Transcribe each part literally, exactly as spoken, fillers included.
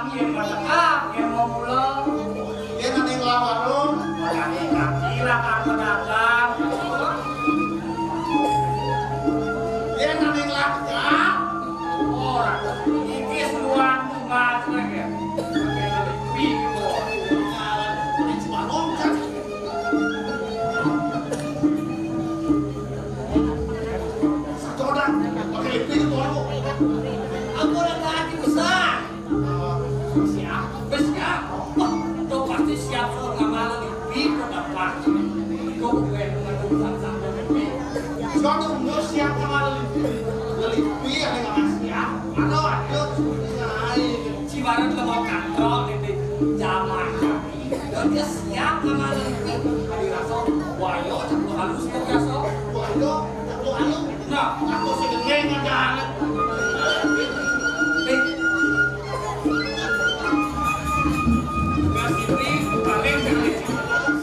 Yén matekak, yén mau pulang. Yén ané ngelawan, Rum. Ora ning kira kang pedagang. Yén ané ngelakar. Ora, iki seruan tunggal cenah ya. Pakai lebih kuwi. Ngalan, ini cuma ngomong. Satodan, pakai lebih itu orang. Aku udah ganti besar. Siap, siap. Wah, itu pasti siap soal ngamal lebih ke depan. Itu gue yang nggak tulisan satu lebih. Soalnya umur siap ngamal lebih. Lebih ada nggak siap. Mana ada seperti lain. Cibaran ke mau kantor di zaman kami. Itu dia siap ngamal lebih. Tadi rasa, wayo, cakap halus, kok rasa. Wayo, cakap halus. Nah, aku sing ngene ngadane. Eh. Tugas ini paling kali.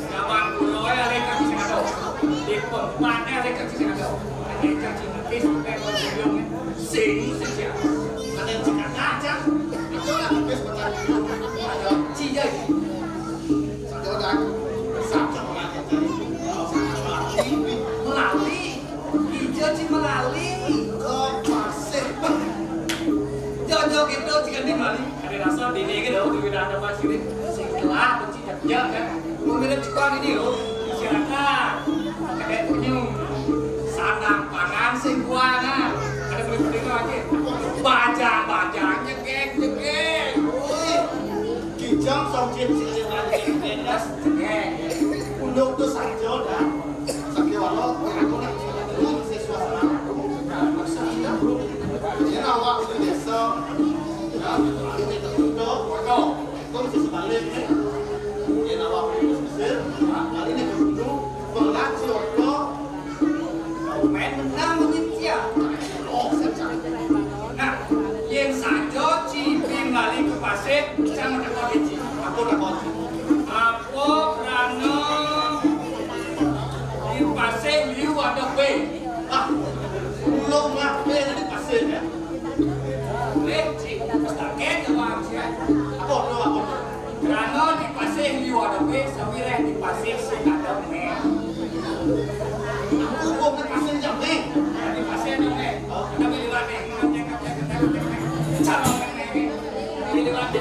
Zaman kulo ya, lek kaki sing ado. Di pempatnya, lek kaki sing ado. Lek kaki sing ado. Sing, sing, sing. Ada yang cakap aja. Itu lah, habis bertanya. Ada cia. Satu orang. Satu orang. Melalui. Ijo ci melali. Ke pasir. Jojo gitu, jika di Bali. Ada rasa dini gitu, di wilayah pasir. Sing telah, benci kerja, kan. Mau mirip juga ini, loh. Silakan. Kayak punya. Sandang pangan, sing kuangan. Ada beli-beli lagi. Bajang-bajang, jegek, jegek. Wih. Kijang, songcit, sing lagi. Jegek. Punduk tuh saja, dah. Sakiwala, aku nak satu siswa sama aku. Maksudnya, bro. Ini awak udah biasa. Ya, aku minta foto. Foto. Itu bisa sebalik, nih. Ini awak udah besar. Nah, kali ini dulu. Pengaji foto. Main menang, mungkin siap. Oh, saya cari. Nah, yang saja, ci, bing balik ke pasir, sama teko, ci. Aku teko, ci. Apa krana di pasir liu ada bé? Ah, pulo mah bé di pasir ya. Bé, ci, wis tak kene, Bang, ya. Apa no, apa no? Krana di pasir liu ada bé, sawiréh di pasir sing ada mé. Aku kok di pasir jam mé. Di pasir ada mé. Ada mé liwat mé. Calon mé. Di liwat mé.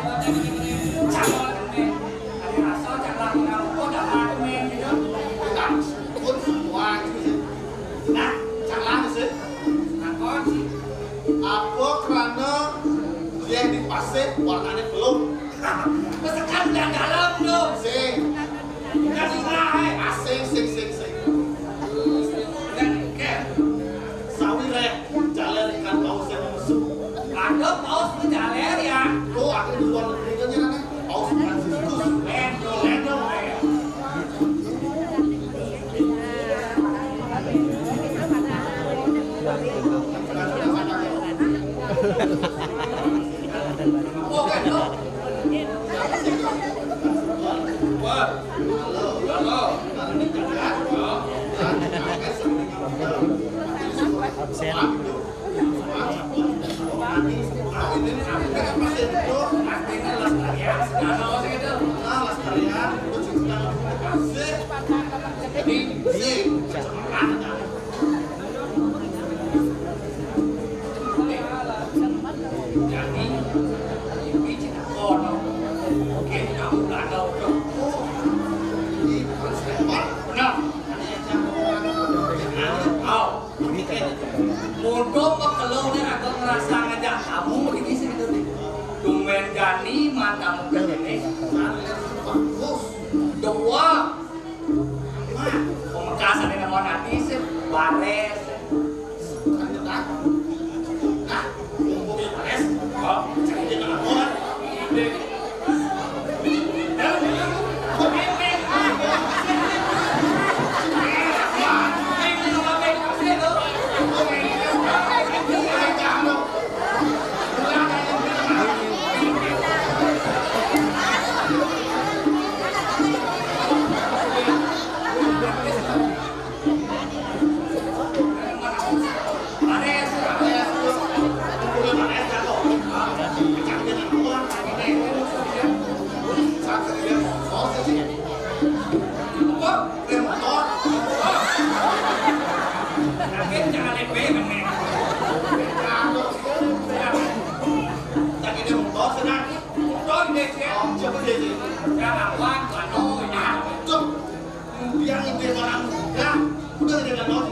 Calon mé. Ada rasa calon mé. Kok ada mé gitu. Nah, pun semua gitu sih. Nah, calon sih. Nah, kok sih? Apa krana yén di pasir warnané pelung? Pesekan dan dalam dong. Sing. Kan lurah, eh. Asing, sing, sing, sing. Dan, oke. Sawiréh jaler ikan paus yang membesuk. Ada paus menjaler ya? Tuh, aku di luar negeri kan ya, paus Fransiskus. Lendo, lendo, eh. Absen. Mumpung pekelung nih, aku ngerasa ngajak kamu ini sih gitu nih. Tumben jani matamu kesini. Dua. Pamekasan ini mau nanti sih, bares. Nah, mumpung bares. Oh, jadi dia nggak mau. Motor senang. Motor dia, Cek. Oh, siapa dia, Cek? Jangan, Wan, Wan, oh, ini. Cek. Biar itu orang. Ya, udah, dia nggak mau.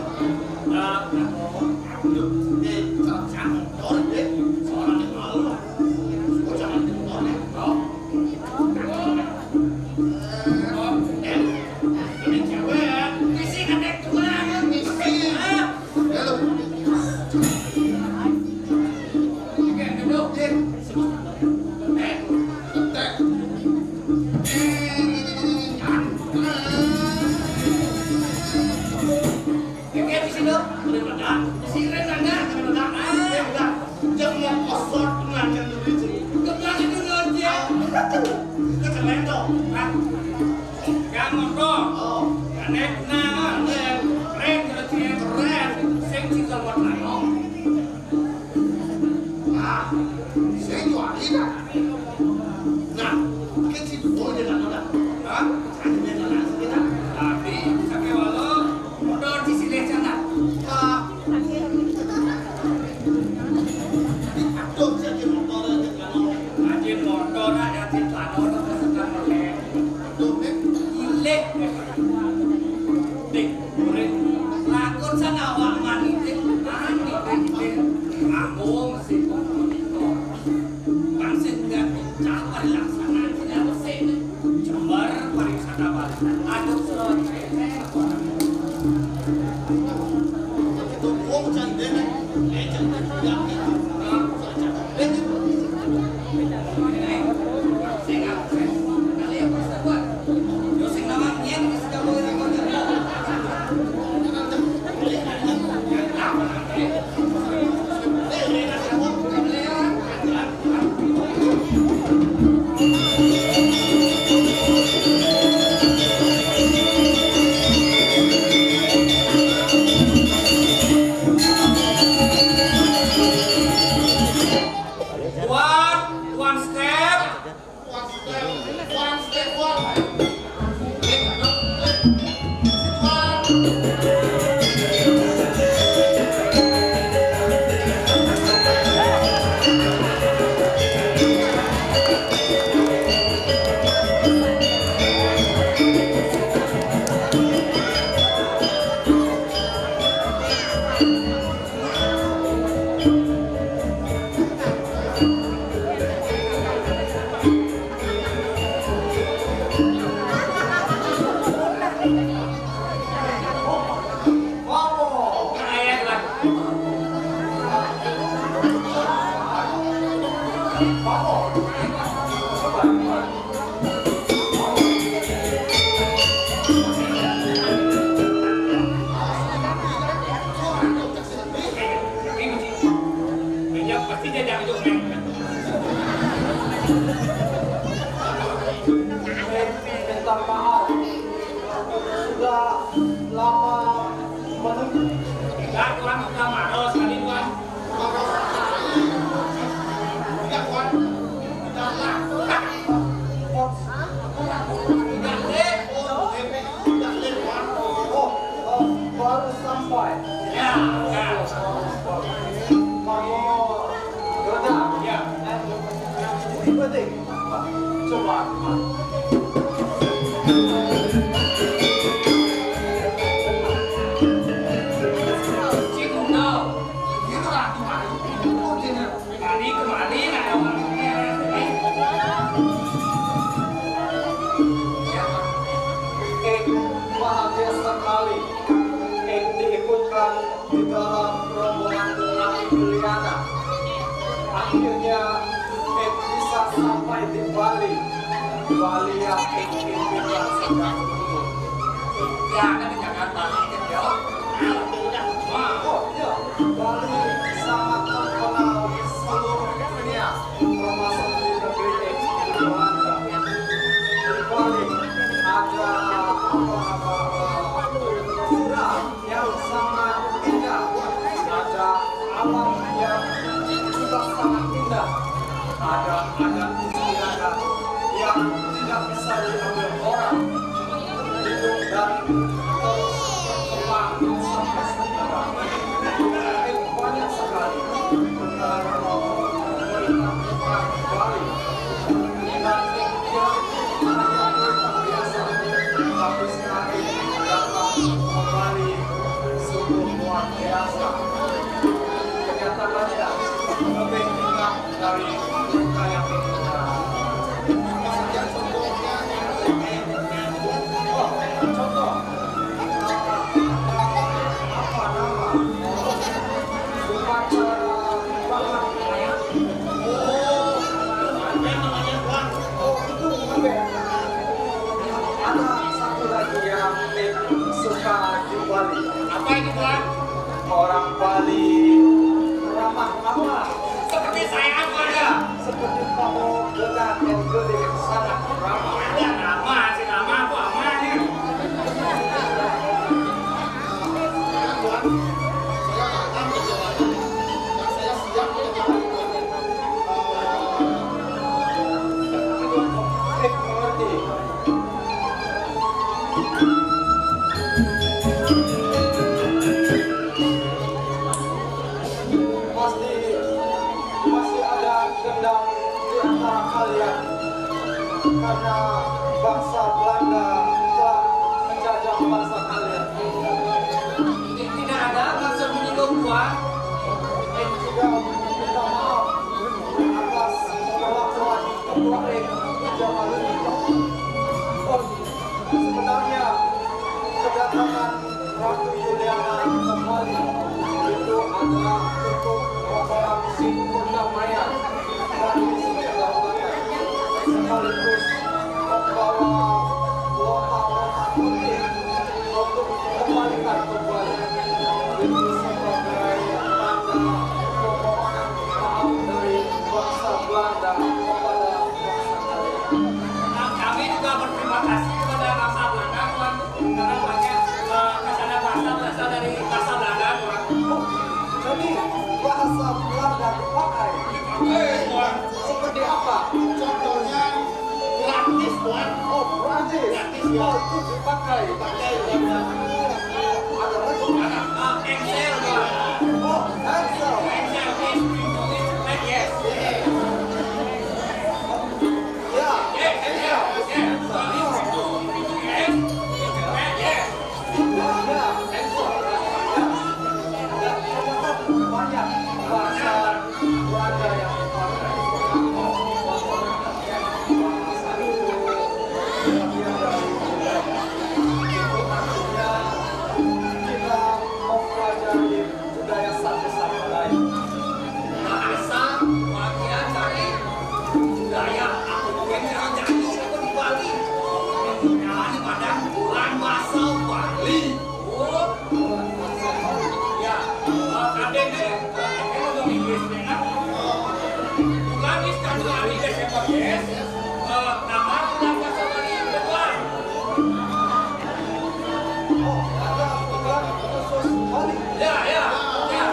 Ya, udah. Eh, kalau saya motor, deh. Soalnya malu. Oh, jangan di motor, ya. Oh. Yang motor. Oh. Yang naik kenangan. Keren, keren, keren. Sing sih kalau buat layong. Ah, saya jualin, ah. Nah, kan si Dukul dia kan udah. Hah? Saya dia kan langsung kita. Tapi, sampai walau, motor di sini sana. Ah. Di atur saja motor aja kalau. Aja motor aja di atur, terus kan pakai. Aduh, eh. Ilek. Dik, murid. Lakon sana awak mani, dik. Mani, dik, dik. Aku mesti komunitor. Bangsa juga bincang pada laksana tidak bersih. Jember pariwisata Bali. Aduh, Sulawesi. Itu wong jandene. Eh, jandene. One, one step. Minta maaf, sudah lama menunggu. Enggak, Tuan, kita marah sekali, Tuan. Oh, oh, baru sampai. Ya, ya. Kamu, ya. Coba. Kemari, kemari, nah, eh, bahagia sekali. Eh, diikutkan di dalam rombongan Nabi Juliana. Akhirnya, eh, bisa sampai di Bali. Bali yang eh, impikan sejak dulu. Ya, kan di Jakarta, ya. Oh, iya. Bali sangat terkenal di seluruh dunia, termasuk di negeri Belanda. Di Bali ada apa, apa, apa, yang sangat indah, ada alam yang juga sangat indah, ada adat istiadat yang tidak bisa diambil orang. Hidup dan terus berkembang sampai sekarang. Banyak sekali negara pemerintah karena bangsa Belanda telah menjajah bangsa kalian. Tidak ada maksud menyinggung, Tuan. Dan juga minta maaf atas perlakuan ketua Ring Jamaludin. Oh, sebenarnya kedatangan Ratu Juliana kembali itu adalah untuk membawa misi perdamaian dan misi kedaulatan, sekaligus membawa lota-lota putih untuk mengembalikan kembali itu sebagai tanda permohonan maaf dari bangsa Belanda kepada bangsa kalian. Nah, kami juga berterima kasih kepada bangsa Belanda, Tuan, karena banyak, eh, kata bahasa berasal dari bahasa Belanda, Tuan. Oh, jadi bahasa Belanda dipakai? Dipakai, Tuan. Seperti apa? Contohnya, gratis, Tuan. Oh, gratis. Gratis, ya. Oh, itu dipakai. Dipakai, Tuan. Ada lagi? Ada, eh, engsel, Tuan. Oh, engsel. Engsel is, is, yes. Yes. Budaya satu sama lain. Bahasa bagian dari budaya atau mungkin cara nyanyi itu di Bali. Nah, ini pada bulan bahasa Bali. Oh, ya. Eh, ada deh, eh, kalau bahasa Inggris, ya kan? Eh, bulan is kan hari Desember, yes. Eh, nama bulan bahasa Bali, bulan. Oh, ada bulan khusus Bali. Ya, ya, ya.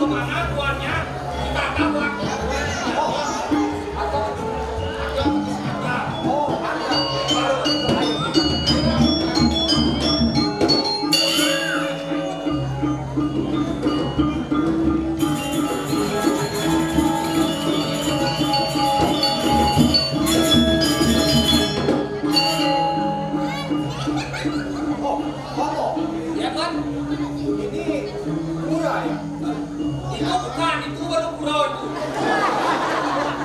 Kemana tuannya? Kita tabrak. Oh, Bapak. Ya, Tuan. Ini pura, ya? Itu bukan, itu baru pura itu.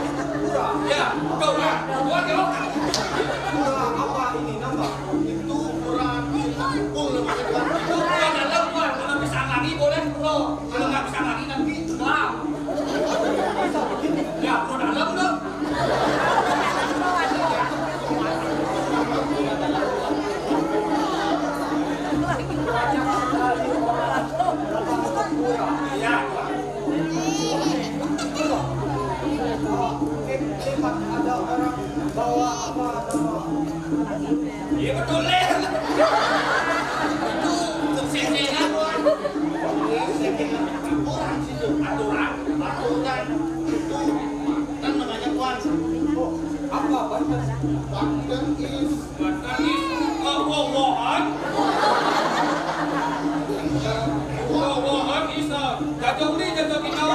Itu pura. Ya, pura. Pura, pura. Pura apa ini nama? Itu pura Bintang Bungkul namanya, Tuan. Itu pura dalam, Tuan. Kalau bisa lari boleh pura. Kalau nggak bisa lari nanti tenggelam. Bisa begitu? Ya, pura dalam, Tuan. Iya, betul, Len. Itu untuk sesengan, Wan. Iya, sesengan. Aturan situ. Aturan. Aturan. Itu kan namanya Tuan. Oh, apa, Bang? Bang is Bukan is, eh, wowohan. Wowohan is, eh, jaga uli, jaga kita.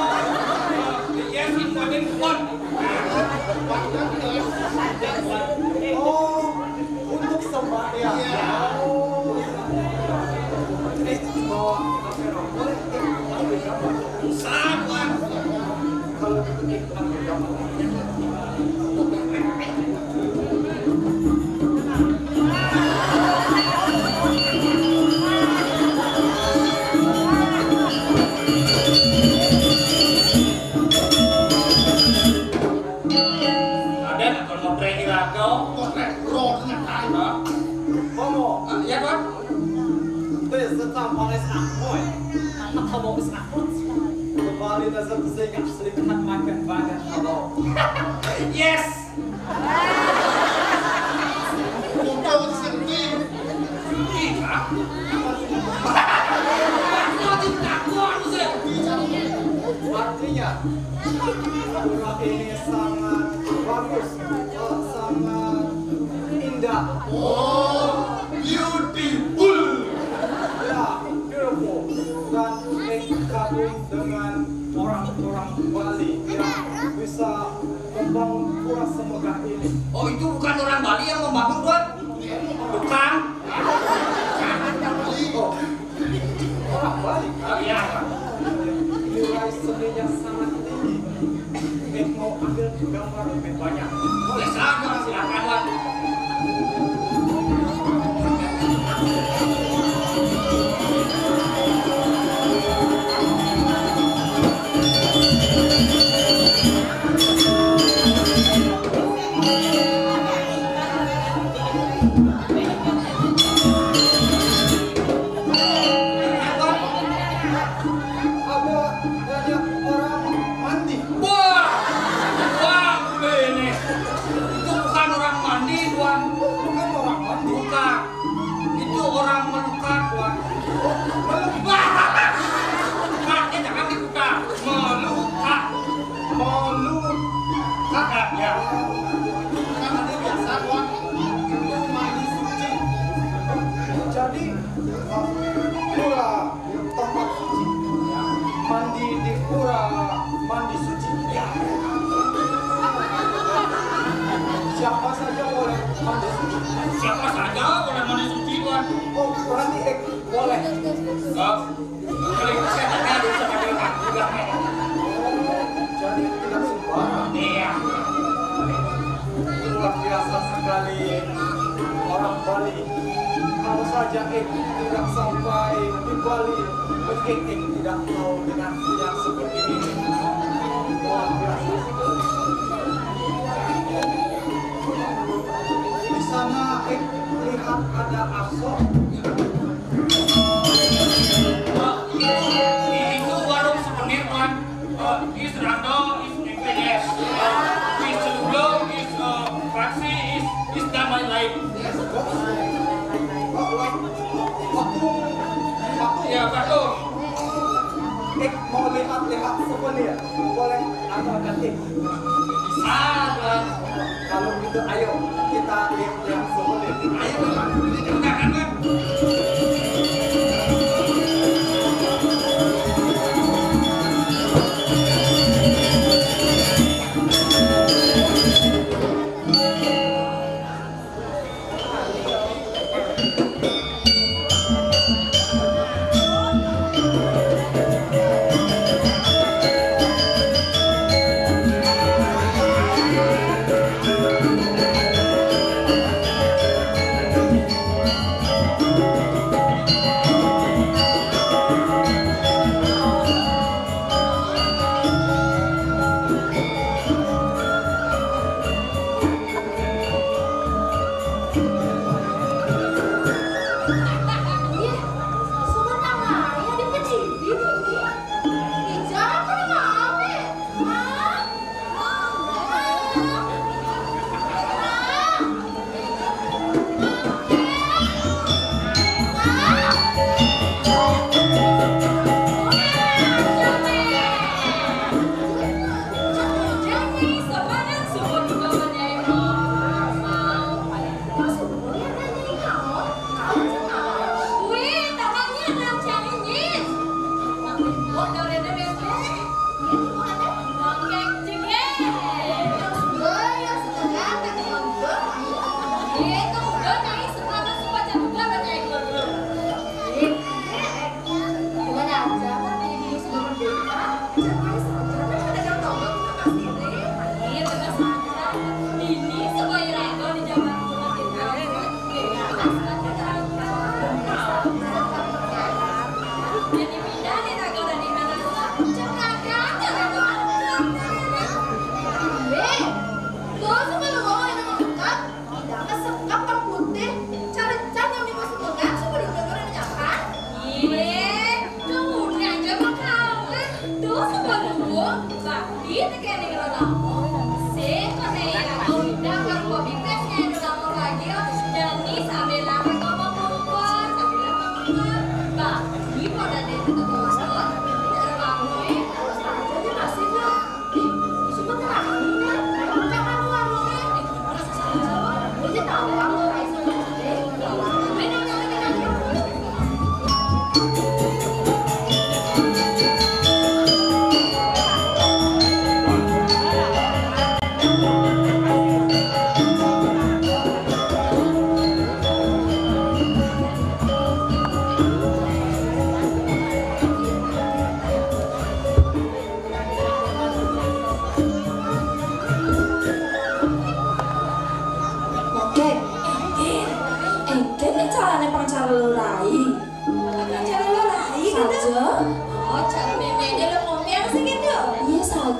Eh, yes, in modern font. Oh, untuk semua, ya. Iya. Oh. Eh, bawa boleh? Eh, sabar. Raden, akan mau tren iraga? Mau tren, bro, dengan tai. Hah? Bomo. Ah, iya, Pak. Wis, tetap oleh sakmoy. Anak kamu wis akut. Kembali dasar kesehingga sedikit makan banget, kalau. Yes. Untung senti. Iya. Aku aja takut, aku sih. Artinya, pura ini sangat bagus, eh, sangat indah. Oh, beautiful. Ya, beautiful. Dan, eh, kagum dengan orang-orang Bali yang bisa membangun pura semegah ini. Oh, itu bukan orang Bali yang membangun, Tuan? Bukan. Oh, orang Bali. Oh, iya. Nilai seninya sangat tinggi. Eh, mau ambil gambar lebih banyak? Boleh saja, silakan, Tuan. Ada banyak orang mandi. Wah, wah, ini. Itu bukan orang mandi, Tuan. Bukan orang mandi. Bukan. Itu orang melukat, Tuan. Melukat. Katanya jangan diputar. Melukat. Melukat. Ya. Itu kan mandi biasa, Tuan. Itu mandi suci. Jadi, eh, pura tempat suci. Mandi di pura mandi suci. Ya. Siapa saja boleh mandi suci. Siapa saja boleh mandi suci, Tuan. Oh, berarti, eh, boleh. Enggak. Kalau itu saya tanya dulu sama dia, Pak. Enggak, Pak. Oh, jadi tidak sembarang. Iya. Luar biasa sekali orang Bali. Kalau saja, eh, tidak sampai di Bali, mungkin, eh, tidak tahu dengan yang seperti ini. Luar biasa sekali. Di sana, eh, lihat ada aso. Itu warung suvenir, Tuan. Eh, is Rando, is N P S. Eh, is Celublo, is, eh, Paksi, is, is dan lain-lain. Ya, betul. Eh, mau lihat-lihat suvenir? Boleh, atau nanti? Bisa, Tuan. Kalau gitu, ayo kita lihat-lihat suvenir. Ayo, Tuan. Ini dibukakan, Tuan. Terus, kalau mau yang lengkap, tidak kesekap pang putih, cari-cari yang di musim lengan, supaya bener-bener nyaman. Iya, kemudian aja makanan. Terus, kalau nunggu, bakti tekan yang lama. Sing, kone, aku udah kalau kopi pesnya yang lama lagi, oh. Jadi, sambil lapar, ngomong-ngomong, sambil lapar, bakti pada deh, tetap ngomong. Terus,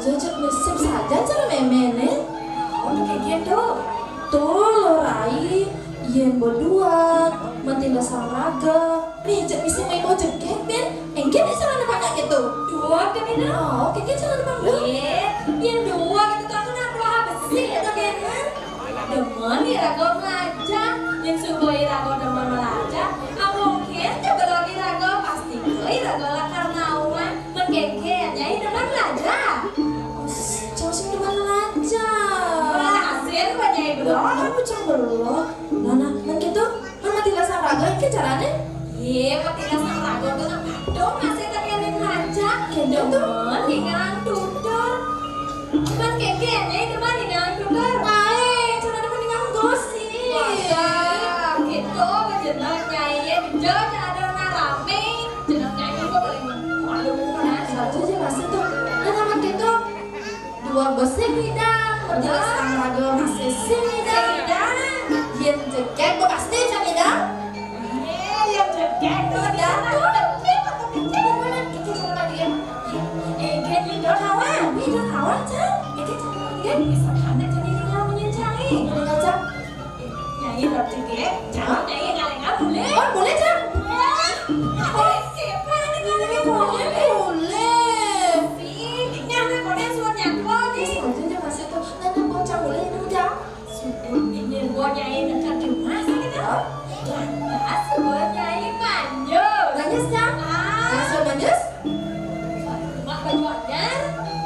Jejak nasib saja cara méméné. Oh, kéto. Tuh, lo Rai, yén berdua, mati lasang raga. Nih, cek bisa main bocah kepin. Engké bisa anak-anak gitu. Dua kepin, ah? Oh, oke, oke, jangan bang. Iya, yang dua gitu tuh, aku nggak perlu habis sih, gitu kan. Demen iraga melaja, yén suba iraga demen melaja, amongkén coba lagi iraga, pasti iraga lakar nauan, mengkengkén, Nyai demen melaja. Cang sing demen melaja. Berhasil, Pak Nyai, belum? Aku cang belum. Nah, nah, men gitu, men mati lasang raga, iki carané? Iya, mati lasang raga tuh nang padung, masih tekenin melaja. Gendong tuh. Demen, ningalang tutur. Cuman kéngkén, ya, itu mah ningalang tutur. Aé, cara demen ningalang gosip. Wah, gitu, bejeneng Nyai, ya, bejo, cara demen ramé. Jeneng Nyai kok paling malu, kan? Saja aja masuk tuh. Nah, sama gitu. Dua gosip hidang, bejelas sama dua masih sing hidang. Yén jegég, gua pasti sing hidang. Iya, yén jegég, gua hidang. Gimana? Kita coba lagi ya. Eh, kan ini daun hawa. Ini daun hawa, Cang. Ini coba lagi ya. Bisa kan jadi tinggal punya cai. Udah, Cang. Nyai daun jegég, Cang. Nyai ngaléngan boleh. Oh, boleh, Cang. Boleh, boleh. Sih, diknya anak boleh suruh nyangkul nih. Terus aja dia masih tuh, nana bocah boleh ini udah. Sudut ini gua Nyai dekat rumah sih gitu. Lantas gua Nyai manjur. Lanjut, Cang. Ah. Langsung lanjut. Mak baju anyar.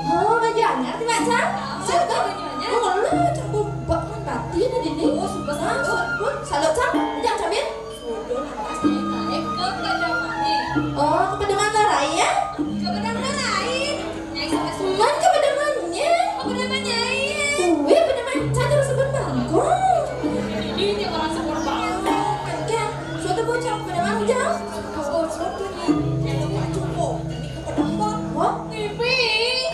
Oh, baju anyar, tiba, Cang. Ah, siapa? Baju anyar. Oh, lu, Cang, gua bak kan batin ada ini. Oh, sumpah, salut. Salut, Cang. Jangan cabin. Bodoh, lantas Nyai naik ke pedamané. Oh, ke pedeman lain ya? Ke pedeman lain. Nyai sampai suman ke pedemannya. Ke pedeman Nyai. Uwe, pedeman catur sebut bangkong. Ini dia orang sebut bangkong. Kan, suatu bocah pedeman jam. Oh, suatu nih. Nyai lupa cukup. Ini ke pedang bang. Wah, T V.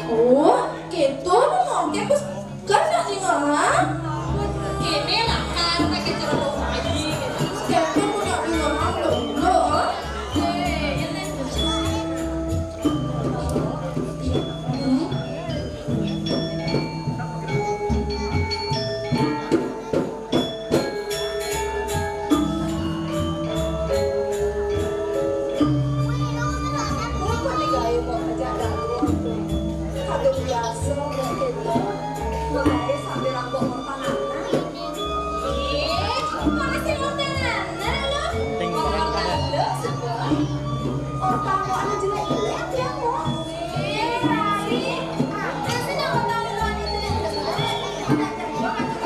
Oh, gitu, mau ngomong, bos. Kan nak dengar, ha? Ini lah kan pakai cara dong lagi. Siapa pun nak dengar, ha? Belum, belum, ha? Apa nih gawe kok ngejak dapur? Kadung biasa kok gitu. Kok gawe sambil rambut horta anak? Ih, mana sih horta anak lo? Horta lo sebelah. Horta mau anak jelek-jelek ya, mau? Ih, Rai, apa sih horta lo anak jelek-jelek? Anak jelek-jelek.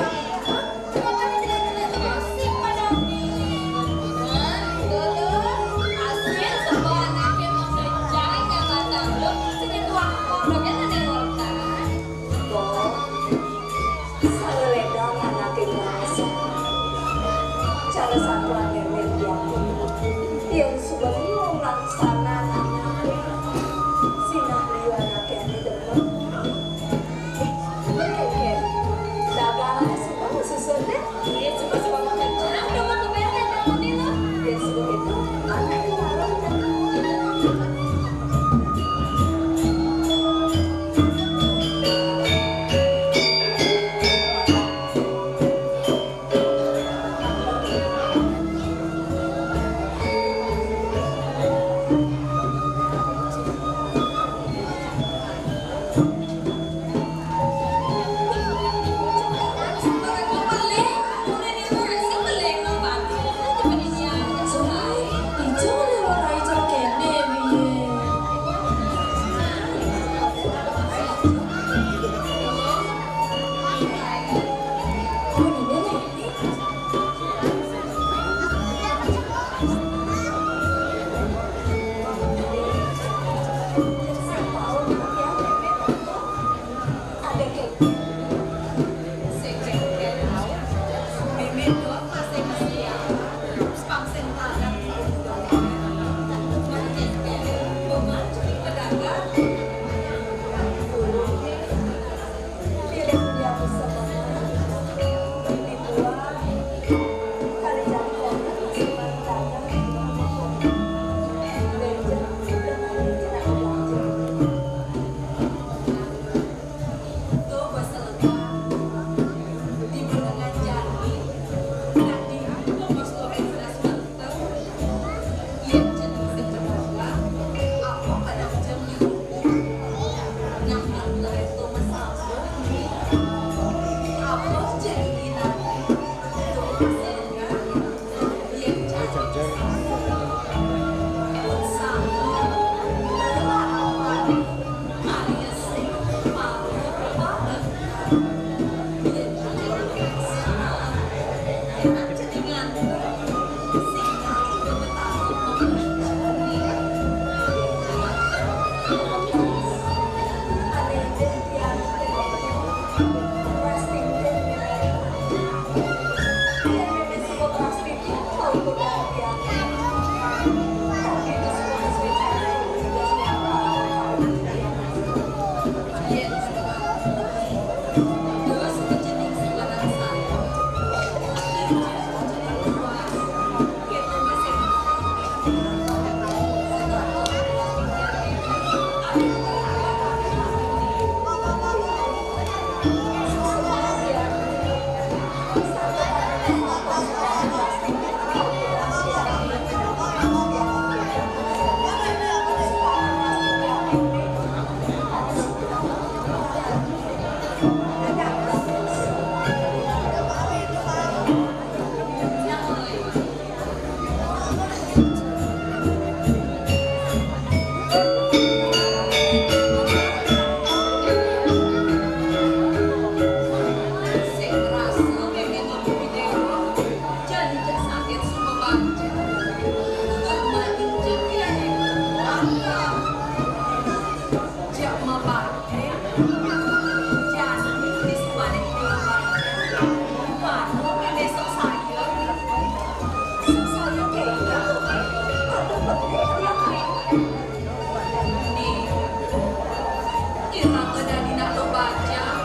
Mangga dadi nak lo bajang,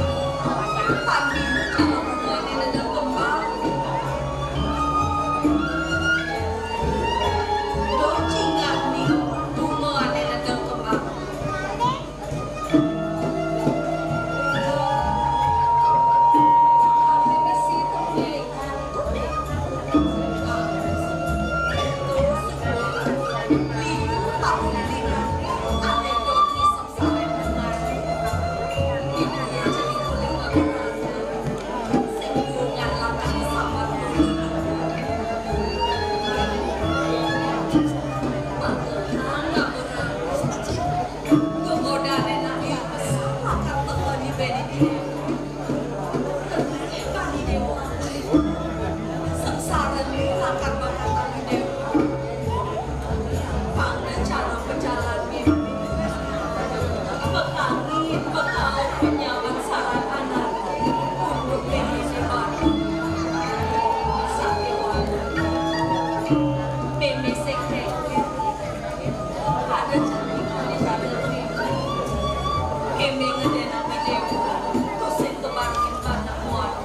pan bingung kalau bunga ané nedeng kembang. Lo cingak ni bunga ané nedeng kembang. Sengsara ni lakar bakatan di déwa. Pangda cara pejalan mimpi. Pekangi, pekauk, penyawan saran anak. Untuk mimpi si batu. Sakéwan. Mémé sing rékir. Ada cantik, ada cantik. Kémé ngedénang di déwa. Tusing kebarangin anak muara.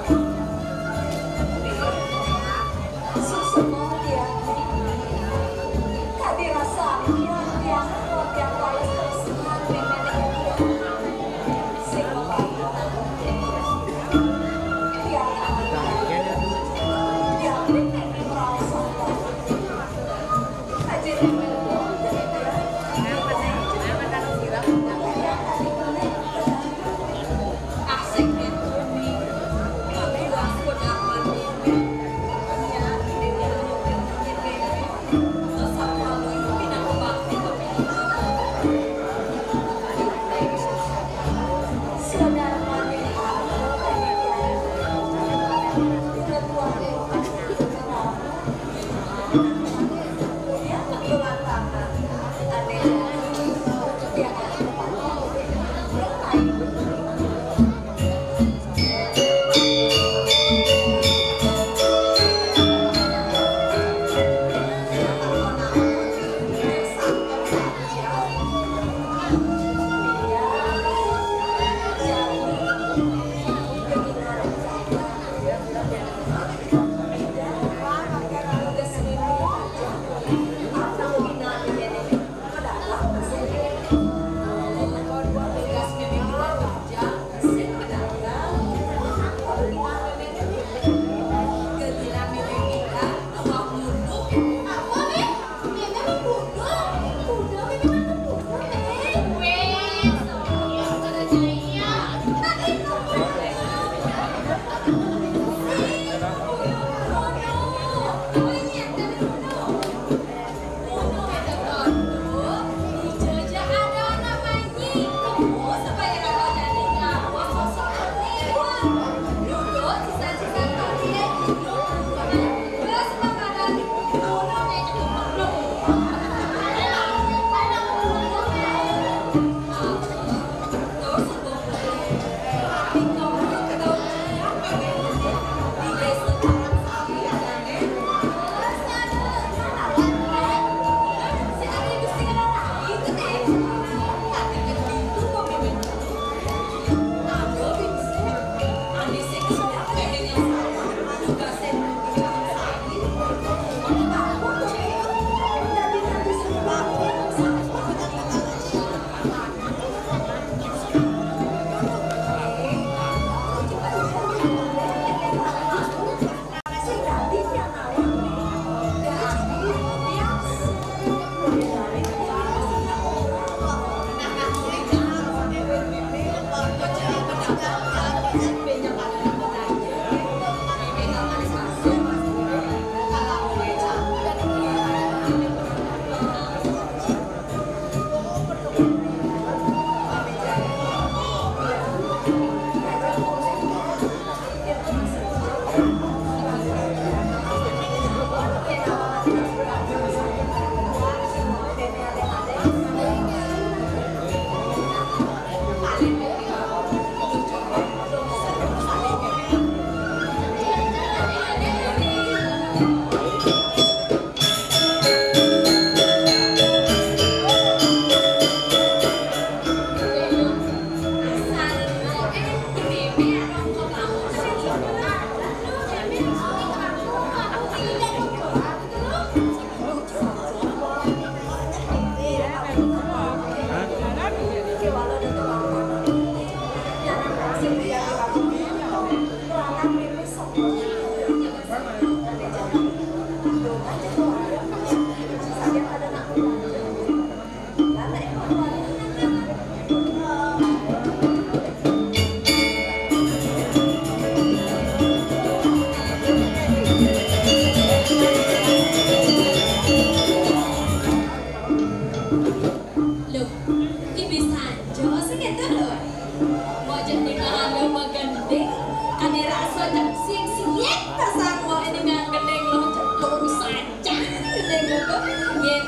Ning anu magending, ane rasa cak siek-siek pasang wae ning gending lo cetung sajan gending lo. Yen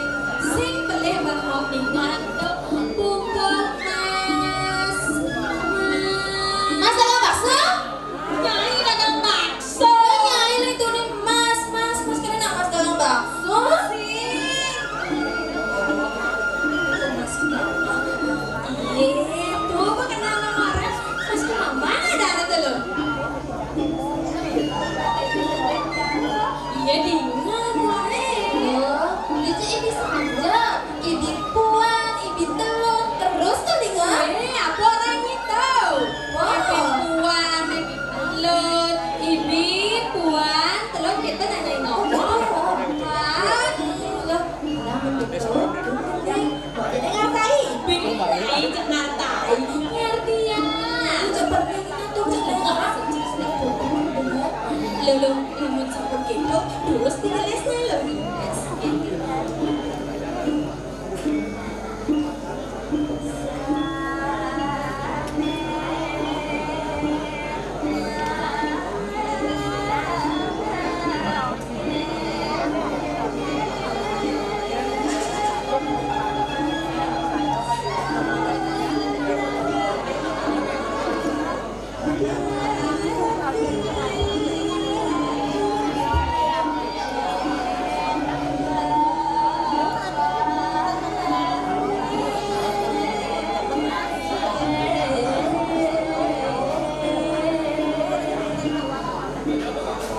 sing pelih bang mau ning anu pupuh Mas. Mas dagang bakso? Nyai dagang bakso. Nyai le tuni Mas, Mas, Mas kena nak Mas dagang bakso. Sing. Iye, tuh, apa kenal nama orang? Mas, ke mama ada anak tuh, lo. Iya, di mana, Mare? Oh, itu ibi saja. Ibi puan, ibi telur, terus tuh, Dinga. Eh, apa orang itu? Wah. Ibi puan, ibi telur, ibi puan, telur kita nanyain apa? Oh, oh. Wah, lah, betul. Jadi ngertai? Bini lain cek ngertai. Ngerti ya. Cek pertanyaan tuh cek dengar. Lulung imun sampun gitu, terus tinggal lesnya lo.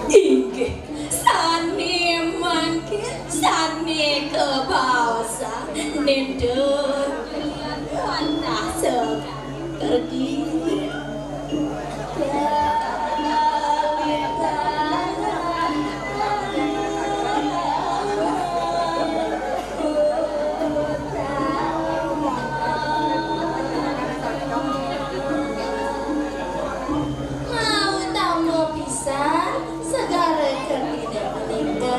Inggih, sane mangkin, sane kebaosan, nindut wantah sekali. Mau tamu pisan, segare kertine menika.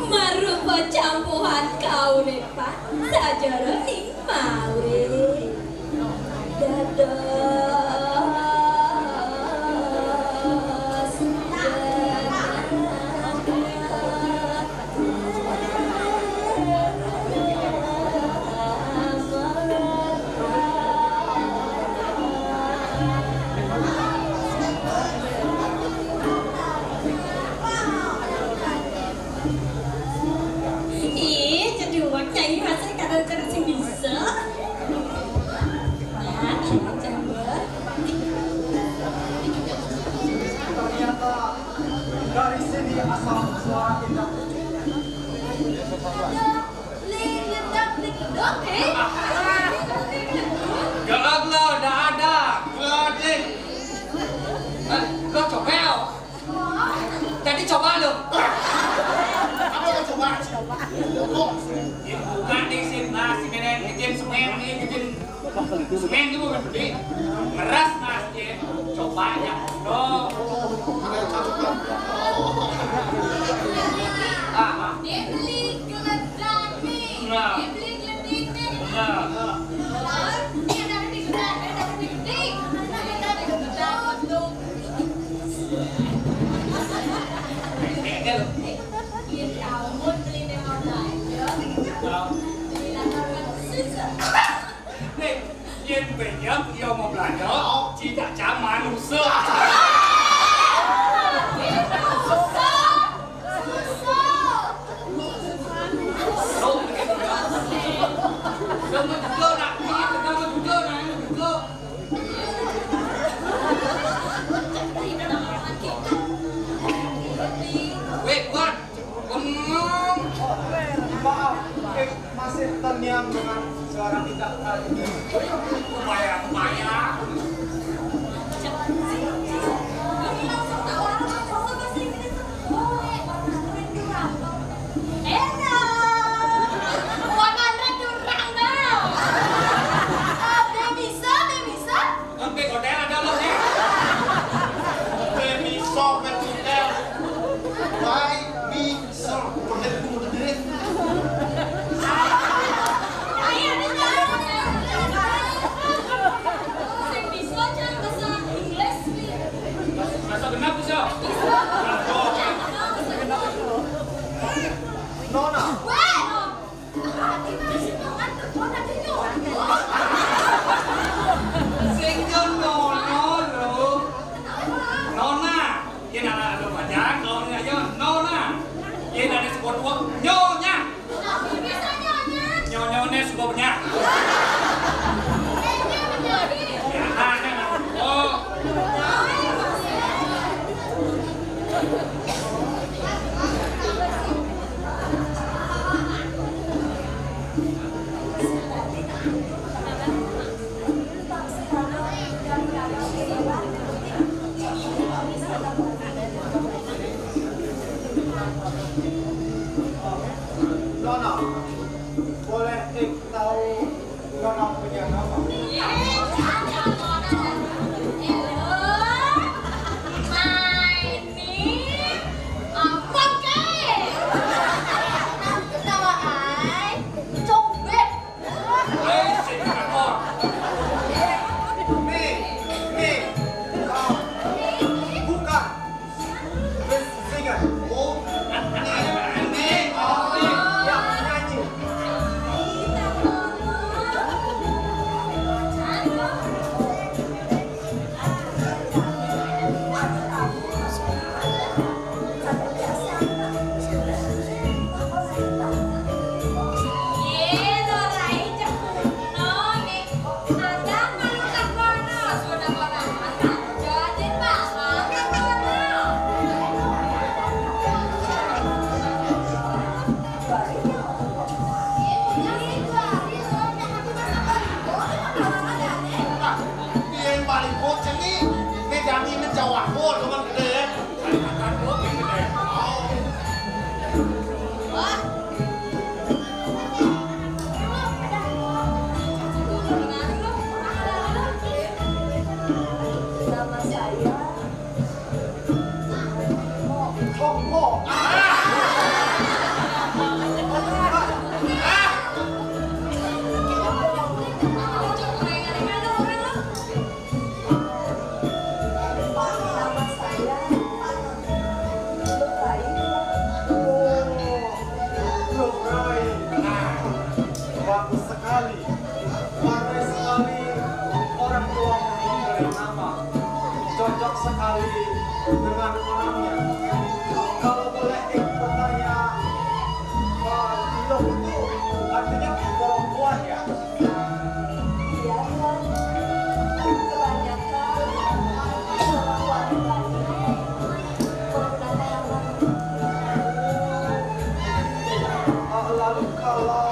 Marupa campuhan kauripan sajeroning mawe. Ih, cedewek, Nyai, rasane kadang-kadang sing bisa. Nah, campur. Ternyata dari sini asal suara indah. Ling, ledang, ling, ledang, eh? Gelap lo, dah ada. Gelap, ling. Eh, lo coba ya? Tadi coba lo. Apa lo coba? Coba. Kok? Ya, bukan di sini, nah, si Nenek ngejem semen nih, ngejem semen itu kan gede. Ngeras, nah, Jem. Coba aja. Tuh. Ah, ah. Dia beli geledak nih. Nah. Dia beli geledak nih. Nah. Dia dapat di geledak, dia dapat di geledak. Dia dapat di geledak. Nih, yen benyang ya mau belanja, tidak zaman usah. Weh, kuat. Bengong. Maaf, eh, masih terngiang dengan suara kita tadi. Lumayan, lumayan. Nona, boleh ik tahu Nona punya nama? Hello, my name apa ke? Nama ai Cobek. Hei, si Krakor. Mi, mi, ah, bukan. Singer. Oh, ini, ini, oh, ini. Ya, penyanyi. Yang paling bocah nih, ini dagingnya jauh aku, cuman gede ya. Nama saya Koko. Nama saya Lukai. Oh, Lukai. Bagus sekali. Pandai sekali orang tua memberi nama. Cocok sekali dengan orangnya. Kalau boleh bertanya, eh, Ilo itu artinya perempuan ya? Iya, Tuan. Kebanyakan orang wanita ini menggunakan nama. Eh, lalu kalau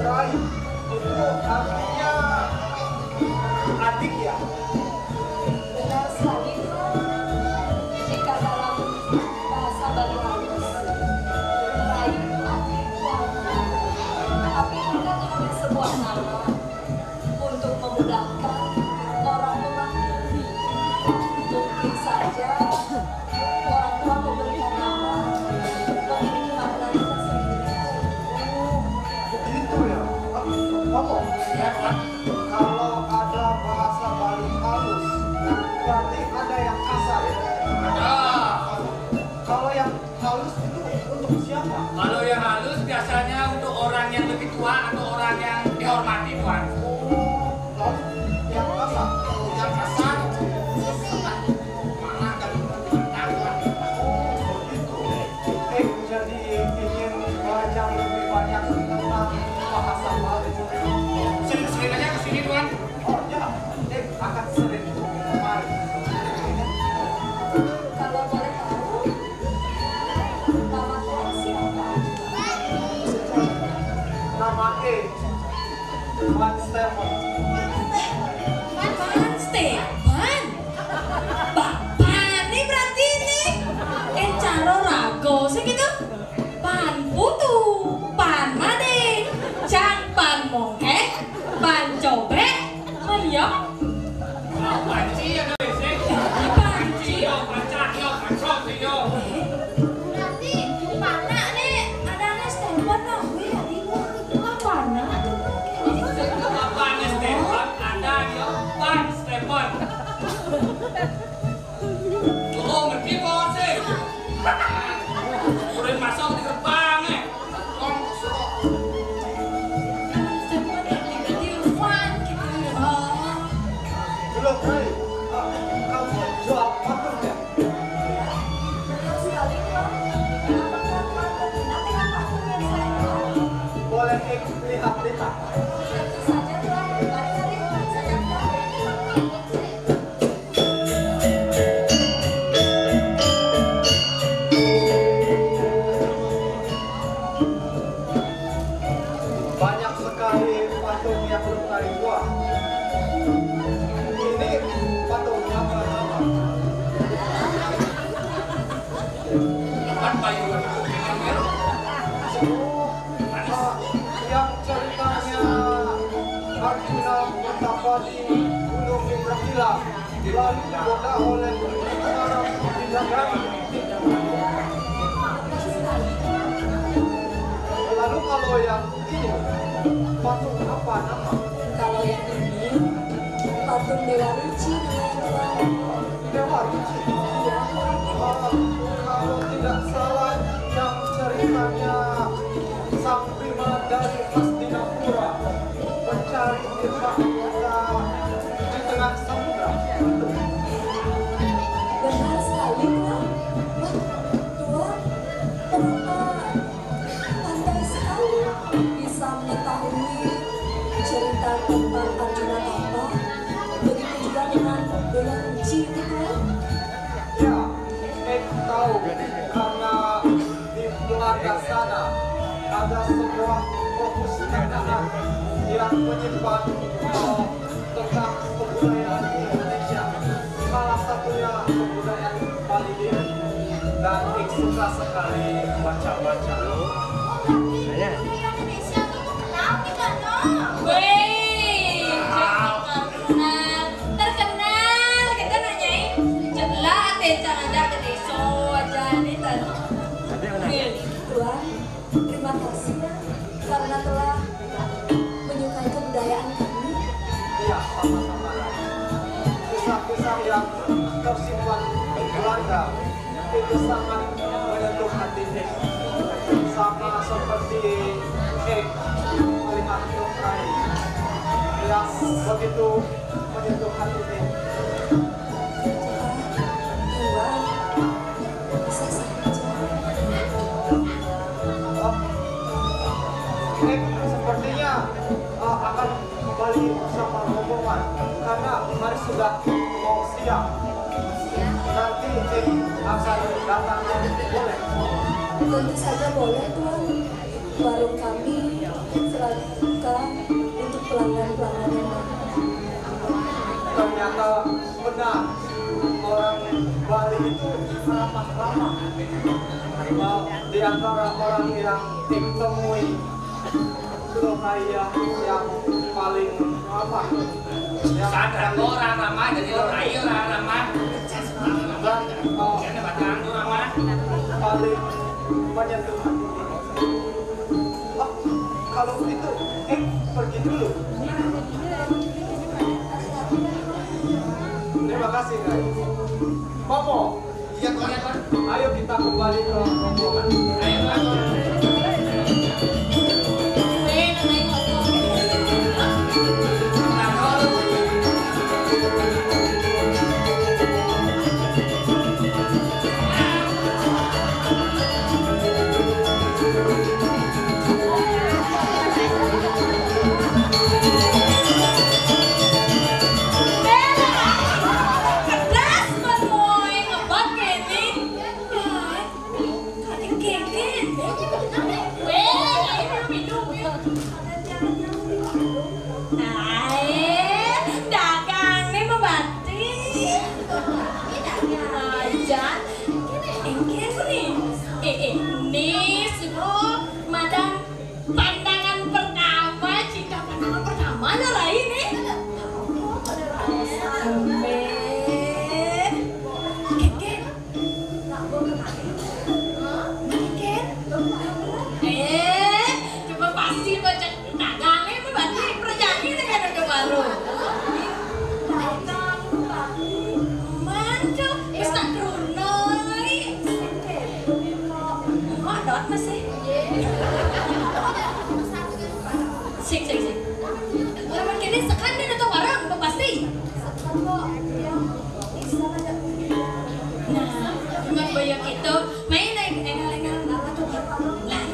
Rai itu artinya adik ya? Benar sekali, Tuan. Jika dalam bahasa Bali halus, Rai itu adik, Tuan. Tapi itu kan hanya sebuah nama untuk memudahkan orang memanggil. Mungkin saja orang tua memberikan nama memiliki maknanya tersendiri. Oh, begitu ya. Ah, Papa, kalau ada bahasa Bali halus, berarti ada yang kasar ya? Ada. Kalau yang halus itu untuk siapa? Kalau yang halus biasanya untuk orang yang lebih tua atau orang yang dihormati, Tuan. Oh, lalu yang kasar? Yang kasar, sangat marah dan menantang, Tuan. Oh, begitu. Eh, jadi ingin belajar lebih banyak tentang bahasa Bali. Sering-sering aja ke sini, Tuan. Oh, ya. Eh, akan sering kemari. Kalau boleh tahu, nama Tuan siapa? Nama E, Van Stefan. Van Stefan? Bapak nih berarti nih. Eh, caro rago sih gitu. Pan putu, pan made, cang pan mongkek, pan cobek, meriam. Panci ya, guys, eh. Panci. Yo, pancak, yo, pancok, yo. Berarti panah nih, ada nih stempel nah, gue ya, di gua. Apa panah tuh? Apa nih stempel? Ada, yo, pan stempel. Oh, ngerti kok sih. Udah masuk di gerbang, eh. Kong kosong. Belum, Bray. Ah, kamu jawab apa ya? Boleh ik-, lihat-lihat. Yang ceritanya Arjuna bertapa di Gunung Indrahila, lalu digoda oleh para bidadari. Lalu kalau yang ini, patung apa nama? Kalau yang ini, patung Dewa Ruci namanya, Tuan. Dewa Ruci? Iya, Tuan. Ah, kalau tidak salah, yang ceritanya sang Bima dari Hastinapura mencari Tirta Gangga di tengah samudra. Benar sekali, Tuan. Wah, Tuan, kenapa pandai sekali bisa mengetahui cerita tentang Arjuna Tapa, begitu juga dengan Dewa Ruci itu, Tuan? Ya, Eng tahu karena di Belanda sana ada sebuah perpustakaan yang menyimpan, eh, tentang kebudayaan Indonesia. Salah satunya kebudayaan Bali ini. Dan Eng suka sekali baca-baca. Indonesia tuh terkenal gitu, no? Wih, terkenal, terkenal. Kita nanyain, jelas, aja ke desa aja nih, Tan. Nih, Tuan. Terima kasih ya, karena telah menyukai kebudayaan kami. Iya, sama-sama. Kisah-kisah yang tersimpan di Belanda itu sangat menyentuh hati. Sama seperti Eng melihat Rai yang begitu menyentuh hati. Tuan, bisa saja. Oh, Eng sepertinya, eh, akan kembali bersama rombongan karena hari sudah mau siang. Nanti Eng akan datang, boleh? Tentu saja boleh, Tuan. Warung kami selalu buka untuk pelanggan-pelanggan yang datang. Ternyata benar, orang Bali itu ramah-ramah. Di antara orang yang ditemui, Lohaya yang paling ramah. Yang Sadar paling orang ramah, jadi Lohaya orang ramah. Bang, oh, Kena batang tu ramah. Paling menyentuh hati. Oh, kalau begitu, Eng pergi dulu. Terima kasih, guys. Popo. Iya, Tuan. Ayo kita kembali ke rombongan. Ayo, Tuan. Ae, dagange mebati. Ajan, engke ni. Eh, eh, ni suruh madan pandangan pertama, cinta pandangan pertama ya, Rai, ni. Sampai. Engke, engke. Ken? Eh, coba pasti baca dagange, berarti perjanjian dengan udah baru. Mantu, wis tak krunoi. Kok dot masih? Sik, sik, sik. Lamun kene sekan deh, atau barang, pasti. Nah, mun kaya gitu, main naik engal-engal bawah tuh. Lah,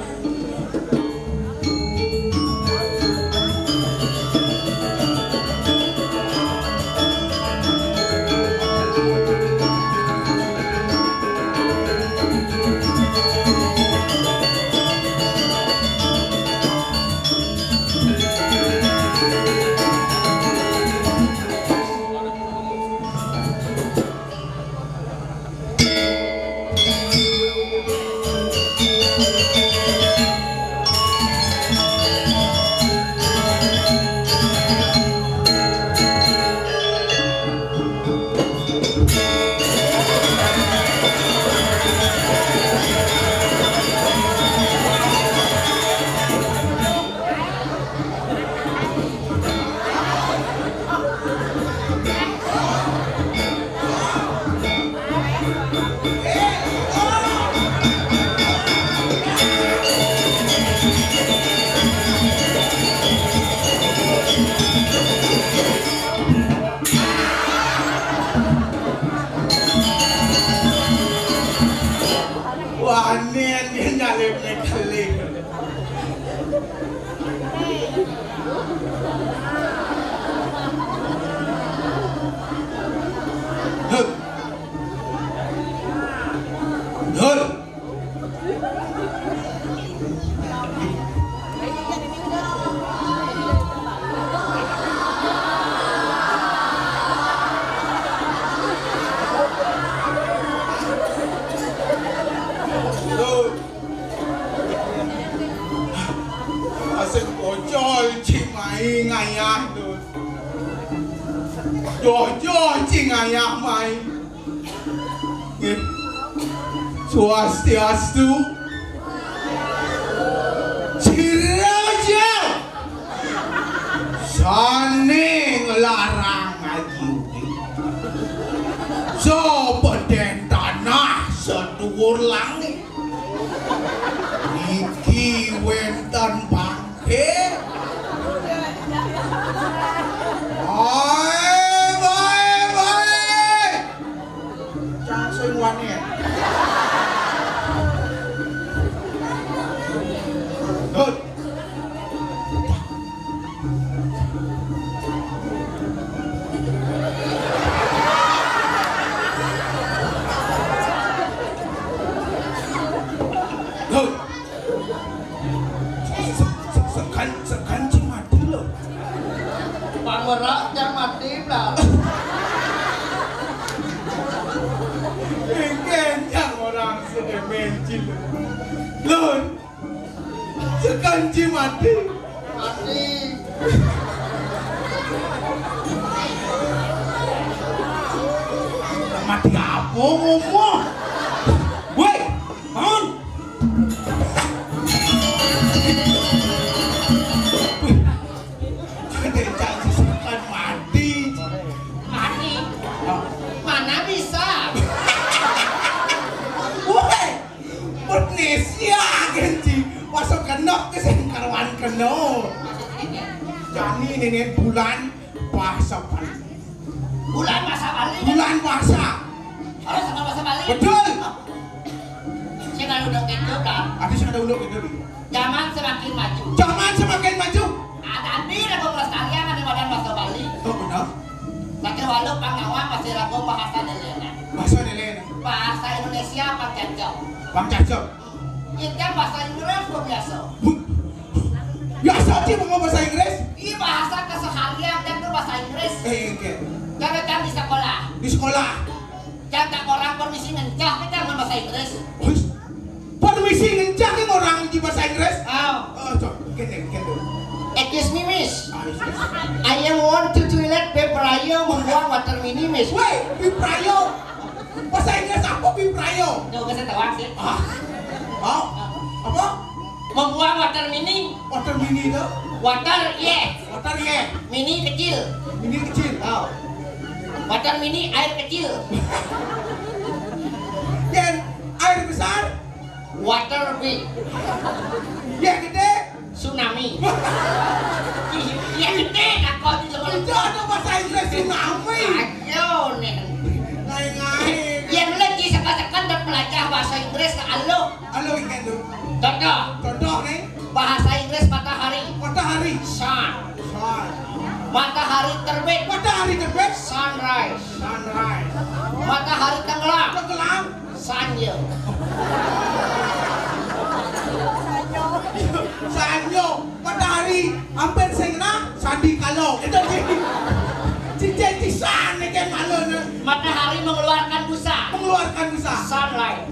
Dul. Dul. Dul. Asik bocor cimai ngayah, Dul. Jujur cing ayah mai. Nggih. Swastiastu. Sira ja sane nglarang ngaji. Sapa den tanah seduwur langit. Iki wenten bangke. Bae, bae, bae. Cang sing wani ya. Dut. Dut. Se-, se-, se-, sekan-, sekancing mati lho. Pangwerak jang mati, Blas. Engken jang orang sedemen cil. Lho. Sekancing mati. Mati. Mati apa ngomong? Woi, bangun. Ada cak sesekan mati. Mati. Mana bisa? Woi, Indonesia genci. Masa kenok ke sing karuan kenok. Jani nenek bulan bahasa Bali. Bulan bahasa Bali. Bulan bahasa. Oh, sama bahasa Bali. Betul. Sing anu dong gitu kan. Ada sing ada uluk gitu. Zaman semakin maju. Zaman semakin maju. Ada di lagu pelestarian ada badan bahasa Bali. Oh, benar. Lagi walau pang nawang masih lagu bahasa Nelena. Bahasa Nelena. Bahasa Indonesia pang cacok. Pang cacok. Itu bahasa Inggris kok biasa. Bu-, biasa aja mau bahasa Inggris? Iya, bahasa keseharian kan tuh bahasa Inggris. Eh, oke. Jangan kan di sekolah. Di sekolah. Jangan orang permisi ngencah, kita nggak bahasa Inggris. Wis. Permisi ngencah ki orang di bahasa Inggris? Oh. Oh, coba, kene, kene. Excuse me, miss. Ah, yes, yes. I am want to toilet, Biprayo membuang water mini, miss. Woi, Biprayo. Bahasa Inggris apa, Biprayo? Nggak usah tahu sih. Ah. Oh, apa? Membuang water mini. Water mini itu? Water, yeah. Water, yeah. Mini kecil. Mini kecil. Oh. Water mini air kecil. Dan air besar? Water big. Yang gede? Tsunami. Ih, yang gede, aku di luar. Itu ada bahasa Inggris tsunami. Ayo, nih. Ngai-ngai. Yang lagi sekat-sekat dan belajar bahasa Inggris ke alo. Alo, ingat tuh. Contoh. Contoh, nih. Bahasa Inggris matahari. Matahari. Sun. Sun. Matahari terbit. Matahari terbit. Sunrise. Sunrise. Matahari tenggelam. Tenggelam. Sanyo. Sanyo. Matahari hampir sing kena sandi kalo. Itu sih. Cicen cisan nih kan malu nih. Matahari mengeluarkan busa. Mengeluarkan busa. Sunlight.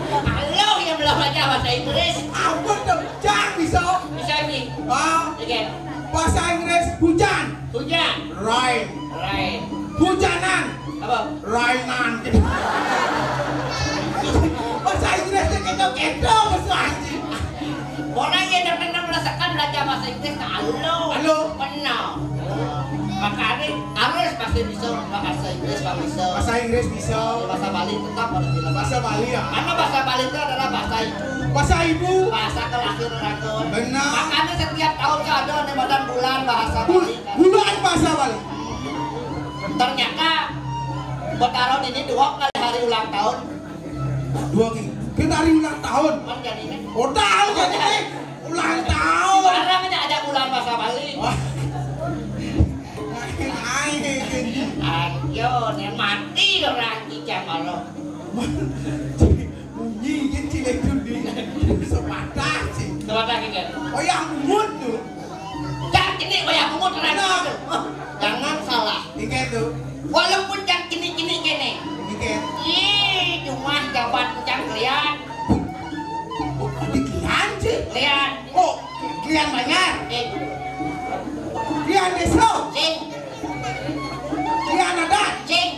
Halo yang belum baca bahasa Inggris. Ampun dong, jangan bisa. Bisa ini. Ah, oke. Bahasa Inggris hujan. Hujan. Rain. Rain. Hujanan. Apa? Rainan. Bahasa Inggris itu keto-keto, bahasa anjing. Orang yang pernah merasakan belajar bahasa Inggris, nah, halo. Halo. Pernah. Makanya harus pasti bisa bahasa Inggris, Pak, bisa. Bahasa Inggris bisa. Bahasa Bali tetap harus bisa. Bahasa Bali ya. Karena bahasa Bali itu adalah bahasa ibu. Bahasa ibu. Bahasa kelahiran aku. Benar. Makanya setiap tahun tuh ada nih bulan bahasa Bali. Bulan bahasa Bali. Ternyata Kotaro ini dua kali hari ulang tahun. Dua kali. Kita hari ulang tahun. Kan jadinya. Oh, tahu jadinya. Ulang tahun. Munyi iki cilik dulu. Sepatah sih. Sepatah gitu. Oh, yang mungut tuh. Cang, ini wayah mungut, Ran. Nah. Jangan salah. Iki tuh. Walaupun cang kini-kini kene. Iki. Ih, cuma jabat cang kalian. Oh, kalian sih. Kalian. Oh, kalian banyak. Sing. Kalian desa. Sing. Kalian ada. Sing.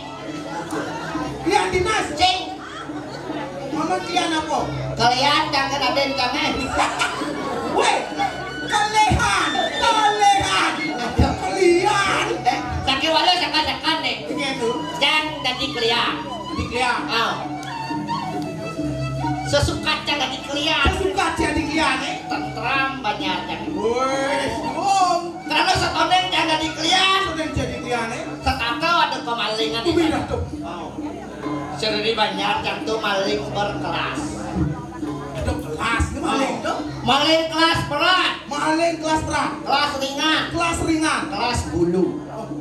Kalian dinas. Sing. Mama kalian apa? Kalian jangan ada yang jangan. Weh, kalian, kalian. Kalian. Eh, sakit walau sekan-sekan nih. Begitu. Cang jadi kalian. Jadi kalian. Ah. Sesuka cang jadi kalian. Sesuka jadi kalian, eh. Tentram banyak jadi. Weh, dong. Karena setoneng cang jadi kalian. Setoneng jadi kalian, eh. Setaka ada kemalingan. Bumi dah tuh. Oh. Sedari banyak cang tuh maling berkelas. Ada kelas, ini maling tuh. Maling kelas berat. Maling kelas berat. Kelas ringan. Kelas ringan. Kelas bulu. Oh.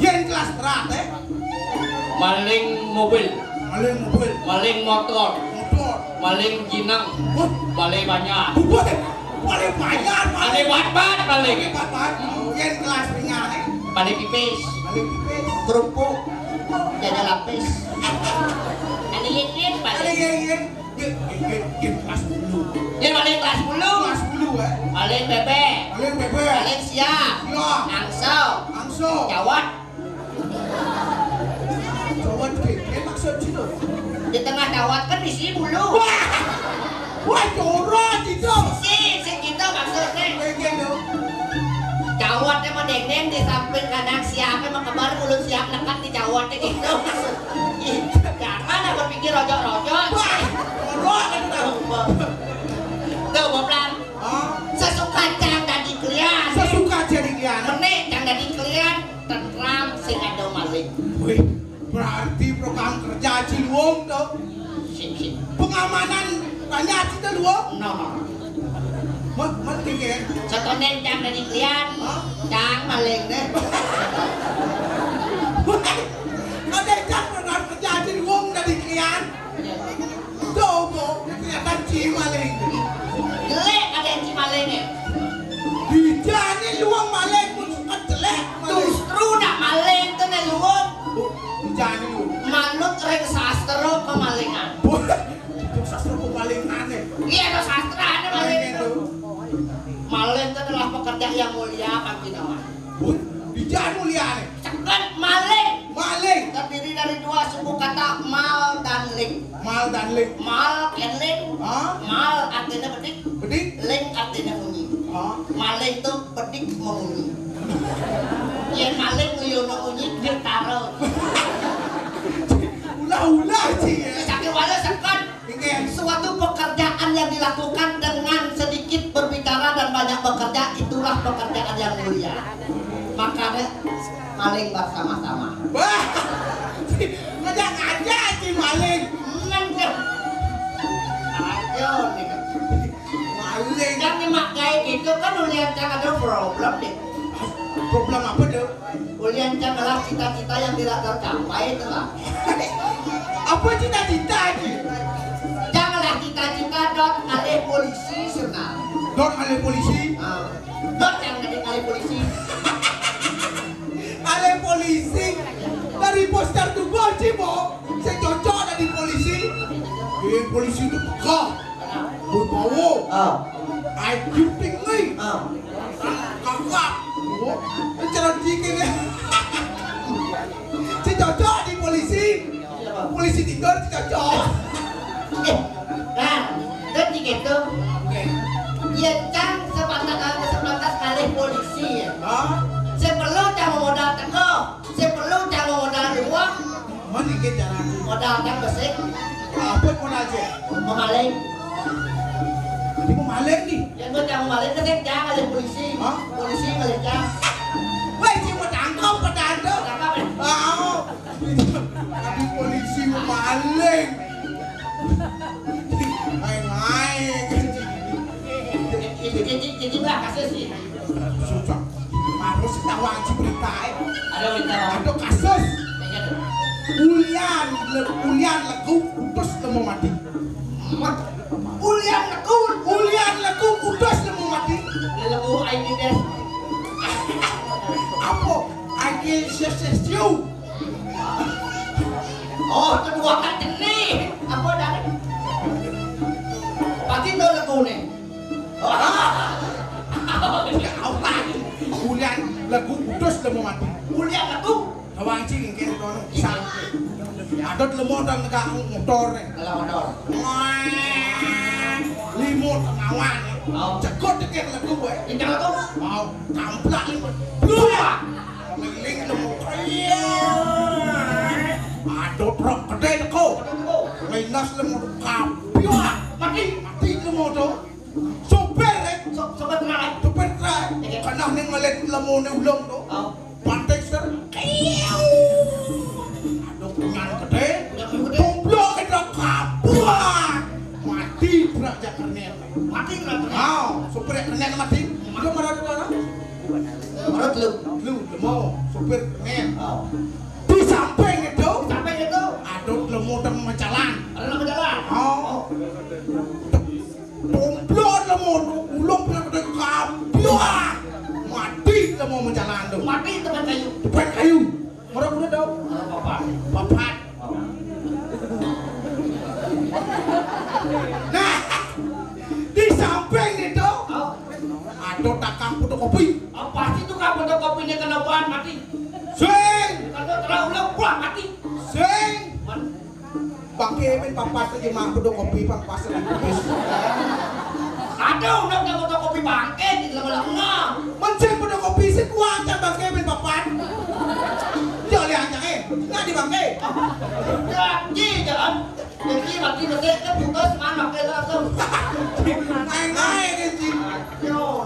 Yen kelas berat, eh? Maling mobil. Maling mobil. Maling motor. Motor. Maling jinang. Wah. Balai banjar. Wah. Balai banjar, Balai bat-bat, maling. Bat-bat. Yen kelas ringan, eh? Balai pipis. Balai pipis. Kerupuk. Dada lapis. Ada yen-yen, Balai. Ada yen-yen. Yen, yen, yen kelas sepuluh. Yen paling kelas sepuluh. Kelas sepuluh, eh? Paling bebek. Paling bebek. Paling siap. Siap. Angso. Angso. Cawat. Cawat, eh, eh, maksud situ. Di tengah cawat kan isi bulu. Wah! Wah, jorok itu. Si, si kita maksudnya. Pengen dong. Cawat emang dendeng di samping kanan siap, emang kebar mulut siap lekat di cawat gitu. Jangan aku pikir rojok-rojok. Wah, jorok itu dah. Tuh, Boplang. Hah? Sesuka cang dadi kalian. Sesuka jadi kalian. Menik cang dadi kalian, tentram sing ada maling. Wih, berarti program kerja Ciluong tuh. Sip, sip. Pengamanan banyak Cita Luong. No, no. Mat, mat, dikit. Setoneng cang dadi kalian. Hah? Cang maling deh. Ada cang program kerja Ciluong dadi kalian. Iya. Tuh, kok kelihatan ci maling. Jelek ada yang ci maling ya. Dijani luang maling pun suka jelek maling. Justru nak maling tuh nih luang. Oh, dijani lu. Manut ring sastra kemalingan. Boleh. Itu sastra kemalingan ya. Iya, ada sastra ada maling. Maling itu. Maling itu adalah pekerja yang mulia, Pak Gunawan. Wih, dijani mulia nih. Ceket maling. Maling. Terdiri dari dua suku kata, mal dan ling. Mal dan ling. Mal, yen ling. Hah? Mal artinya bedik. Bedik. Ling artinya munyi. Hah? Maling tuh bedik memunyi. Yen maling liyo memunyi, dia taruh. Ulah-ulah, Ci, ya. Sakit walau sekon. Oke. Suatu pekerjaan yang dilakukan dengan sedikit berbicara dan banyak bekerja, itulah pekerjaan yang mulia. Makanya paling bersama-sama. Wah, ngajak-ngajak si maling. Mantap. Ayo nih. Maling. Kan nyemak kayak gitu kan ulian cang ada problem deh. Problem apa tuh? Ulian cang ngelah cita-cita yang tidak tercapai itu lah. Apa cita-cita itu? Cang ngelah cita-cita dot ngalih polisi, Suna. Dot ngalih polisi? Ah. Dot yang ngalih, ngalih polisi. Ngalih polisi. Dari poster tuh bocil, Bo. Saya cocok dari polisi. Iya, polisi itu pegah. Berbawa. Ah. I Q tinggi. Ah. Kakak. Oh, cara dikit ya. Si cocok di polisi. Polisi tidur si cocok. Eh, nah, kan gitu. Oke. Ya, cang sepantas, eh, sepantas kalih polisi ya. Hah? Saya perlu cang modal teko. Saya perlu cang modal uang. Mana dikit cara aku? Modal kan besik. Apa modal cek? Memaling. Ini memaling nih. Ya, gua cang memaling, kan cang ada polisi. Hah? Polisi ngalih cang. Weh, cing mau tangkap, pada ada. Tangkap ya? Ah, tapi polisi memaling. Aing-aing. Itu jadi, jadi lah kasus sih. Susah. Harus tahu aja berita, eh. Ada berita. Ada kasus. Kayaknya ada. Ulian le-, ulian legu utus lemo mati. Ulian legu, ulian legu utus lemo mati. Legu ai ni des. Apa? Ai ni ses ses tiu. Oh, kedua kat jenih. Apa dah? Pati tu legu ni. Ulian legu utus lemo mati. Ulian legu. Tawang cing kene kono. Sa. Ada lemo dang negak motor ni. Kalau motor. Wah. Limo tengawan. Oh. Cegot dikit legu, eh. Kencang legu. Mau kamplak limo. Blua. Keliling lemo. Iya. Ada truk gede teko. Lintas lemo kapiwa. Mati. Mati lemo tu. Supir, eh. Sup-, supir truk, eh. Supir truk, eh. Iya. Kena ni ngeliat lemo ni ulung tu. Oh. Pantai ser. Kiu. Ada kunyan gede. Kunyan gede. Tumplok kita kapiwa. Mati truk jak kernet. Mati truk kernet. Oh, supir kernet mati. Dia marah tu mana? Marah lu. Lu, lemo, supir kernet. Oh. Di samping itu, di samping itu, ada lemo tengah jalan. Ada lemo jalan. Oh. Tumplok lemo tu, ulung pina gede kapiwa. Mati lemo menjalan tu. Mati tempat kayu. Tempat kayu. Marah kuda tau? Marah papat. Papat. Nah, di samping itu, oh, ada takang fotokopi. Oh, pasti tukang fotokopi ni kena ban mati. Sing. Kalau terlalu lepas mati. Sing. Man. Bangke men papat tu jema fotokopi pang pasal habis. Aduh, nak fotokopi bangke di lama-lama. Mencen fotokopi sekuat tak bangke men papat. Dia lihat aja, eh. Nak di bangke. Jadi jangan. Jadi mati mesti ke putus mana ke langsung. Ngai-ngai ke sih. Yo.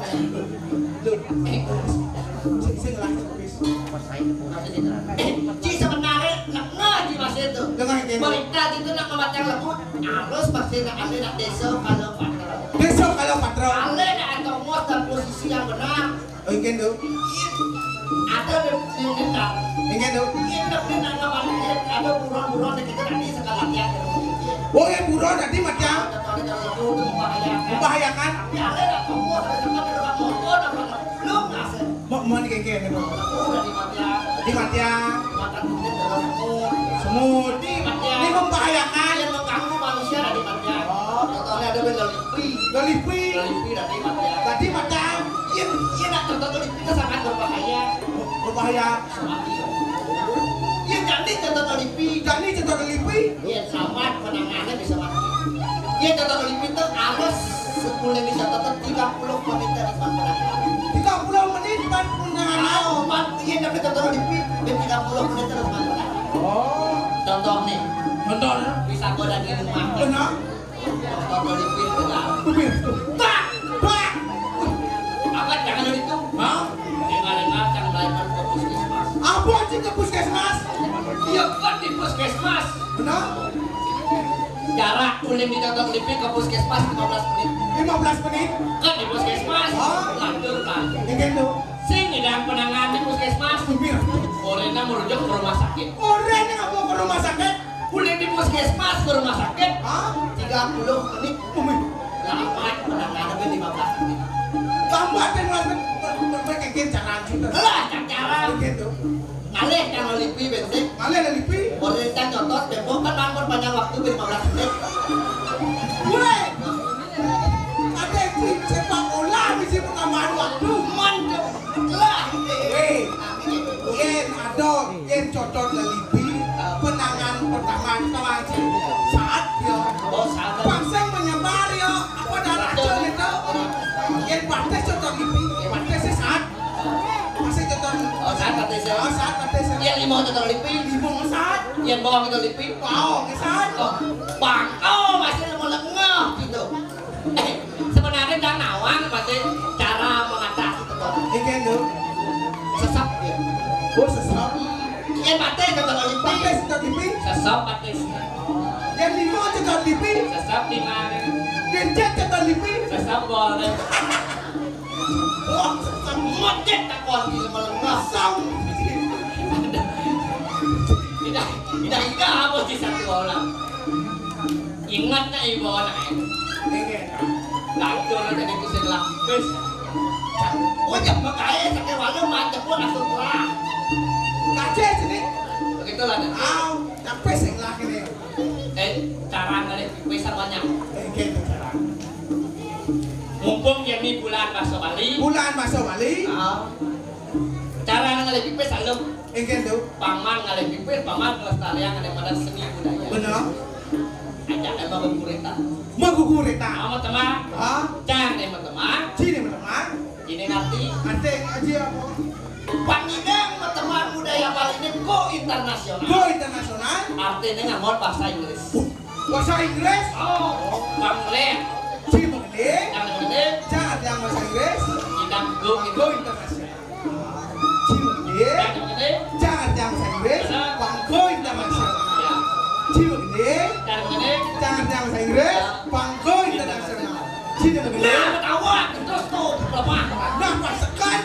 Lut. Eh, sing, sing lah, wis. Eh, Ci sebenarnya nak ngaji masih itu. Dengar ini. Berita itu nak mematikan lembut. Harus pasti nak ada nak desa kalau patro. Desa kalau patro. Kalau nak atau mos dan posisi yang benar. Oh, ingin tu. Ada yang minta. Ingin tu. Ingin tapi nak ngapain? Ada buron-buron yang kita nanti sekali latihan. Oh, yang buron nanti macam. Ada tahu dia kalau itu membahayakan. Membahayakan. Tapi ada nak atau mos ada sempat ada motor dan Mau, mau ni kengkeng ni, Bang. Di matiang. Semut. Semut. Ini membahayakan. Yang mengganggu manusia ada di matiang. Oh. Contohnya ada benda lipi. Lolipi. Lolipi ada di matiang. Tadi matiang. Iya, iya, nak contoh lipi itu sangat berbahaya. Berbahaya. Sama dia. Iya, jadi contoh lipi. Jadi contoh lipi. Iya, selamat, penanganannya bisa mati. Iya, contoh lipi itu harus Sepuluh menit satu atau tiga puluh menit dari tempat penangkapan. Tiga puluh menit tempat penanganan. Tahu, Pak, iya, tapi contoh lipi, dia tiga puluh menit dari tempat penangkapan. Oh. Contoh nih. Contohnya? Bisa gua dan di rumah. Benar. Contoh lipi, benar. Benar. Tak. Tak. Apa jangan itu? Hah? Dia nggak ada ngacang, belajar ke puskesmas. Apa sih ke puskesmas? Iya, kan di puskesmas. Benar? Jarak ulin di contoh lipi ke puskesmas lima belas menit. Lima belas menit? Kan di puskesmas. Oh. Lanjut lah. Ingin tu. Sing idang penanganan di puskesmas. Sumir. Orangnya merujuk ke rumah sakit. Orangnya nggak mau ke rumah sakit. Ulin di puskesmas ke rumah sakit. Hah? Tiga puluh menit. Umi. Lambat penanganan lima belas menit. Lambat lima belas menit. Ber-, ber-, berkekin cara. Lah, cara. Begitu. Ngalih kan lipi bensin. Ngalih lipi. Orang yang contoh tempo kan mampun panjang waktu lima belas menit. Weh. Ada tim sepak bola bisa pertambahan waktu. Mantap. Lah. Weh. Yen ada, yen cocok lipi, penangan pertama, pertama saat ya. Oh, saat. Bangsa menyebar ya. Apa darah itu? Yen batis cocok lipi, batis saat. Masih tetap. Oh, saat batis ya. Oh, saat batis ya. Yang lima tetap lipi. Lima saat. Yang bawah kita lipi. Bawah saat. Oh, bangkau masih lima lengah gitu. Eh, sebenarnya jangan nawang masih cara mengatasi tetap. Ini lo. Sesap ya. Oh, sesap. Yang batis tetap lipi. Batis tetap lipi. Sesap batis. Yang lima tetap lipi. Sesap lima. Yang jet tetap lipi. Sesap boleh. Wah, semua dia tak kuat di lemah-lemah. Sam. Ini Ida-ida apa sih satu orang? Ingat nak ibu anak ini? Ingat. Langsung aja di kusir lapis. Oh, jangan makanya sakit walau macam pun langsung pulang. Kaca sini. Begitulah. Aw, capek sing lah ini. Eh, cara ngalih pipis banyak. Eh, gitu cara. Mumpung ini bulan bahasa Bali. Bulan bahasa Bali. Ah. Cara ngalih pipis alum. Inggih, Nduk. Paman ngalih pipis, paman ngelestariang ngalih pada seni budaya. Bener. Ajak emang guguritan. Mau guguritan. Sama teman. Hah? Jangan emang teman. Sini, teman. Ini ngerti. Ngerti aja apa? Pangidang teman budaya Bali ini go internasional. Go internasional. Artinya ngamot bahasa Inggris. Bahasa Inggris? Oh, Bangladesh. Cimengde. Yang gede. Jangan yang bahasa Inggris. Kita go go internasional. Cimengde. Yang gede. Jangan yang bahasa Inggris. Bangko internasional. Ya. Cimengde. Yang gede. Jangan yang bahasa Inggris. Ya. Bangko internasional. Cimengde. Nah, ketawa. Terus tuh, lemah. Nah, pasekan.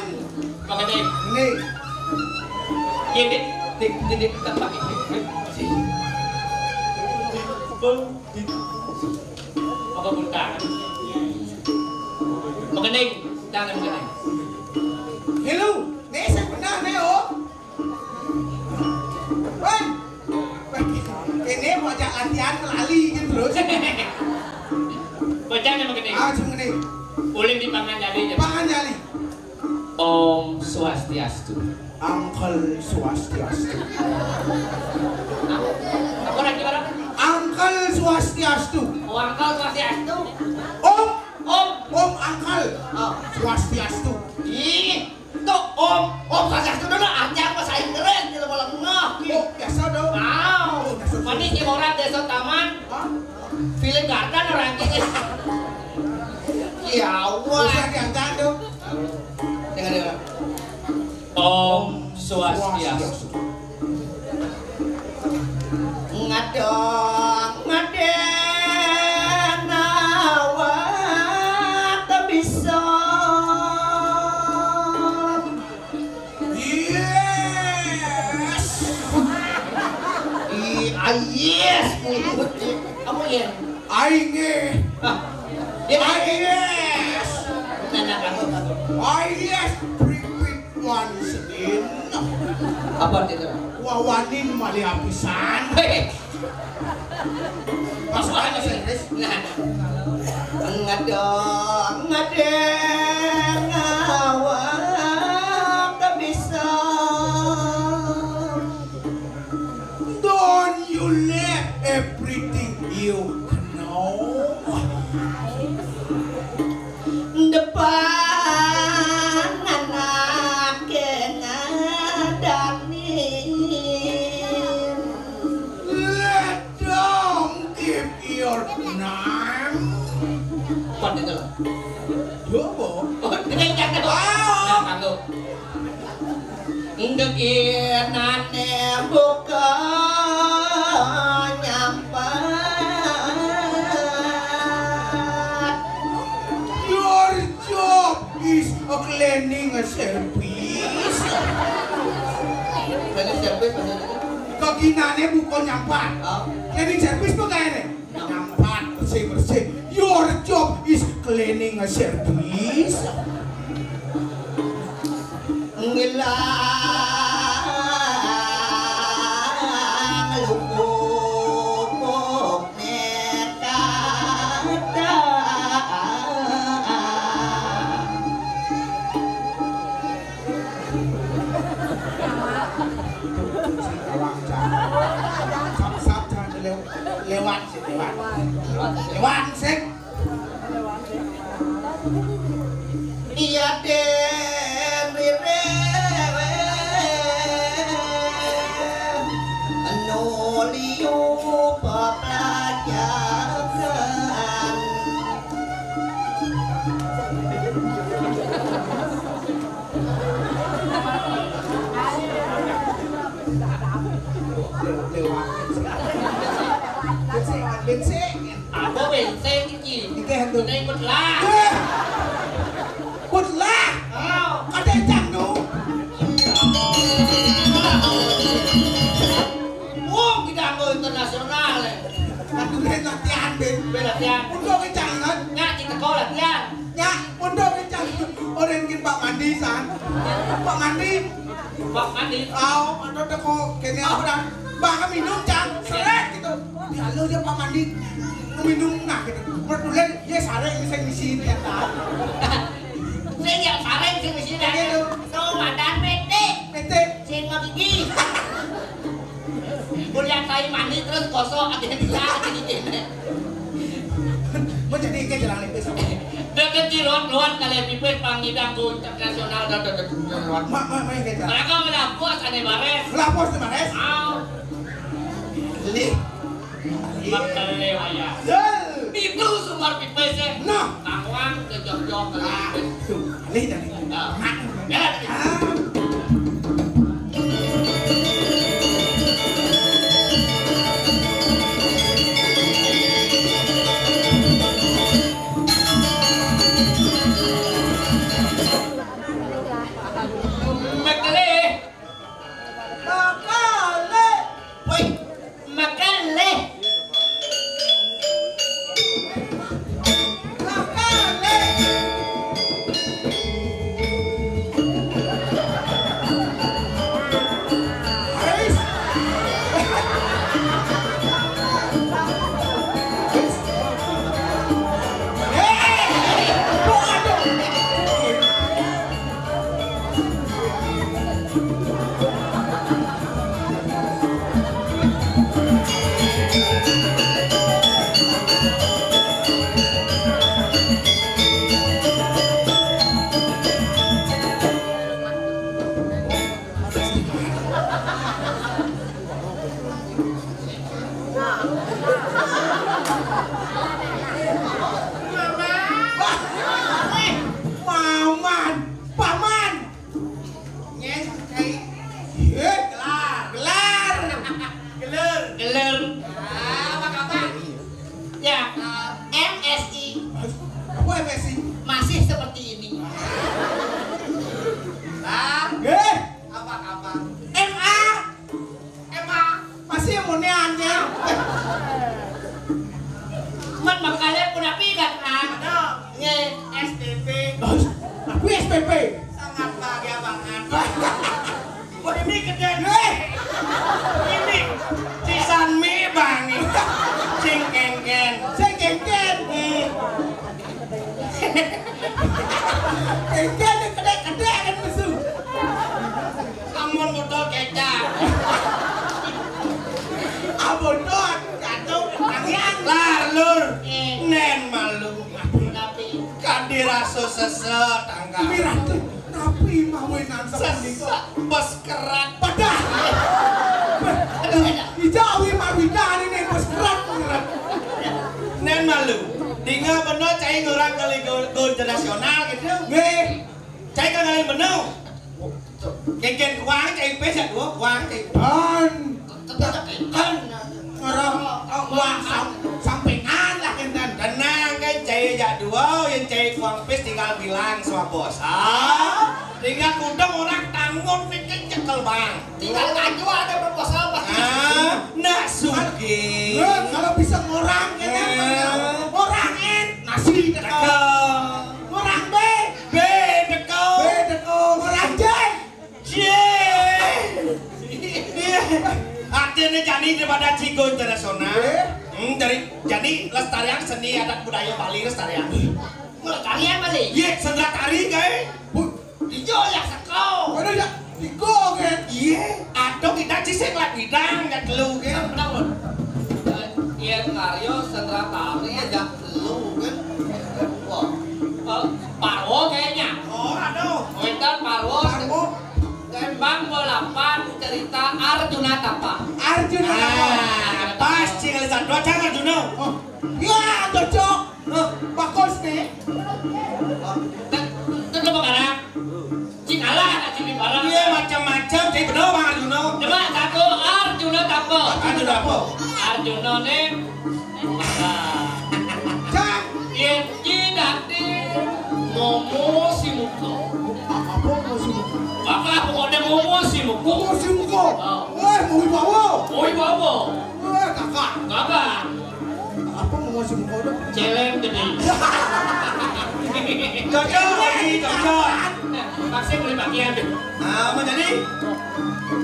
Mengenai. Ini. Ini, di, di, di tempat ini. Apa buta? Mengenai, jangan mengenai. Hello, nih saya pernah nih, oh. Wan, ini mau ajak latihan melali gitu terus. Bacaan yang mengenai. Ah, cuma nih. Ulin di pangan jadi. Pangan jadi. Om Swastiastu. Uncle Swastiastu. Apa lagi orang? Uncle Swastiastu. Oh, Uncle Swastiastu. Om. Om. Om Uncle. Oh. Swastiastu. Ih, tuh Om. Om Swastiastu dulu aja bahasa Inggris di lama-lama. Oh, biasa dong. Wow. Oh, biasa. Mana sih orang desa taman? Hah? Philip Garden orang ini. Ya Allah. Bisa diangkat dong. Dengar, dengar. Om Swastiastu. Ngadong ngadeng awak bisa. Yes. I, ah, yes, mulut. Kamu ya? Aing eh. Ah. Ya, I yes. Nah, nah, kamu, kamu. I yes. Repeat once again. Apa artinya? Wawanin malih apisan. Hei. Masuk aja sih, Chris. Nah. Ngadeng, ngadeng, awak bisa. Don't you let everything you know. Depan anak ngadanin. Let them keep your name. Pan itu lah. Dua apa? Oh, ini yang cakep. Wow. Nah, kanggo. Ndekinane buka nyampat. Your job is a cleaning service. Cleaning service maksudnya? Kaginane buka nyampat. Oh. Cleaning service tuh kayaknya. Nyampat, bersih-bersih. Your job is cleaning service. Ngilang lupuk nekata. Sap-sap jangan lew-, lewat. Lewat. Lewat, sik. Iya, den, rirem, anu liu pepelajaran. Lewat. Bensin, bensin. Apa bensin iki? Iki hantu. Ini ikut lah. Eh! Ikut lah. Oh. Ada yang candu. Pisan. Pak Mandi. Pak Mandi. Au, ada teko kene orang. Bang minum, Cang. Seret gitu. Dialog aja Pak Mandi. Minum nah gitu. Bertulen, ya sareng bisa misi ternyata. Saya nggak sareng sih misi. Gitu. Tuh, madan P T. P T. Sing mau gigi. Kuliah tai mani terus kosong, ada yang bisa, ada yang gini. Mau jadi ke jalan itu sama. Deket Cilon, luar kali pipis, pangidang ku internasional, dan deket Cilon. Mak, mak, mak, yang kecil. Mereka melapus, ada bares. Melapus di bares? Au. Lih. Makele wayah. Zul. Itu sumber pipis, ya. Nah. Tawang, jok-jok, Ah, pipis. Tuh, lih dari. Ah. Mak. Ya, lih. Ah. Makele. Makele. Woi, makele. Makele. Maman, paman. Nyen, cai. Eh, gelar. Gelar. Gelar. Gelar. Ah, apa kabar? Ya, eh, M S I. Apa M S I? Masih seperti ini. Lah, Eh, apa kabar? M A. Emang masih yang monian ya. Man makanya pun api kan, ah. Ada. Nge. S P P. Tapi S P P. Sangat bahagia banget. Wah, ini gede. Eh. Ini. Sisan mi bang. Sing kengken. Sing kengken. Hmm. Kengken gede-gede kan musuh. Amun botol kecap. Abon doang, jatuh, tangian. Lar, lur. Eh. Nen malu. Tapi. Kadi raso sese, tangga. Tapi ratu, tapi mawinan sepunika. Sesek, bos kerat. Padah. Ijawi mawidani ning bos kerat, kerat. Nen malu. Dinga beno cai ngurang kali go, go internasional gitu. Nggih. Cai kang kali beno. Kengken kuang cai pes ya dua, kuang cai. Kan. Kan. Ngarang, ah, wah, sam-, sampingan lah, enten. Tenang, kan, cai jak dua, yang cai kuang pis tinggal bilang sama bos. Ah, tinggal kudung orang tanggung pikir cekel, Bang. Tinggal kaju ada proposal, Bang. Ah, nak sugih. Eh, kalau bisa ngorang, ya, kan? Eh. Ngorang, en, nasi, dekel. Dekel. Ngorang, be. Be, dekel. Be, dekel. Ngorang, jai. Cie. Iya. Artinya jani daripada Cigo Internasional. Iya. Hmm, dari, jani lestarian seni adat budaya Bali lestarian. Lestarian Bali? Iya, sendera tari, guys. Bu, dijo ya seko. Mana ya? Digo, kan? Iya. Atau kita cisik lah bidang, ya telu, kan? Benar, benar. Eh, iya, karyo sendera tari ya, jak telu, kan? Wah. Eh, Parwo kayaknya. Oh, aduh. Wetan Parwo. Parwo. Tembang bolapan cerita Arjuna Tapa. Arjuna Tapa. Ah, pas, cing, ada satu aja Arjuna. Oh, ya, cocok. Hah? Bagus nih. Ten-, ten-, apa karang? Cing kalah, cing di barang. Iya, macam-macam, cing bener, Bang Arjuna. Coba satu, Arjuna Tapa. Arjuna apa? Arjuna nih. Nah. Cang. Yen ki dadi momo si muka. Apa momo si muka? Apa pokoknya momo si muka? Momo si muka. Oh. Wah, mau bawa. Mau bawa. Wah, kakak. Kakak. Apa momo si muka udah? Celeng gede. Cocok, Haji, cocok. Maksud boleh pakaian tu. Ah, apa jadi?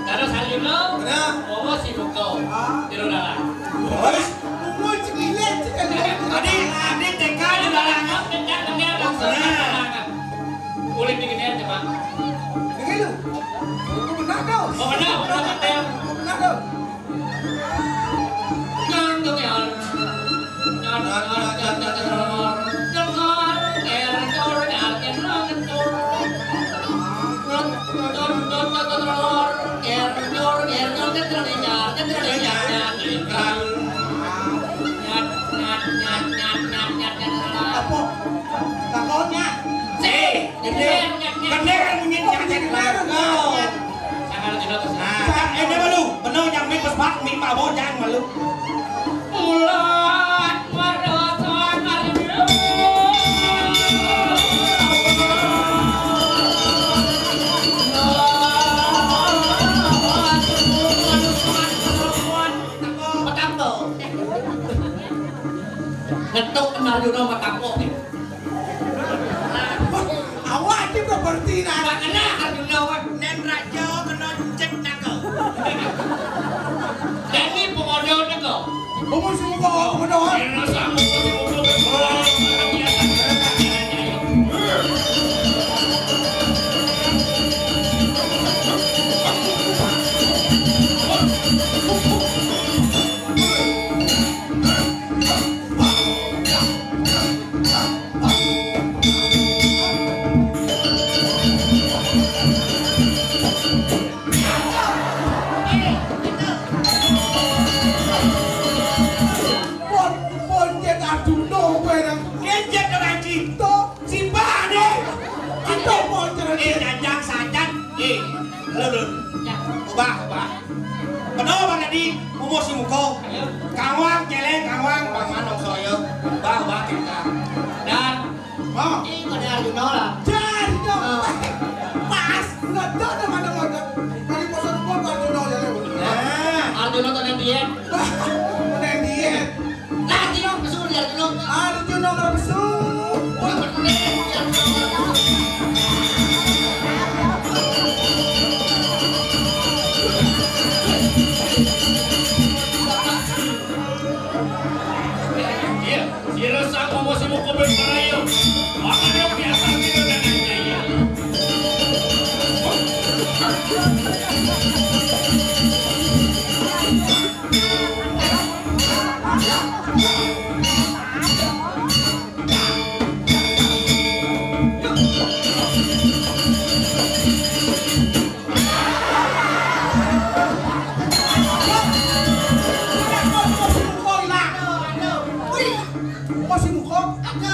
Terus hari lo, Mana? Bobo si Buko. Ah. Di dalam. Wes, umur cilik, cilik. Tadi, tadi T K di dalam. Kencang, kencang, langsung. Nah. Boleh dikenain, coba. Dengar lu. Benar tu. Oh, benar, benar, benar. Benar tu. Apa? Takutnya. Si, bener. Bener bunyi nyanyi. Nah, ini malu. Bener nyampe pas bak, mi mabo jangan malu. Ulat marasan malu. Petang tuh. Ngetuk kenal Juno sama Tako nih. Awak aja udah berhenti, nah. Nggak kena Arjuna, Wan. Nen Raja kena cek naka. Jadi pengodo naka. Umur semua pengodo. Kira sama umur semua pengodo. Pon, pon, yen Arjuna kowe nang. Yen yen ora cinta, simbane. Cinta pon cara. Eh, janjang sajan. Eh, lho, lho. Ubah, ubah. Kenapa tadi umur si muka? Kawang, celeng, kawang, paman, nong soyo. Ubah, ubah, kita. Dan Oh. Ih, pada Arjuna lah. Jar, Arjuna. Oh. Pas, ngetok nang mana ngetok. Kali poso rupa Arjuna ya, lho. Nah. Arjuna tuh yang diet. Wah, yang diet. Nah, Arjuna, pesu di Arjuna. Arjuna, pesu. Wah, bener, Arjuna. Iya, sira sak apa sing mukubit para iya. Makane biasa kira dan iya. Masih muka? Ada.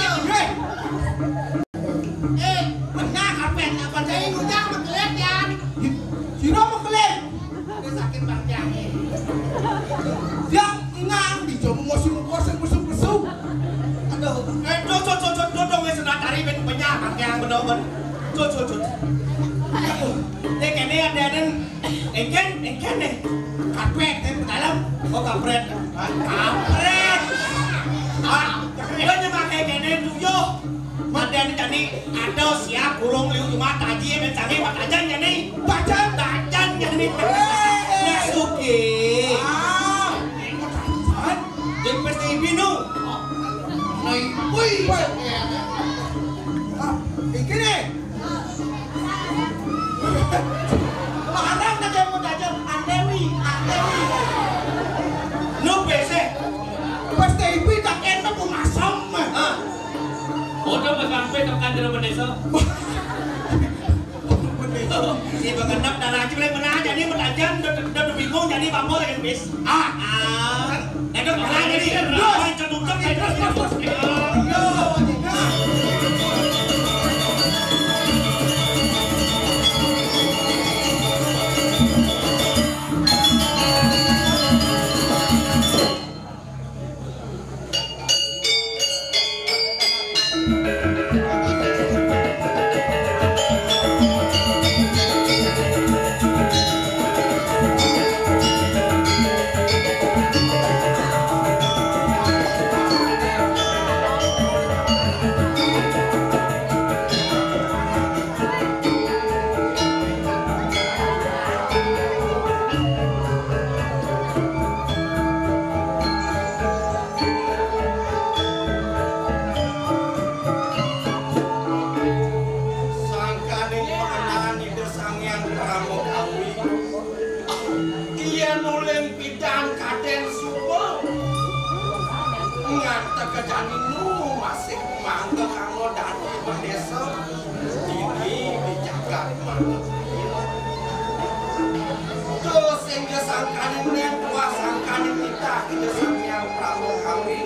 Eh, benar, apa yang apa saya ngundang mengkeliat ya? Sira mengkeliat. Sakit panjang. Yang ingang di jomu masih muka sing mesum-mesum. Aduh, eh, do, do, do, do, do, do, wis nak tari ben penyah panjang bener, ben. Do, do, do. Aduh, ini kene ada, ada. Engken, engken deh. Kaprek, eh, dalam. Oh, kaprek. Ah, kaprek. Ah, lo nyemakai kene tujuh. Matian tadi ada siap burung liu cuma taji, eh, tadi mat ajan jadi. Tajan, tajan jadi. Nah, suki. Ah, tajan. Jadi pasti binu. Nah, wih. Ah, iki nih. Larang tak kayak mau tajam, antewi, antewi. Nu bese. Pas T V tak enak mau masam. Ah. Udah mau sampai tekan di rumah desa. Si begenap darah aja boleh menang, jadi bertajan, udah, udah bingung, jadi apa lagi bis. Ah, ah. Terus, terus, terus. Jani nu masih mangga kanggo dadi bendésa dini di jagat Madura. Terus ing gesangkaning neng tuah sangkaning titah Ida Sang Hyang Prabu Kawi.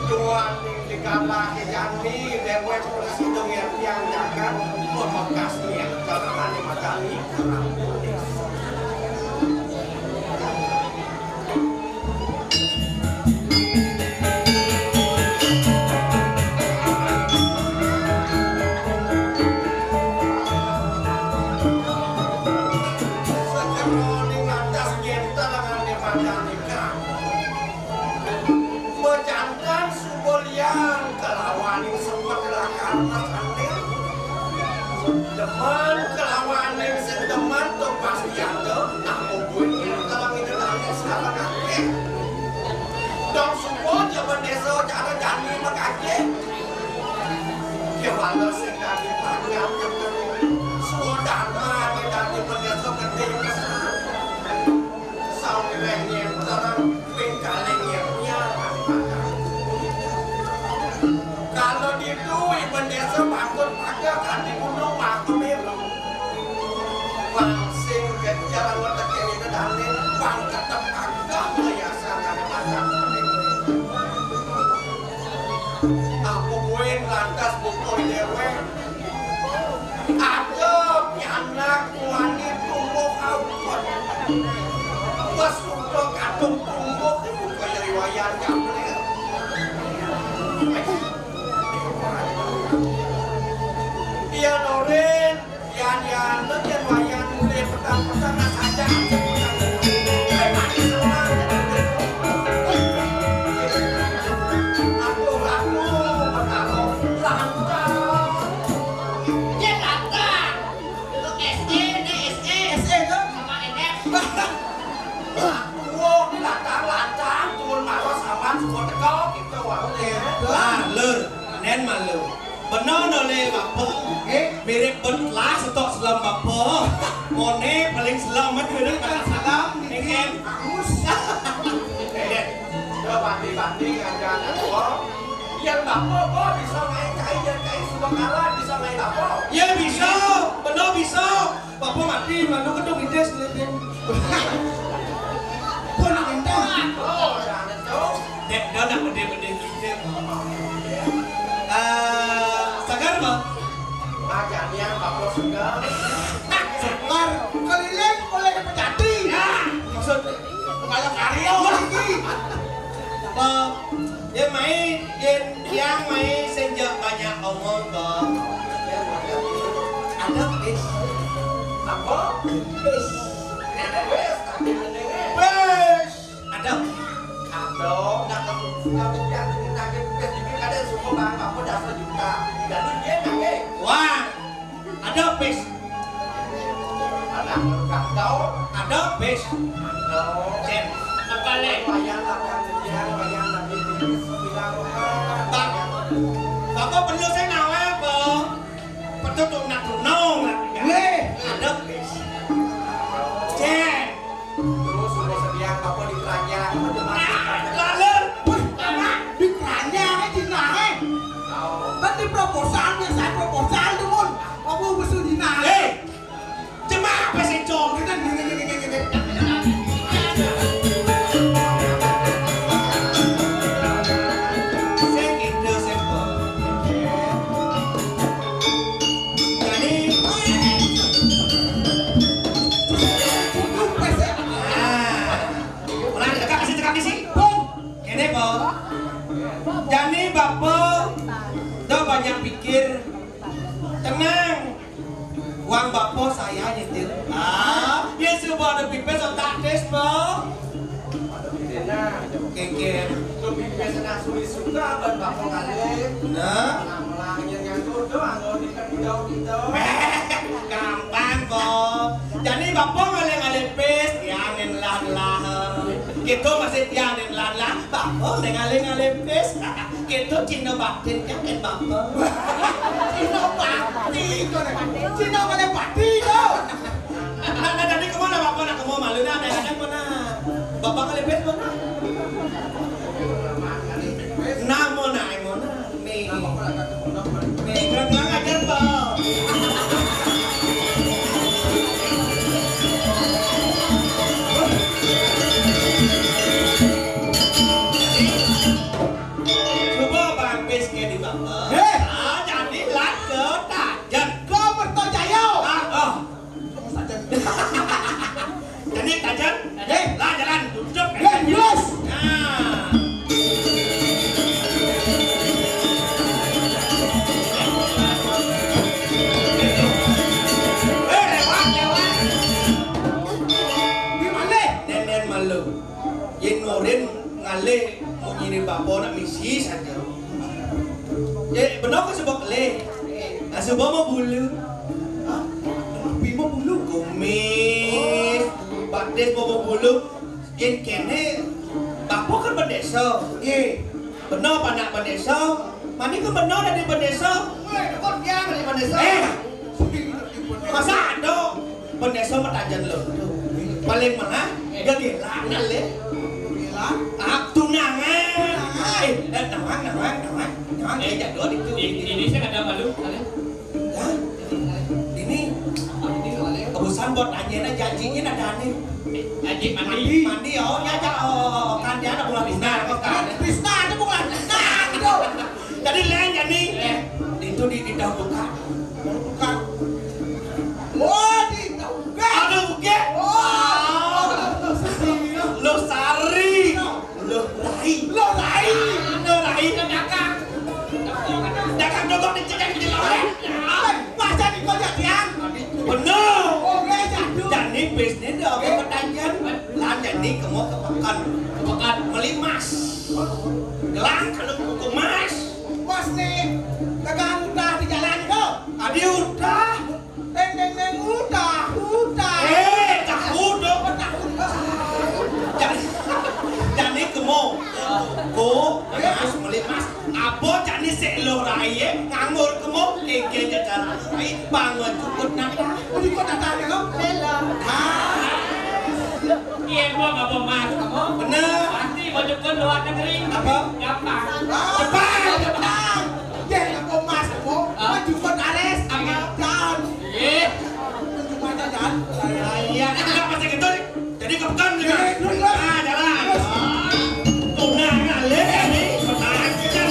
Tuan ing digalah jani déwék prasida ngertiang jagat mabekas nyen kalahane madani Prabu Désa. Sajeroning lantas yen terangane pancanika. Majanten suba lian kelawaning sempet lakar masane. Demen kelawaning sing demen to pasti ada, namo kuwi yen telang ida dane sekarang akeh. Dong suba jaman desa cara jani makaje. Kewala sing dadi pangkat, suwa dharma dadi bendésa gedhe pisan. Sawiréh nyénter wingkaling yéhnya. Kalau ditu iban désa pangkut pagah kanthi gunung Mahameru. Wang sing gencar anggota kene dane, wang tetep pagah meliasan kali pagah. Apa buin lantas butuh dewek? Ada pianak wani tumbuh awet. Wes udah kadung tumbuh iku kaya riwayan gampil. Iya, Norin. Yan, yan, lu yen wayan mulai petang-petang, nah, saja. Eh, mati semua. Aku, aku, perkara lancar. Yen lancar. Lu S E, ini S E. S E, lu? Sama N S. Wah, ini lancar, lancar. Turun maros aman, semua teko, gitu, warung ya. Lah, lur. Nen malu. Bena no le bapa. Eh? Mirip ben lah setok selam bapa. Mone paling selam men mirip kan selam niki. Angus. Eh, do bati-bati ada anak tua. Yang bapa apa bisa main kai, yang kai sudah kalah bisa main bapa. Ya bisa, bena bisa. Bapa mati, manu kedung ides leben. Pun minta. Oh, ya, ada tu. Dek, dah nak bedil-bedil kita. Ah, sagar, Bang? Macam yang bapa segar. Segar. Keliling oleh pejati. Ya, maksud kalau karyo lagi. Bang, ya mai, yen yang mai senja banyak omong, Bang. Ada bis. Apa? Bis. Ada bis, tapi mendingan. Bis. Ada. Ada. Nak kamu, kamu yang ini lagi bis ini ada semua barang apa dah sejuta. Jadi dia pakai. Wah. Ada bis. Ada. Ada bis. Ada. Cen. Apa le? Bayar lah kan, bayar, bayar lah, bis, bis, bilang apa? Bang. Bapak perlu saya nawa apa? Betul tuh nak tunong lah. Weh. Ada bis. Cen. Terus sudah sedia apa di keranjang? Lalu, wih, apa? Di keranjang, eh, di nahe. Kan di proposal, biasa proposal tuh, Mun. Apa musuh di nahe? Eh, cuma apa sih, Cong? Kita gini, gini, gini, gini. Sing gitu, sing kok. Jadi, ah, orang cekak sih, cekak sih. Bung, ini, Bung. Jadi, Bapak udah banyak pikir. Tenang. Uang Bapak saya nyetir. Ah, ya, coba ada pipis otak tes, Bung. Kengkeng. Lebih biasa nak suri suka ban bapa kali. Nah. Nah, melangir yang jodoh, anggo di kan jauh kita. Gampang, Bung. Jadi, Bapak ngalih-ngalih pis, ya, nen lah, lah. Kita masih, ya, nen lah, lah. Bapak ngalih-ngalih pis. Kita Cina batin, ya, kan, Bapak? Cina batin, kau ni. Cina ngalih batin, kau. Nah, nah, tadi kamu nak apa, nak kamu malu, nak, ada yang mana? Bapak ngalih pis mana? Namo nae mona? Me. Namo kok ora kate mona, Mas? Me, kurang-kurang ajar, Pak. Coba Bang Pis ke di Bapak. Heh. Ah, jadi lan ke Tajan. Ke Mertojayo. Ah, oh. Jadi Tajan. Eh. Lah, jalan. Duduk. Eh, mulus. Nah. Eh, lewat, lewat. Di mana? Nenen malu. Yen Nurin ngalih munyi ni bapa nak misi saja. Ye, benar ke sebab kelih? Nah, sebab mau bulu. Hah? Tapi mau bulu? Kumis, batis mau bulu. Yen kene, bapa kan bendesa. Ye. Benar apa nak bendesa? Mani ke benar dari bendesa? Weh, kok dia dari bendesa? Eh, masa ada bendesa Mertajan lo? Paling mahal, dia gila, nale. Gila? Ah, tunangan. Tunangan. Eh, eh, nawang, nawang, nawang. Nawang, eh, jadwal itu. Ini, ini saya ada malu, kali. Hah? Ini? Ini, kali. Urusan buat tanya, nah, janjinya ada nih. Janji mandi. Mandi, oh, ya, ya, oh, kan dia ada bulan Krisna, kan? Krisna, ada bulan Krisna, gitu. Jadi lain jadi. Eh. Itu di, di daun buka. Daun buka. Oh, di daun buka. Ada buka. Oh, lo sari. Lo rai. Lo rai. Lo rai. Dagang. Dagang dogok di cekek di lawan. Masa di kau jadian? Bener. Oke, jadul. Jadi bisnis dah apa pertanyaan? Lan jadi kemo ke pekan. Ke pekan. Meli mas. Gelang kalau buku mas. Mas nih, kagak udah di jalan tuh. Adi udah. Teng teng teng, udah, udah. Eh, tahu dong. Jadi, jadi kemo. Ko, mas meli mas. Apa jani sik lo rai, eh? Nganggur kemo, kengke jajaran rai, bangun cukup nata. Oh, di kota tadi lo? Bela. Ah. Iya, gua nggak mau mas. Apa? Bener. Pasti mau cukup luar negeri. Apa? Gampang. Ah, Jepang. Jepang. Ya, apa mas, apa? Ah. Mau cukup ares. Apa? Jalan. Iya. Cukup aja, jalan. Iya, enggak, masih gitu. Jadi ke pekan juga. Iya, iya, iya. Ah, jalan. Terus. Tunangan, leh, ini. Pertahankan.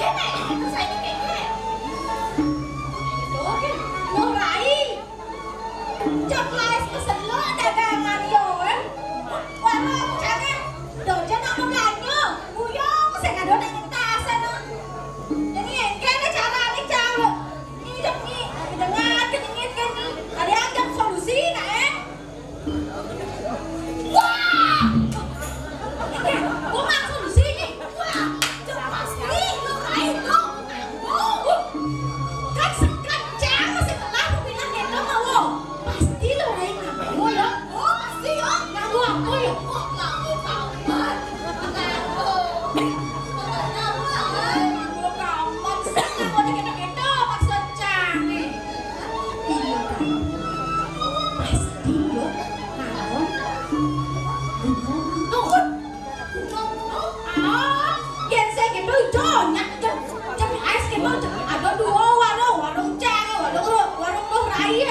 Kéné, terus saiki kéné. Ayo, Dok. Loh, Rai. Cok laes keselok dagangan yo, eh. Warung jangan. Dojo nak belanjo. Buyung sing ado nang tas sana. Jadi engké carane, Cak. Ini, Cak, ini. Dengar, kenyit kan. Ada yang solusi, nak, eh? Wah! Ini, gua maksud di sini. Wah, jelas nih, lo Rai, lo. Oh, kan sekencang masih telah aku bilang gendong, mau. Pasti lo Rai nganggo, ya? Oh, pasti, ya. Nganggo apa, ya? Oh, nganggo kamar. Nganggo. Nganggo kamar, sih, nganggo dikit-dikit, maksud Cang. Iya, Kak. Pasti yo, ngawon. Gunung. Gunung. Ah, yen sing gitu, jonyak, jep, jep, es gitu, jep. Ada dua warung, warung Cang, warung Ro-, warung Roh Rai.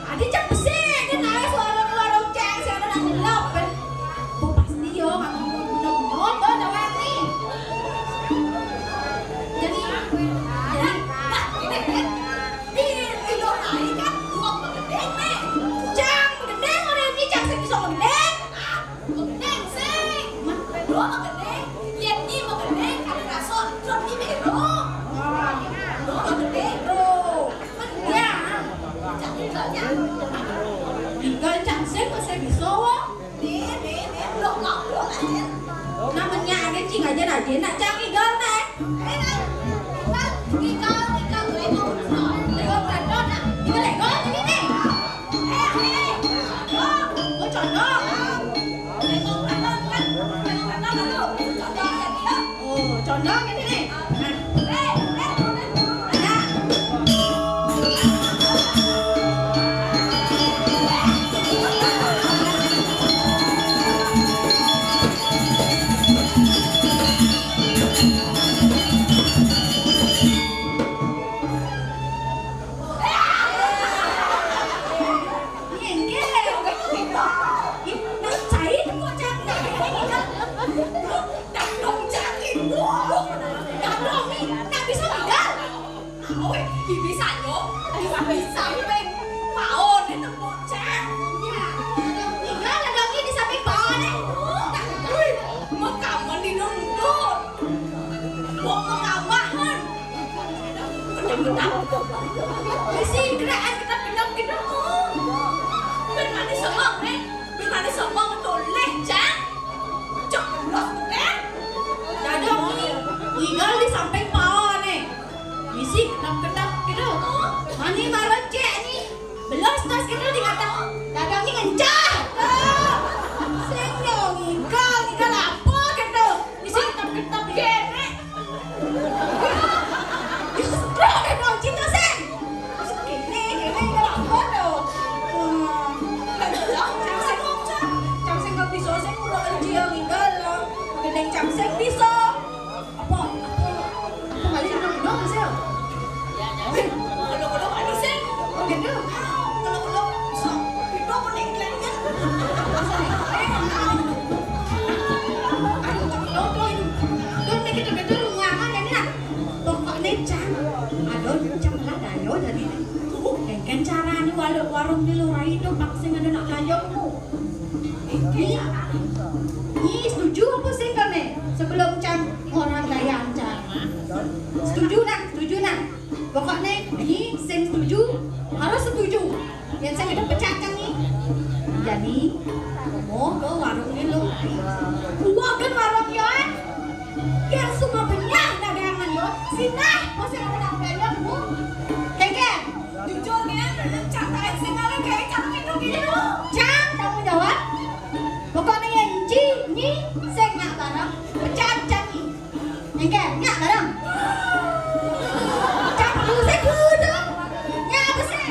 Adi jep sing, yen es warung, warung Cang, sing ada nang lop, ben. Bu pasti yo, ngawon gunung. Oh, tuh, ada warni. Jadi, jadi, Di, di Roh Rai kan wong magending, Nek. Cang magending, ora iki Cang sing iso magending. Ah, magending sing. Mah, lho magending. Yen iki magending, kan rasa drop iki melo. Lho magending, lho. Iya. Cang, Cang. Tinggal Cang sing masih bisa, wong. Nih, nih, nih. Loh, loh, loh, anjir. Namanya aja cing aja aja nak Cang Igal, Nek. Eh, Nek. Igal, Igal, Igal, Igal, Igal, Igal, Igal, Igal, ini nih. Eh, eh, condong. Oh, condong. Condong, condong, condong. Oh, condong ini nih. Nah. Eh, eh, eh, eh. Nah. Nggih, nggih. Ih, nang jahit kok, Cak. Dadong jahit. Dadong, nak bisa tinggal. Awe, iki bisa yo. Iki bisa ping paon, tembok, Cak. Iya. Tinggal dadong iki di samping paon, eh. Wih, makaman di nunduk. Wong makaman. Isi gerakan kedap-kedap gitu. Ben mani semang, eh. Ben mani semang toleh, Cang. Cok, los, eh. Dadong iki, Igal di samping paon, eh. Isi kedap-kedap gitu. Mani maro cek ni. Belas tas gitu di kata. Dadong iki ngencah. Sing yo Igal, Igal apa gitu. Isi kedap-kedap kene. Terus deh, dong, cinta, Seng. Terus gini, gini, gini, apa tuh? Hmm. Kan jelas, Cang Seng, Cang Seng nggak bisa, Seng, udah ada dia meninggal, loh. Gendeng Cang Seng bisa. Apa? Apa? Apa kali yang dong, Seng? Seng, kalau, kalau ada, Seng. Oh, gitu. Kalau, kalau bisa, itu apa nih, kalian? Aduh, cok, cok, cok. Tuh, nih, gitu, gitu, lu nyaman, ya, nih, lah. Pokoknya Cang, aduh, Cang lah dayo jadi. Engken carane walu-, warung di Lurah itu pak sing ada nak belanjamu. Ini, ini setuju apa sing kene? Sebelum Cang orang gayaan Cang. Setuju nak, setuju nak. Pokoknya ini sing setuju harus setuju. Yang saya ada pecat kan nih. Jadi, mau ke warung dulu. Gua kan warung ya. Yang semua benyah dagangan lo. Sinah, masih ada nak belanja bu. Kengkeng. Jujur nih, Cang, tak sing kali kayak Cang itu gitu. Cang, tanggung jawab. Pokoknya yang ji, ni, sing nak barang, pecat Cang ni. Engke, nyak bareng. Cak, lu sing kudu. Nyak apa sih?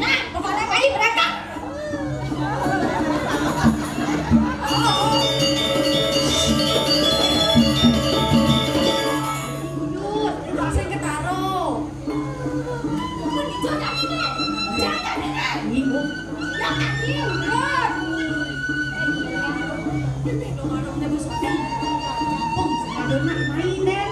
Nah, pokoknya ayo berangkat. Kudu, sing ketaro. Pun dicodak ini. Jangan ini. Ini, Bu. Jangan ini, Bu. Ini, Bu, orang nebus. Kampung, aduh, nak main deh.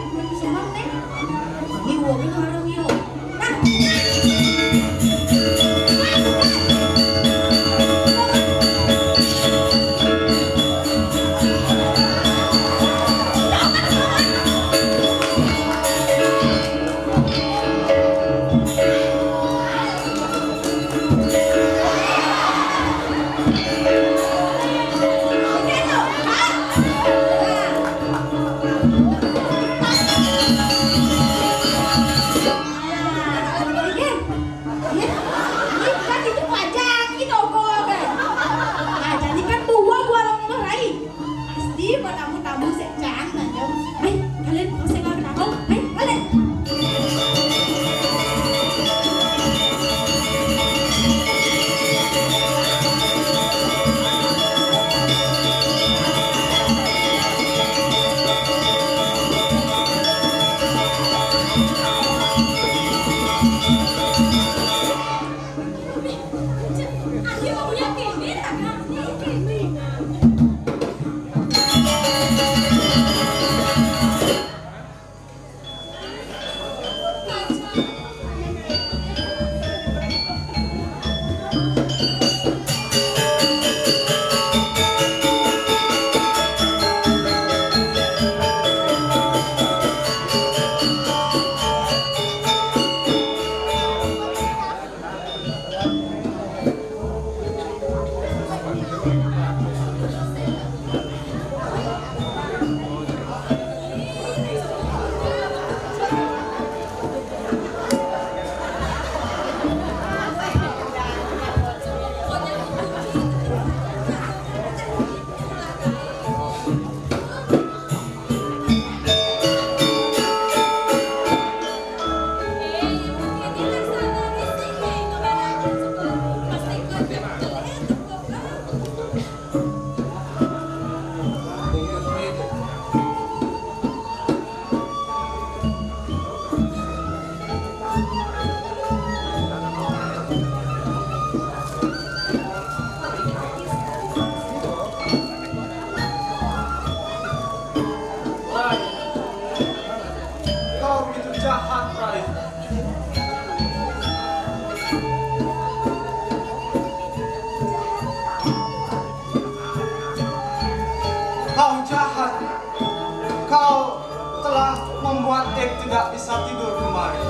Iki kok tamu-tamu sik jan, Tanjung. Ayo, kalian mau sing karo aku? Ayo, balik. Rai, kau begitu jahat, Rai. Kau jahat. Kau telah membuat Ek tidak bisa tidur kemarin.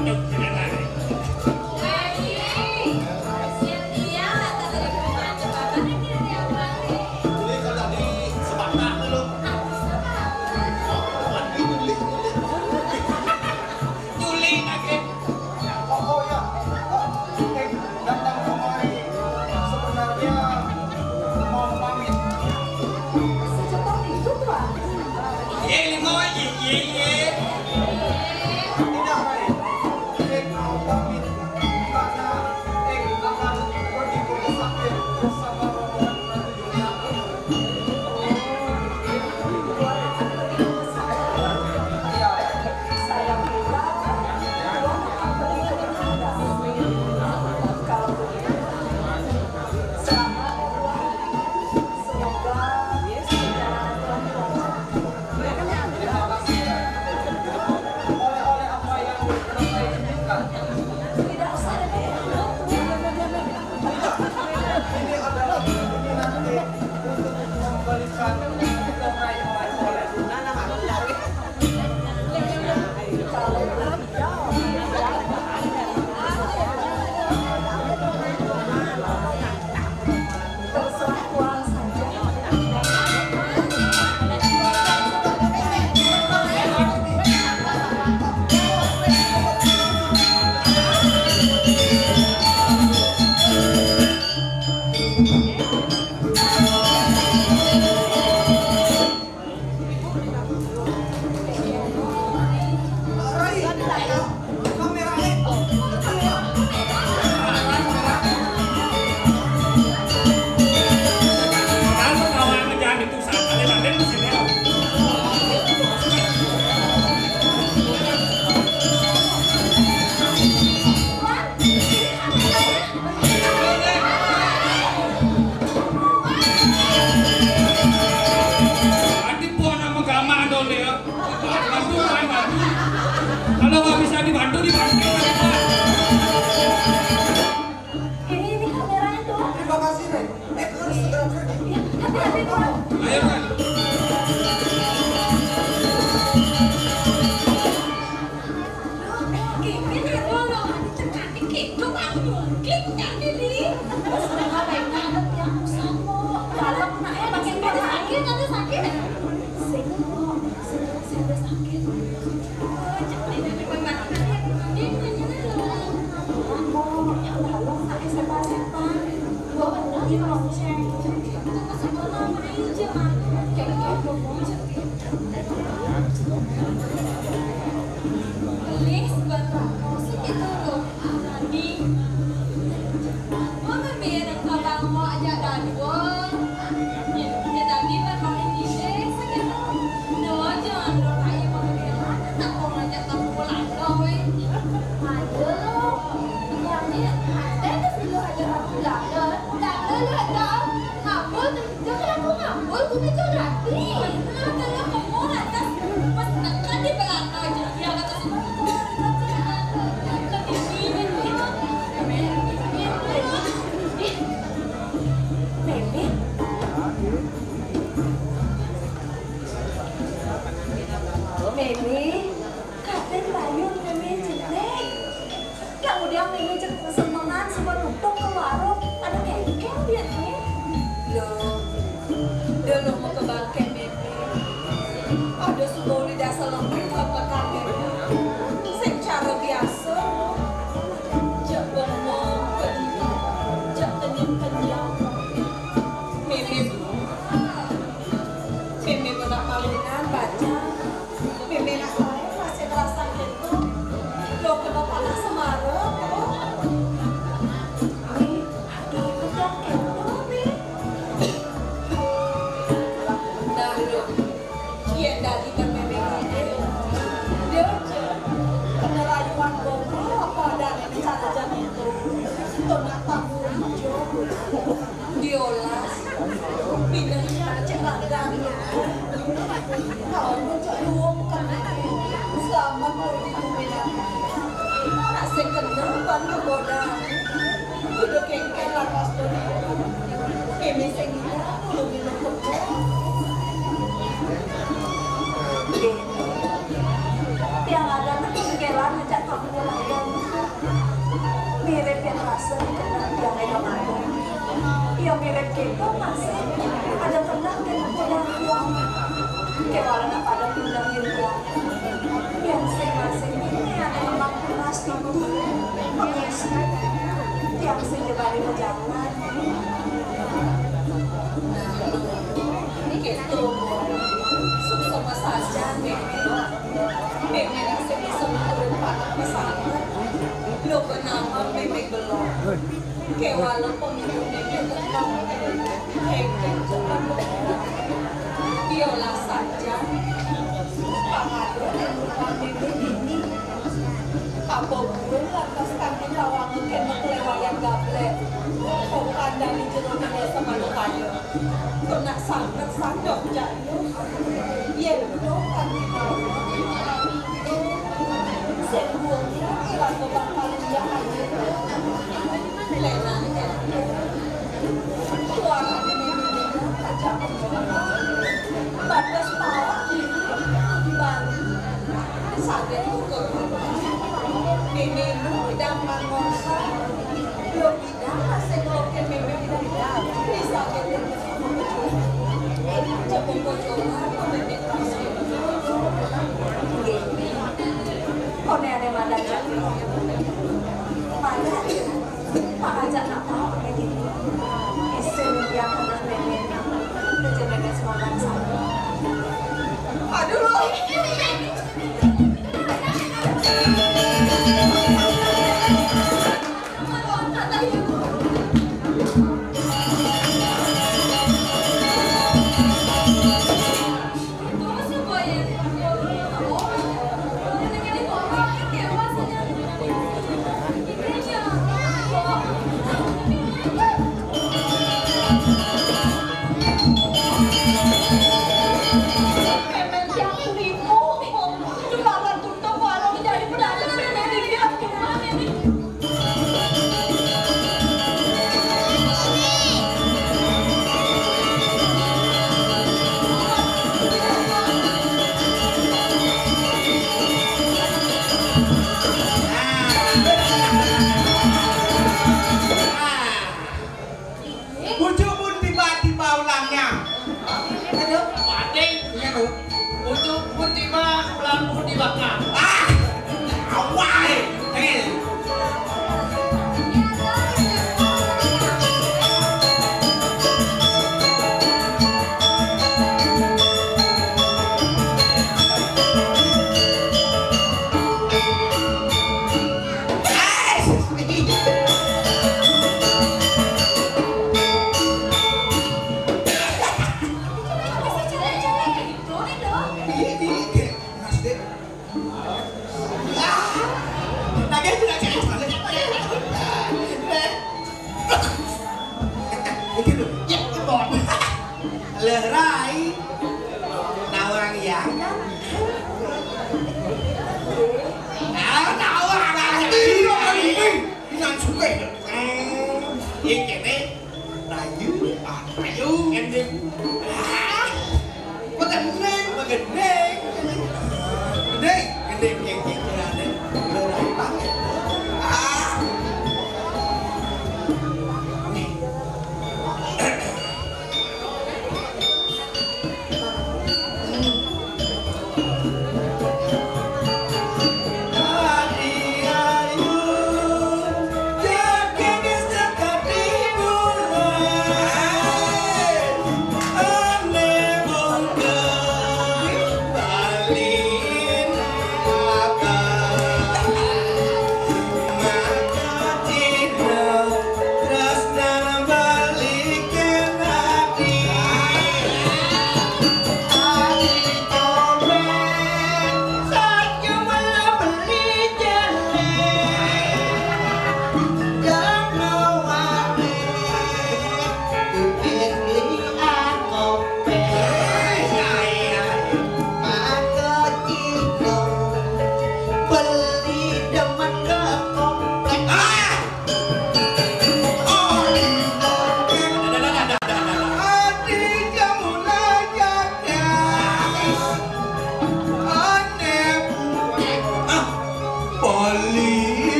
Ini kalau di sebatang dulu. Nyuli, nyuli. Nyuli lagi. Oh, oh, ya. Eh, datang kemari sebenarnya mau pamit. Secepat itu, Tuan? Iya, Limo, iya, iya, iya. Tidak, Rai. Eh, mau pamit karena, eh, akan pergi ke Mesir bersama rombongan Ratu Jogja. Ini adalah, ini nanti untuk memberikan kita oleh-oleh. Ati pun nama gamak dong dia. Bantu, Pak, bantu. Kalau nggak bisa dibantu, dibantu. Ini, ini kameranya tuh. Terima kasih, Nek. Nek harus segera pergi. Iya, hati-hati, Pak. Ayo, Pak. Kipin ya, lo, lo, tekanin gitu, Bang. Klik, klik, klik. Terus kenapa ini? Ada tiang sama. Dalam, nah, eh, masih ada sakit, ada sakit. Sing, sing, sing ada sakit. Oh, jadi ini memang ini nanya lo. Aku, ya Allah, lo, sakit sepan-sepan. Gua kan lagi mau cek. Kita masuk ke lama aja, Bang. Kayak gitu, Bang. Gelis buat rokok segitu loh. Tadi. Mama biar engkau bangun aja dari wong. Ya, ya, tadi memang ini deh, segitu. Duh, jangan lupa ya, mau bilang, tak mau ngajak kamu pulang, loh, weh. Ayo, lo. Yang ini, saya tuh dulu aja kamu pulang, loh. Pulang, loh, loh, loh. Ngabul, Jangan aku ngambul, ku pikir gratis. Nah, kalau kamu lantas pas tekan di belakang aja. Ya, kata si Meme. Meme. Kapan bayun Meme cetek? Kemudian Meme cetek pesenan, semua numpuk ke warung. Ada kengkeng dia nih. Loh, dia lo mau ke bangke Meme. Ada semua di dasar lembut apa kaget. Secara biasa, cek bengong, cek kenyang-kenyang. Meme, Meme pernah kawinan, baca. Meme nak lain masih ngerasa gitu. Lo kenapa nak semarah? Ih, aduh, betul gitu, Mi. Nah, lo, iya dari bermeme ini. Dia aja. Kena rayuan gombal apa ada rencana jam itu. Itu nak tamu hijau. Diolah, pinahnya cek langgar. Kalau muncul uang kan, selamat mau di bumi. Nak sekenal pan kegoda. Udah kengkel lah pas tadi. Kemi sing ini, belum minum kopi. Yang ada tuh kengkelan ngejak kamu lagi. Ya mirip kéto, Mas. Ada kenal kan udah tua. Kéwala nak pada pindah tua. Yang sing masing ini ada kembang tunas di bumi. Pengisi. Yang sing dibalik pejalan. Nah, ini kéto. Suksma saja, Mémé. Mémé sing bisa nurutin panak pesantren. Lo bernama Mémé Belong. Kéwala pemimpin itu tetep éngkén cepet. Biola saja. Pangadu yang bukan Mémé ini. Apa gue lantas kanti tawang kén maklewayan gablek. Kok kandhani jero dina semana kaya. Kena sanget sadok jak. Yén to kanthi sing wong ora bakal liya ayu. Lenan suarane Mémé ajak batas pawak di bali. Saged ukur. Mémé ndang mangosa. Lho, aduh, loh. Pucuk pun tiba-tiba ulangnya. Aduh, mati. Iya, tuh. Pucuk pun tiba, ulang pun dibakar. Ah, awal. Ini. Lagi tidak cek. Iki lho, ya kebon. Leh rai nawang ya kan? Nah, nawang. Iya, ini nang suwe. Iki kene rayu, ah, rayu. Ngending. Ah, magending, magending. Gending, gending, gending, gending. Lho, rai pakai. Ah.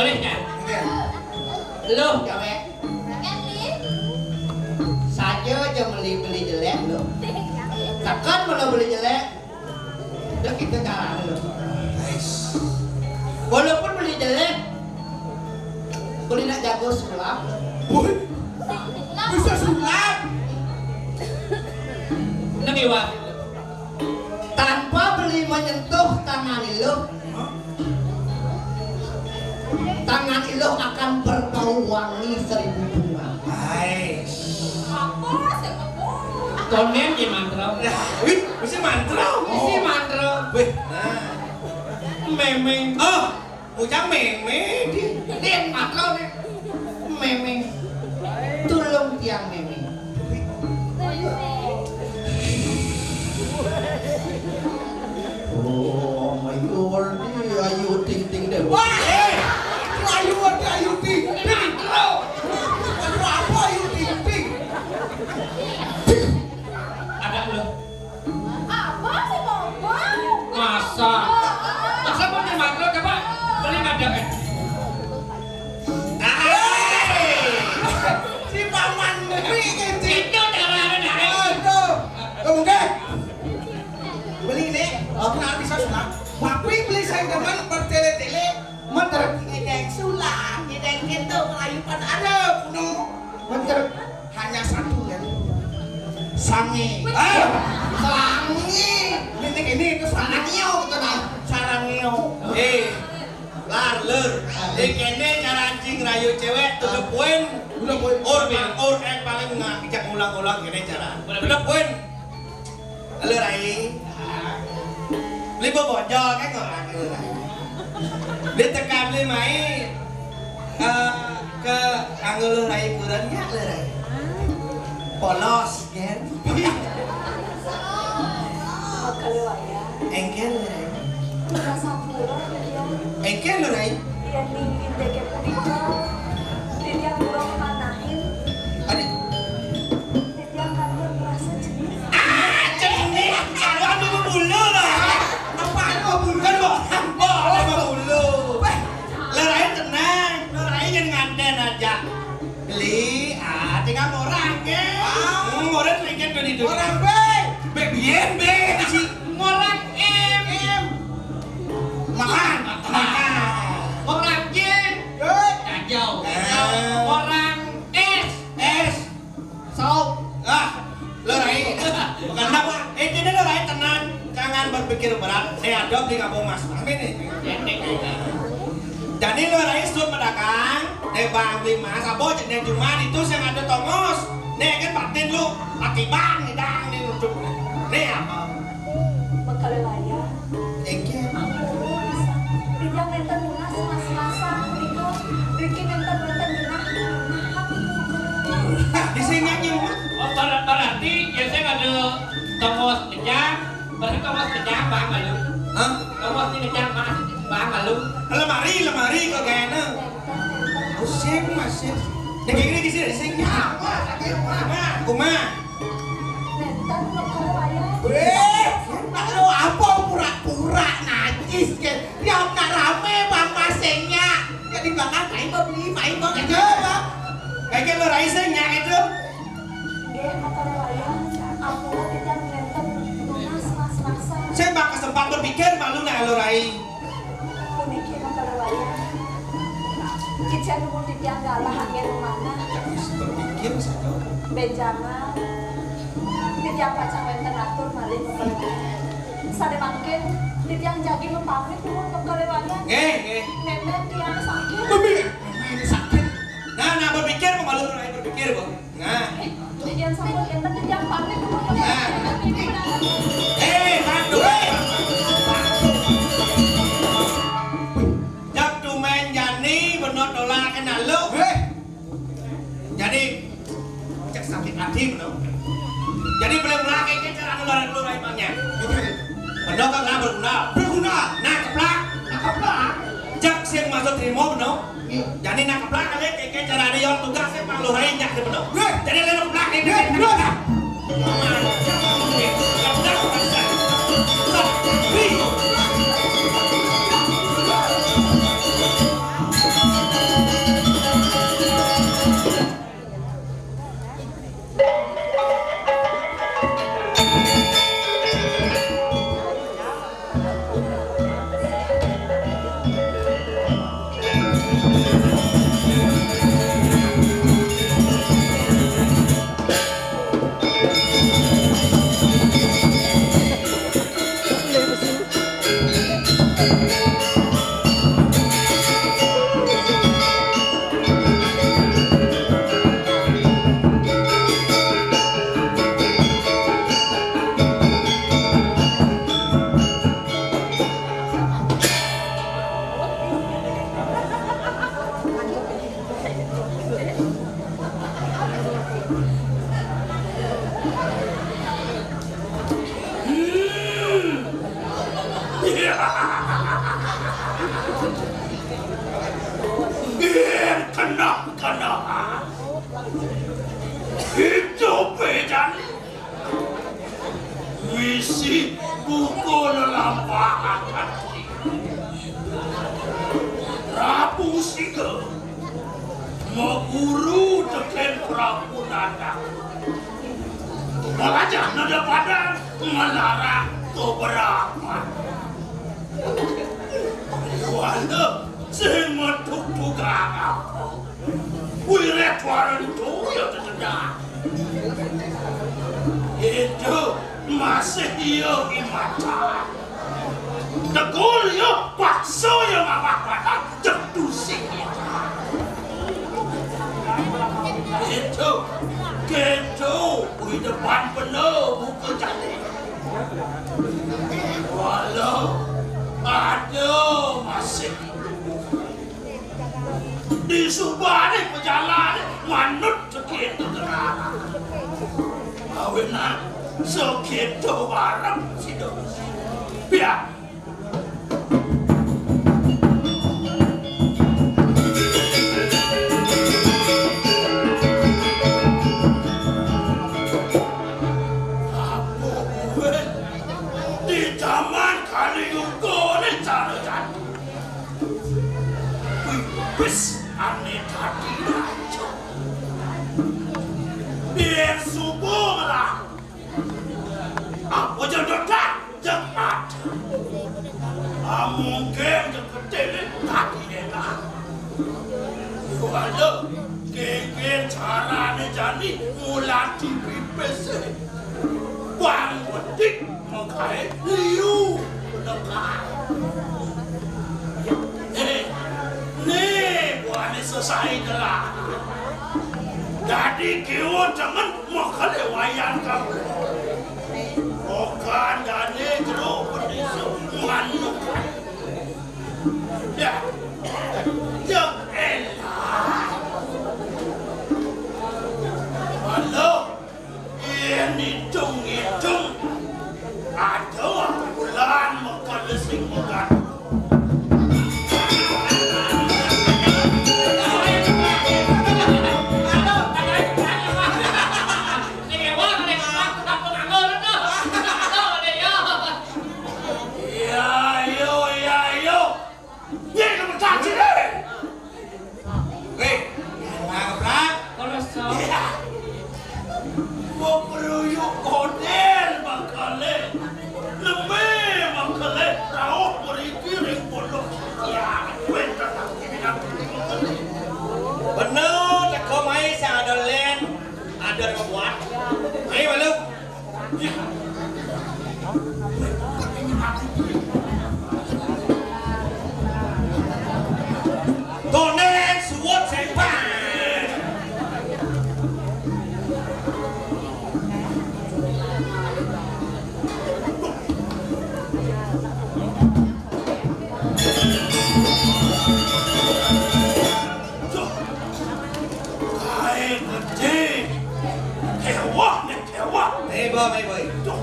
Boleh kan? Iya. Lo gawe. Saja aja beli beli jelek lo. Tekan malah beli jelek. Udah kita cara lo. Walaupun beli jelek, beli nak jago sulap. Woi, bisa sulap. Lebih wah. Tanpa beli menyentuh tangan lo, tangan lo akan berbau wangi seribu bunga. Hai. Apa sih, apa? Konen di mantra. Wih, bisa mantra. Isi mantra. Wih, nah. Memeng. Oh, ucap memeng. Dia mantra nih. Memeng. Tulung tiang memeng. Oh my God, ini Ayu Ting Ting deh. Wah, eh, Ayu ada Ayu Ting Ting. Aduh, apa Ayu Ting Ting? Ada lo. Apa sih ngomong? Masa? Masa mau terima lo coba beli ada eh. Si paman nepi gitu. Itu darah darah. Aduh. Oke. Beli ini, kenal bisa sudah. Tapi beli saya demen bertele-tele. Menterep ngedeng sulam, ngedeng gitu, melayu pan ada kuno. Menterep hanya satu kan. Sange. Ah, sange. Ini ini itu sarangio gitu nah. Sarangio. Eh, lar ler. Eh, kene cara anjing rayu cewek to the point. Udah poin. Or man, or eh paling nggak ngajak ngulang-ulang kene cara. Udah poin. Halo Rai. Beli bobojol kan orang itu Rai. Dia tekan beli mai eh, ke anggo Rai kurang ya le Rai. Polos kan. Engkel le Rai. Engkel le Rai. Adi. Titiang kanggé merasa jenis. Ah, jenis. Aduh, aduh, bulu, Bang. Apaan mau bulu? Kan, Bang. Bang, ada mau bulu. Weh, lerain tenang. Lerain jangan nganten aja. Beli, ah, tinggal orang, ke. Ah. Hmm, orang sedikit tuh di dunia. Orang, be. Be, bien, be. Si orang M. M. Makan. Makan. Orang jin. Eh. Kacau. Eh. Orang es. Es. Sok. Ah, lo Rai. Bukan apa. Eh, jadi lo Rai tenang. Jangan berpikir berat. Saya ada di kampung Mas. Amin nih. Jadi lo Rai sun pedagang. Nih bang beli mas. Apa jenis cuma itu yang ada tongos. Nih kan batin lu. Pakai bang nih dang nih untuk. Nih apa? Mengkalewaya. Engke. Ampun, bisa. Titiang nénten nunas mas-masan punika. Riki nénten wénten genah. Nah, di sing nyanyi, Mas. Oh, ber-, berarti biasanya ada tongos kejang, berarti tongos kejang, Bang, malu. Hah? Tongos ini kejang, Mas, Bang, malu. Lemari, lemari kok kayaknya. Pusing, Mas, ya. Nek iki sing sing ya. Kuma. Nénten kok karo wayah. Wéh, nak lo apa pura-pura najis ke? Tiap nak rame bang masengnya. Ya di belakang main mau beli, main mau kerja, Bang. Kayak lo Rai sing nyak itu. Nggih, kok karo wayah. Ampun, titiang nénten nunas mas-masan. Saya bakal sempat berpikir malu nak lo Rai. Puniki mengkalewaya. Ijen nuwun titiang galah anggén manah. Terpikir satu. Benjangan. Titiang pacang wénten atur malih mengkalewaya. Sané mangkin titiang jagi mapamit nuwun mengkalewaya. Nggih, nggih. Mémén tiang sakit. Mémén sakit. Nah, nah berpikir malu berpikir, Bu. Nah. Yén sampun énten titiang pamit. Nah. Eh, satu. Jak tumen jani beno tolak kenal lo. Eh. Jadi cek sakit hati beno. Jadi belum lagi ke cara ngeluarin lu emangnya. Beno kan lah berguna. Berguna. Nah, keplak. Nah, keplak. Jak sing masuk terima beno. Jadi nak keplak kali keke cara ada yang tugas sing Pak Lurah injak di beno. Weh. Jadi leno keplak keke. Weh, bener. Keplak, keplak. Wih. Kenapa? Itu bedanya. Misi buku lelampahan hati. Prabu Siga meguru teken Prabu Nanda. Melajah nada padan, melarang keberatan. Wala sing metu tukang apa? Wiret warento ya tetedak. Itu masih iya imatan. Tegul ya paksa ya mamah patah cetusi kita. Itu, gitu, di depan bener buku jadi. Walau ada masih. Disubane pejalané manut sekitu terang. Awinan sekitu bareng sida. Pian. Apa kuwi? Di zaman Kali Yuga ni cara-cara. Pipis ane dadi raja. Yen subuh lah. Apa jodoh dah? Cepat. Amungkin jeketene dadi enak. Waduh, kengken carane jani mulati pipis. Bang Bedik mengkae liu nekah. Eh, ne buane sesai telah. Dadi kiwa temen mengkale wayan kamu. Okan dane jero pendisu manuk. Ya. Ya elah. Halo. Yen itung-itung, ada bulan mekal sing megat. Iya, iya, iya, iya. Ye, lu pecah sini. Weh, nangkep lah. Kalau so. Iya. Mau peruyuk koden bakale. Nembe bakale rauh mriki ring pondok. Ya, weh, tenang, ini nanti. Bener, teko mai sing ada len, ada kebuat. Ayo, malu. Tonen suwut sepan. Kae gedhe. Ewah, nek ewah. Mebo, mebo. Duh.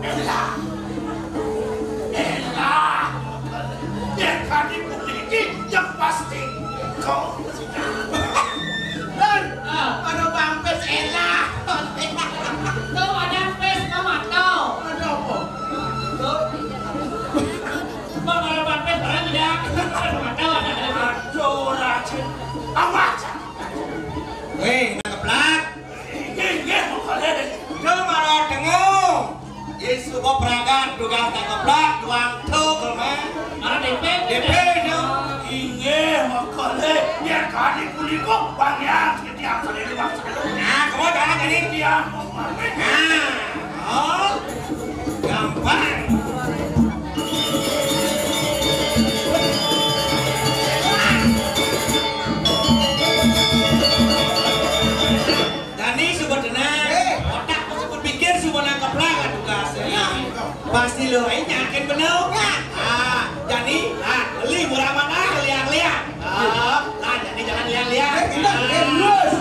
Elah. Elah. Yen kadi puniki, yang pasti kok. Lur, ah, ada Bang Pes elah. Tuh, ada Pes, Mama, tuh. Ada apa? Tuh. Bang, ada Bang Pes, barang tidak? Ada Mama, tuh, ada, ada. Aduh, Raden. Awas. Weh, nangkep lah. Inggih, inggih, monggo. Duh, mara dengo. Yesus suba pragat dugas tangkeblak, duang tuk, lema. Mara D P, D P, duh. Inggih, monggo. Yen kadi punika, pangyang titiang sane luwih salut. Nah, kowe jalan kene. Titiang pamit. Nah, oh. Gampang. Jani suba tenang. Eh. Otak suba pikir suba nangkep lah kan tugas. Iya. Pasti lo ae yakin bener. Ya. Ah, jani, ah, beli murah mana, liang-liang. Ah, lah, jadi jangan liang-liang. Eh, kita, eh, lurus.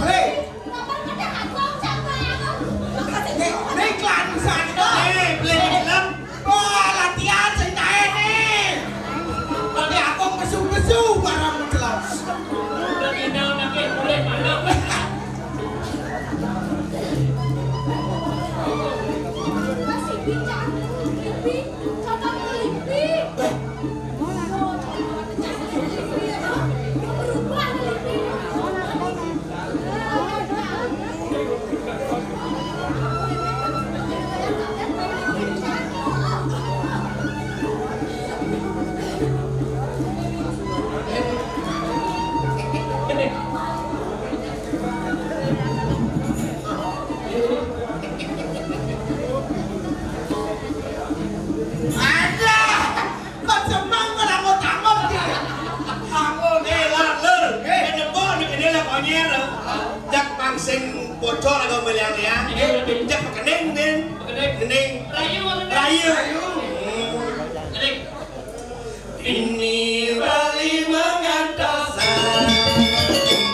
Hei. Nih, nih, iklan sana. Eh, beli film. Wah, latihan sing kae nih. Tapi aku mesu-mesu barang mencelas. Udah gini, udah kayak bule, mana? Ada. Kok seneng ora mau tamu iki? Aku, eh, lah, Lur. Eh, nyebut nek kene lah konyer. Jak pang sing bocor atau meliang-liang. Eh, jak pekening, Din. Pekening. Pekening. Rayu, maksudnya? Rayu. Rayu. Hmm. Pekening. Ini Bali mengantar saya.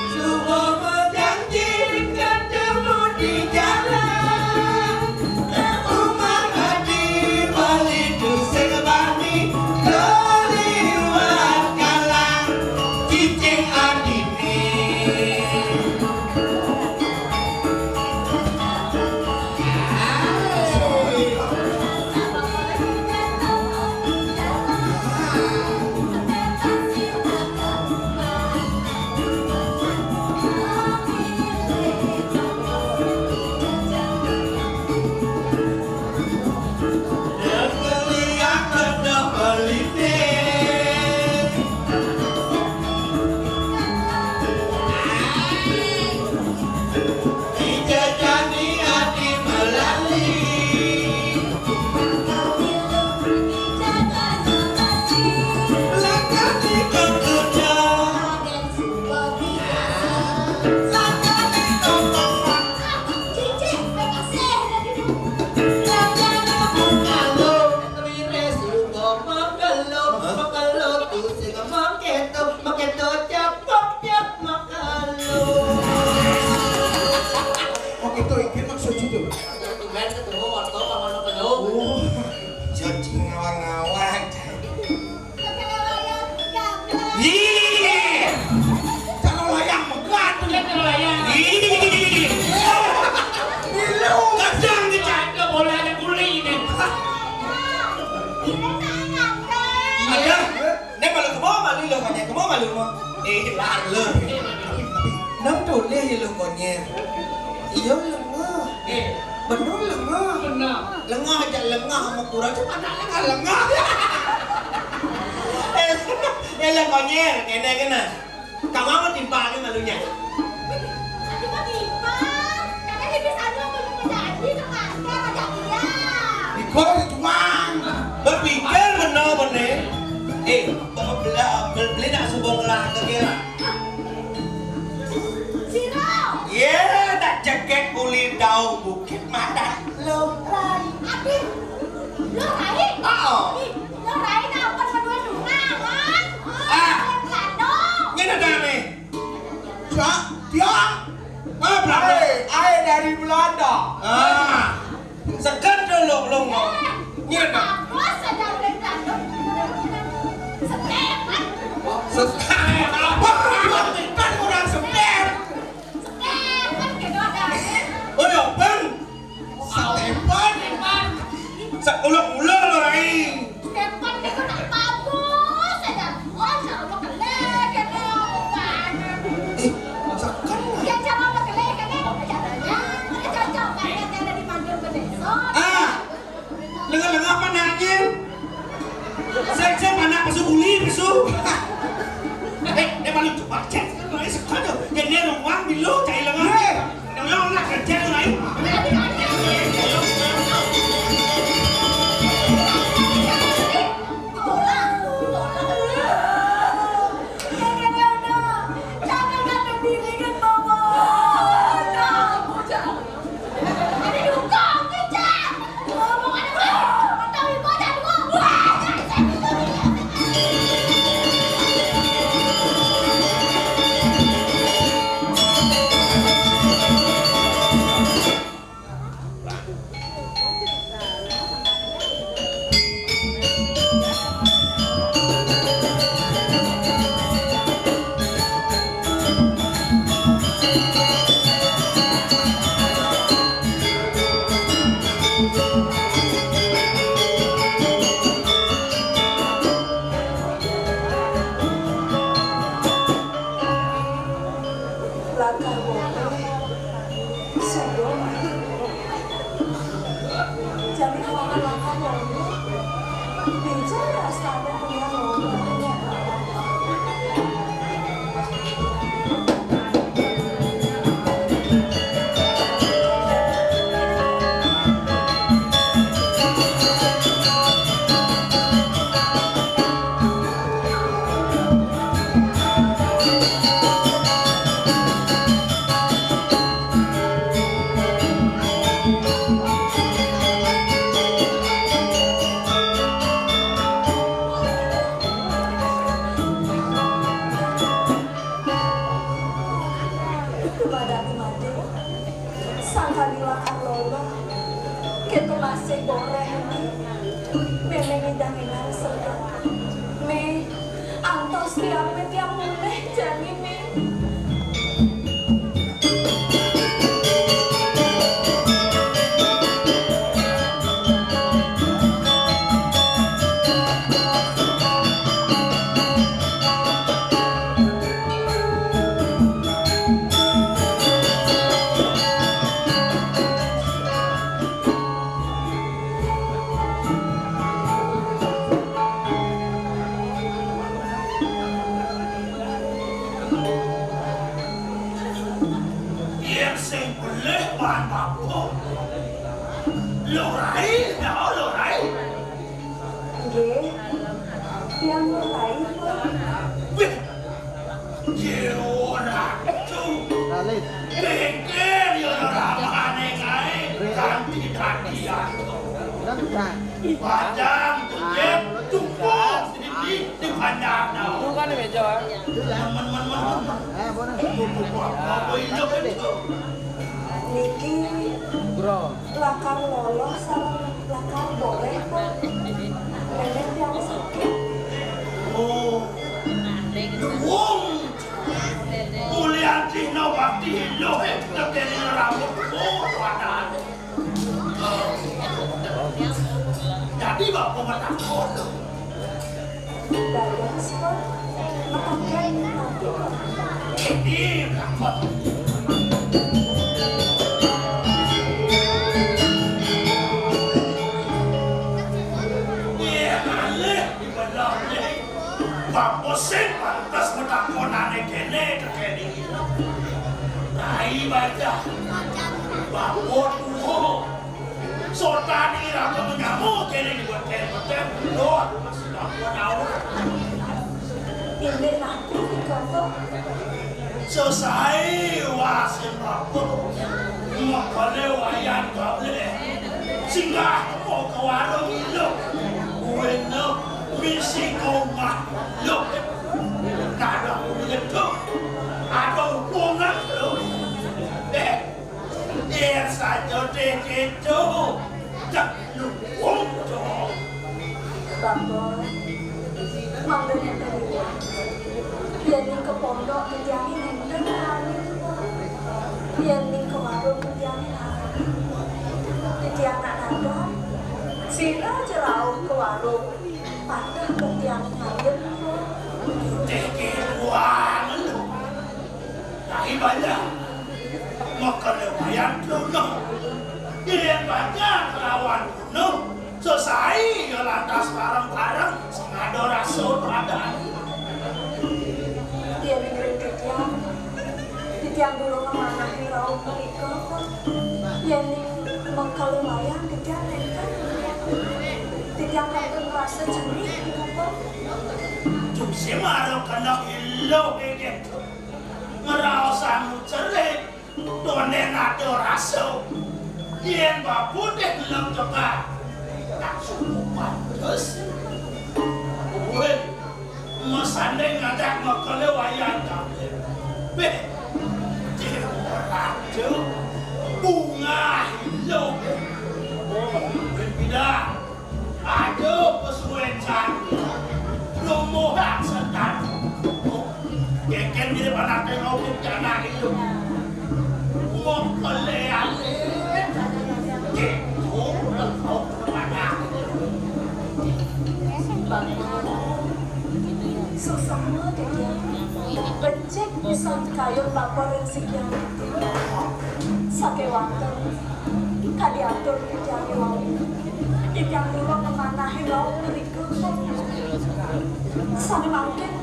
Semua berjanji ketemu di jalan. Oh, gitu, iki maksud itu. Tumben ketemu waktu kamu ketemu. Oh, janji ngawang-ngawang. Ih, cara layang megah tuh. Iya, cara layang. Ih, milu. Kadang kita ada bola ada kuli ini. Ada. Nek malu kemo malu lo, konyet kemo malu mo. Eh, lar lo. Nang toleh lo, konyet. Iya, lengah. Eh. Bener lengah. Bener. Lengah aja lengah, sama kurang cuma tak lengah, lengah. Eh, eh, lah, konyet, kene kena. Kamu mau timpal ni malunya? Timpal, timpal. Karena ini satu aku lupa janji sama Aska, sama Zakia. Ikut tuang. Berpikir benar-benar. Eh, beli, beli nak subung lah ke kira. Siro. Ye, tak jaket kulit daun bukit madan. Lo rai. Aduh. Lo rai? Oh. Ih, lo rai nak apa dua-dua kan? Ah. Ini ada nih. Cak, tiang. Ah, berapa? Air, air dari Belanda. Ah. Segan dulu, belum. Nyet. Apa saja udah tanduk. Setepan. Setepan. Apa? Bukan orang setepan. Setepan gitu ada. Oh, ya, Bang. Setepan. Setepan. Seulek-ulek lo, Rai. Stefan niku tak bagus saja. Oh, cara makelek kene, apa banget. Eh, masakan lah. Ya, cara makelek kene, ya, ya, mana cocok banget yang ada di Mandor Beneso. Ah, lengah-lengah apa nanya? Saya, saya mana pesu kuli, pesu. Eh, eh, malu cepat, cek, kan, mulai sekolah tuh. Ya, ini ruang, milu, cai lengah. Hei. Lengah, lengah, kerja, mulai. Dumadak dumadé, sangkaniné lakar loloh, kéto masih boréh, Mé. Mémé ngidang-idang seneng. Mé, antos tiang, Mé, tiang mulih jani, Mé. Yén sing belih baan bapa. Luh Rai, ya, Luh Rai. Nggih. Tiang Luh Rai, Pak. Wih, ya ora. Pikir ya ora maning ae. Ganti dadian. Padang, Bukit, Tumpuk, sini di Bandar. Itu kan meja. Men, men, men, men, men. Apa itu? Niki lakar loloh sareng lakar boréh, Pak. Mémé tiang sakit. Oh. Wong. Mulian Cina bakti Hindu, eh, tegene rambut. Oh, padahal. Jadi bapa matakon. Dados, Pak, makaten nanti, Pak. Ini, Pak. Iya, alih, dibelah, alih. Bapa sing pantes matakonane kene, kene. Rai bajah. Bapa tuwa. Sotan ira to menyamo kene di hotel-hotel. Loh, masih bapa tahu. Indik napi nika, Pak? Sesae wasin bapa. Mekele wayan kale. Singgah mau ke warung ilo. Kuwi no misi koma lo. Kada kuwi to. Ada hubungan lo. Eh, Yen saja dhewe cecok, cak nyuwung cok. Bapak, mangga nenten riwah. Yen ning ke pondok titiange nenten rame. Yen ning ke warung titiange rame. Titiang nak nandang, sira aja rauh ke warung. Patah titiang ngayem. Dhewe kuwi. Rai banyak. Mekele wayan duno. Yen banyak lawan duno, sesai ya lantas bareng-bareng sing ada rasa padane. Yen ngiring titiang, titiang durung ngemanahi rauh mrika, Pak. Yen ning mekele wayan titiang nenten. Titiang kantun rasa jenih, Pak. Jumse mara kena ilo, Pak. Ngraosang cerik, donden ada rasa. Yen babu deh gelem tebak, tak suku pantes. Weh, mesanding ngajak mekele wayan kabeh. Beh, dewa ratu, bunga hilo. Weh, pindah. Aduh, kesuwen jani. Lumuhak setan. Geger mirip anak tengok jana itu. Wong keleane. Gitu, lengkok kemana? Susah mah dia. Becik pisan kayun lapor ring sikian. Sakewanten. Kadi atur titiang wau. Titiang kula ngemanahin wau mriku, Pak. Sané mangkin,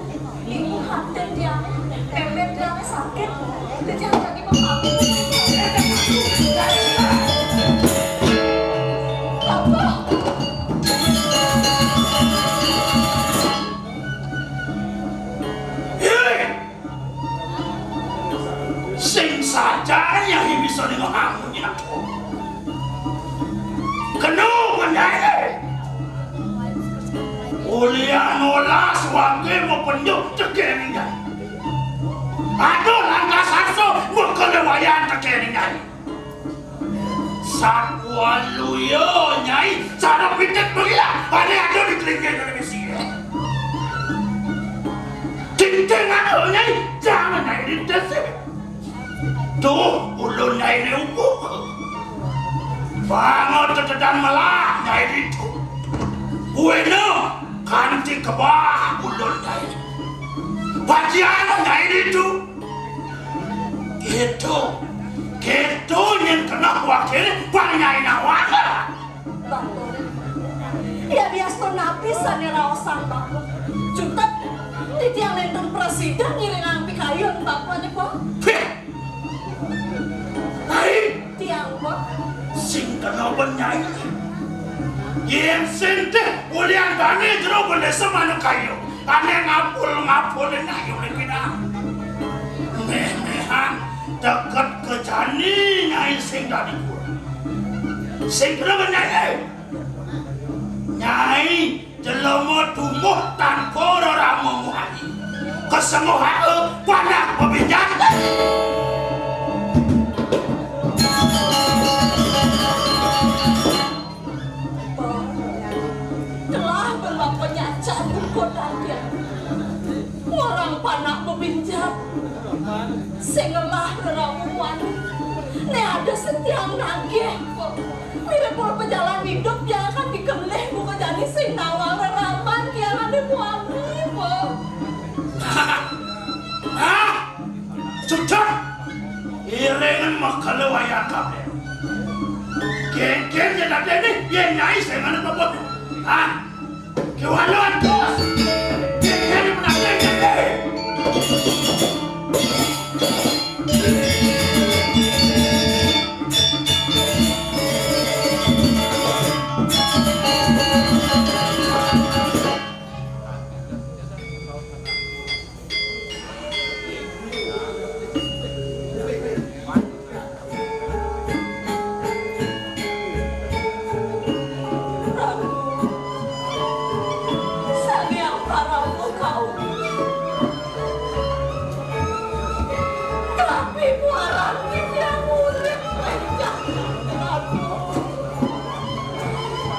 ibu haté tiang, mémé tiangé sakit, tiang dadi pemabuk. Apa? Sing saja yang bisa dengan aku nyatu. Kenu menyaingi. Ulian olas wage mapenjuk tekening nyai. Aduh, lantas aso makalewayan tekening nyai. Sakualuya nyai cara pitet begiya, ane aduh di kelingking televisi. Tinting anu nyai, jangan nyai di desi. Tuh, ulun nyai ne upuh. Banget tetedan melah nyai ditu. Buena kanti kebah ulun nyai. Bagian nyai ditu. Gitu. Gitu nyen kena wakil pang nyai nawaka. Bapak. Ya biasa napi sané raosan Bapak. Jutek, titiang nénten presiden ngiringang pikayun Bapak né, Pak. Heh. Nyai, tiang, Pak. Sing kena benyai. Yén sing téh ulian dané jero bendesa manuk kayu. Ané ngapul-ngapulin ayu lagi dah. Méh-méhan deket ke jani nyai sing dadi guru. Sing kena benyai. Nyai Jelema tumbuh tanpa rerama muhani. Kesenguhake panah bebinjat. Telah berlaku nyacak buku tadi. Orang panah bebinjat. Sing ngelah rerama muhani. Né ada setiang nagih. Mirip pol pejalan hidup yang akan dikelih buka jani sing nawang reraman yang ada muani, Pak. Ah, sudah. Iringan makale wayang kabeh. Geger ya dadi ini, ya nyai sing ana apa? Ah, Kiwalon, bos. Ini penampilan gede. Sang Hyang Parama kaum. Tapi muaran yang urip pencak.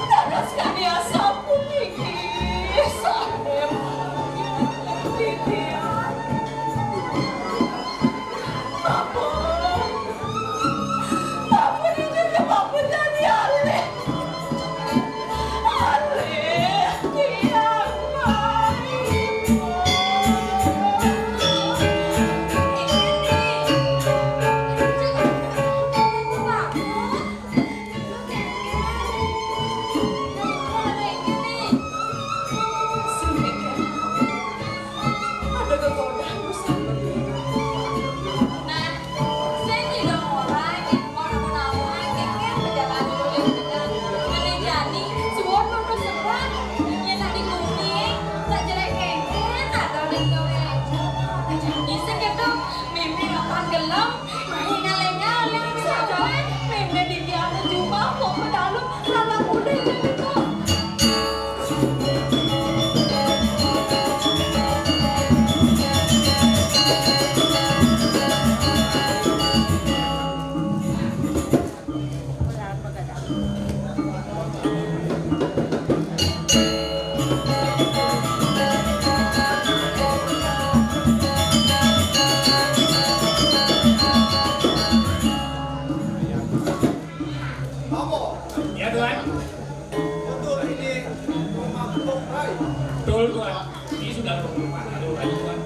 Dados kania sapu gigi. Sanem. Titian. Bapa. Bapa, jujur ya, Bapa, jadi alih. Alih, tiang, Bapa. Ada kegodahan ku sampeyan. Nah, sing tidak mulai, mau nemu-nemu, kengken berjalan dulu dengan ngene jani, suwon nunduk seberang, yen nak di bumi, tak jelek kengken, ada orang gawe aja. Nah, jani sing ketok, mimpi kapan gelem, main ngaleng-ngaleng, saja, mimpi di tiada jumah, mau pedalem, lalang udah jadi kok. Apa? Ya, Tuan. Betul ini rumah Tok Rai? Betul, Tuan. Ini sudah rumah Tok Rai, Tuan.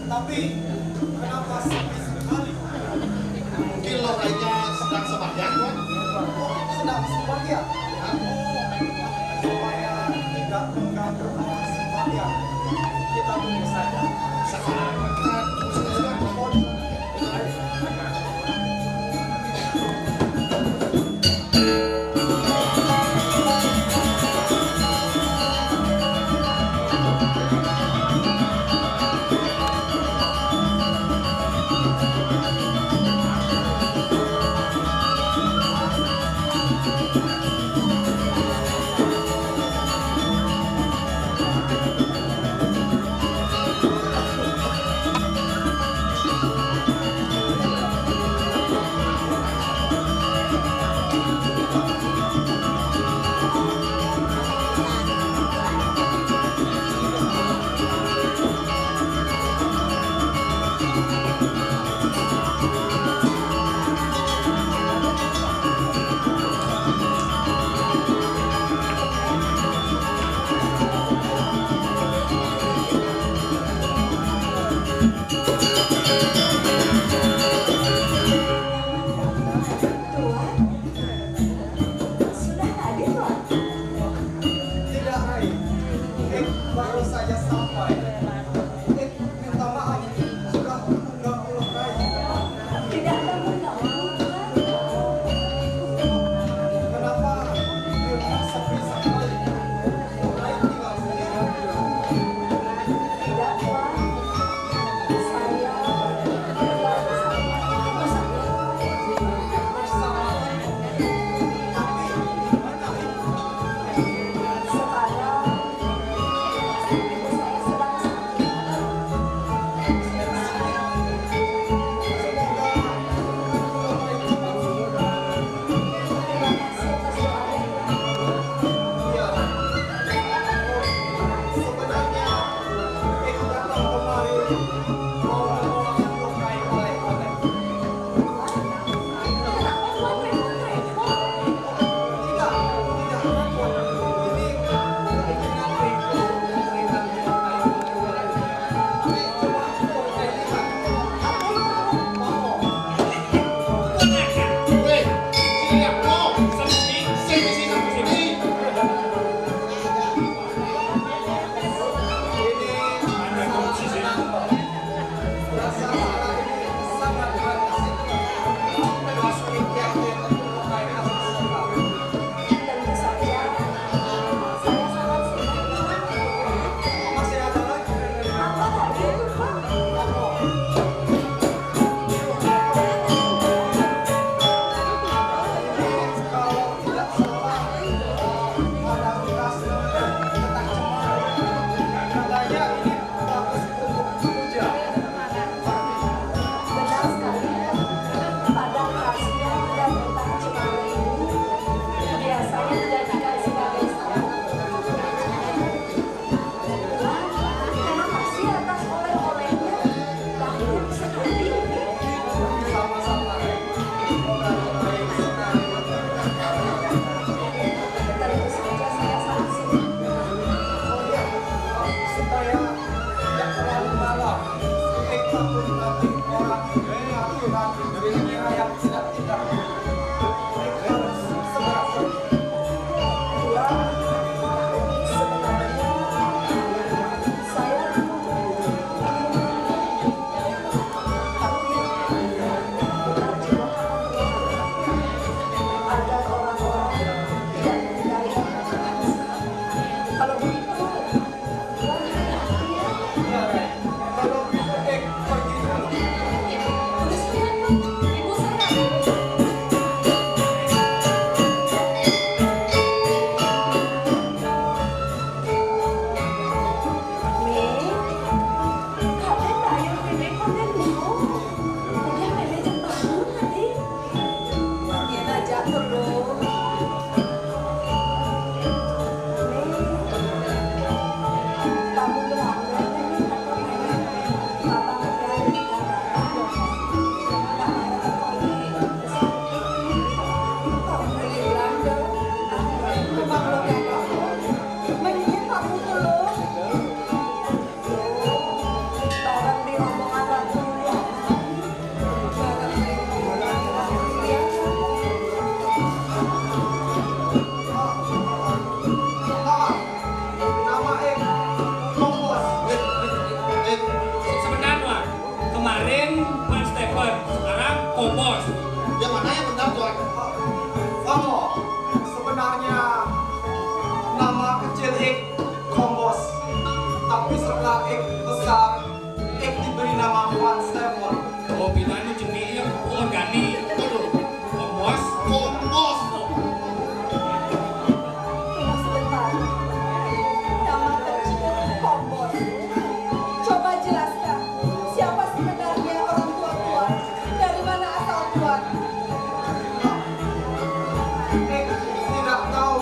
Tapi kenapa sepi sekali? Mungkin Tok Rainya sedang sembahyang, Tuan. Oh, sedang sembahyang. Ya. Oh, supaya tidak mengganggu orang sembahyang. Mungkin Tuan, sudah tadi, Tuan? Tidak, Rai. Eh, baru saja sampai. Eh, minta maaf, sudah mengganggu, Rai. Tidak ada mengganggu, Tuan. Kenapa di rumah sepi sekali? Rai tinggal sendiri. Tidak, Tuan. Saya tinggal bersama ibu saya. Bersama ibu? Tapi di mana ibu? Sekarang ibu saya sedang sakit. Semoga Bapak cepat sembuh. Terima kasih atas doanya. Iya. Sebenarnya Eko datang kemari mau membawakan buah kayu oleh-oleh. Kenapa Tuan repot-repot? Tidak, tidak repot. Ini keinginan Eko memberikan buah kayu oleh-oleh. Tapi coba Eko saya lihat. Apa itu? Mau. Weh, sini aku. Sini, sini, sini, sini. Ini ada kunci sini. Rasa salah ini sangat berat. Tentu saja, saya sangat senang. Masih ada lagi? Apa lagi itu, Pak? Kalau tidak salah, ada bekas kotak cemara. Katanya ini bagus untuk puja. Benar sekali, pada kerasnya dan entah cemara ini biasanya dijadikan sebagai sarana. Terima kasih atas oleh-olehnya. Bagus sekali ini. Sama-sama. Tentu saja saya sangat senang. Supaya tidak terlalu malam. Kita pun nanti orang yang tidak tidak. Harus segera pergi. Tuan, sebenarnya saya ingin, tapi benar juga kata Tuan, agar orang-orang tidak menilai. Kalau begitu, Kompos. Yang mana yang benar, Tuan? Famo, sebenarnya nama kecil Ik Kompos. Tapi setelah Ik besar, Ik diberi nama Van Stefan. Oh, bilangnya jenisnya organik. Betul. Kompos. Kompos. Tunggu sebentar. Nama kecil Kompos. Coba jelaskan, siapa sebenarnya orang tua Tuan? Dari mana asal Tuan? Ik tidak tahu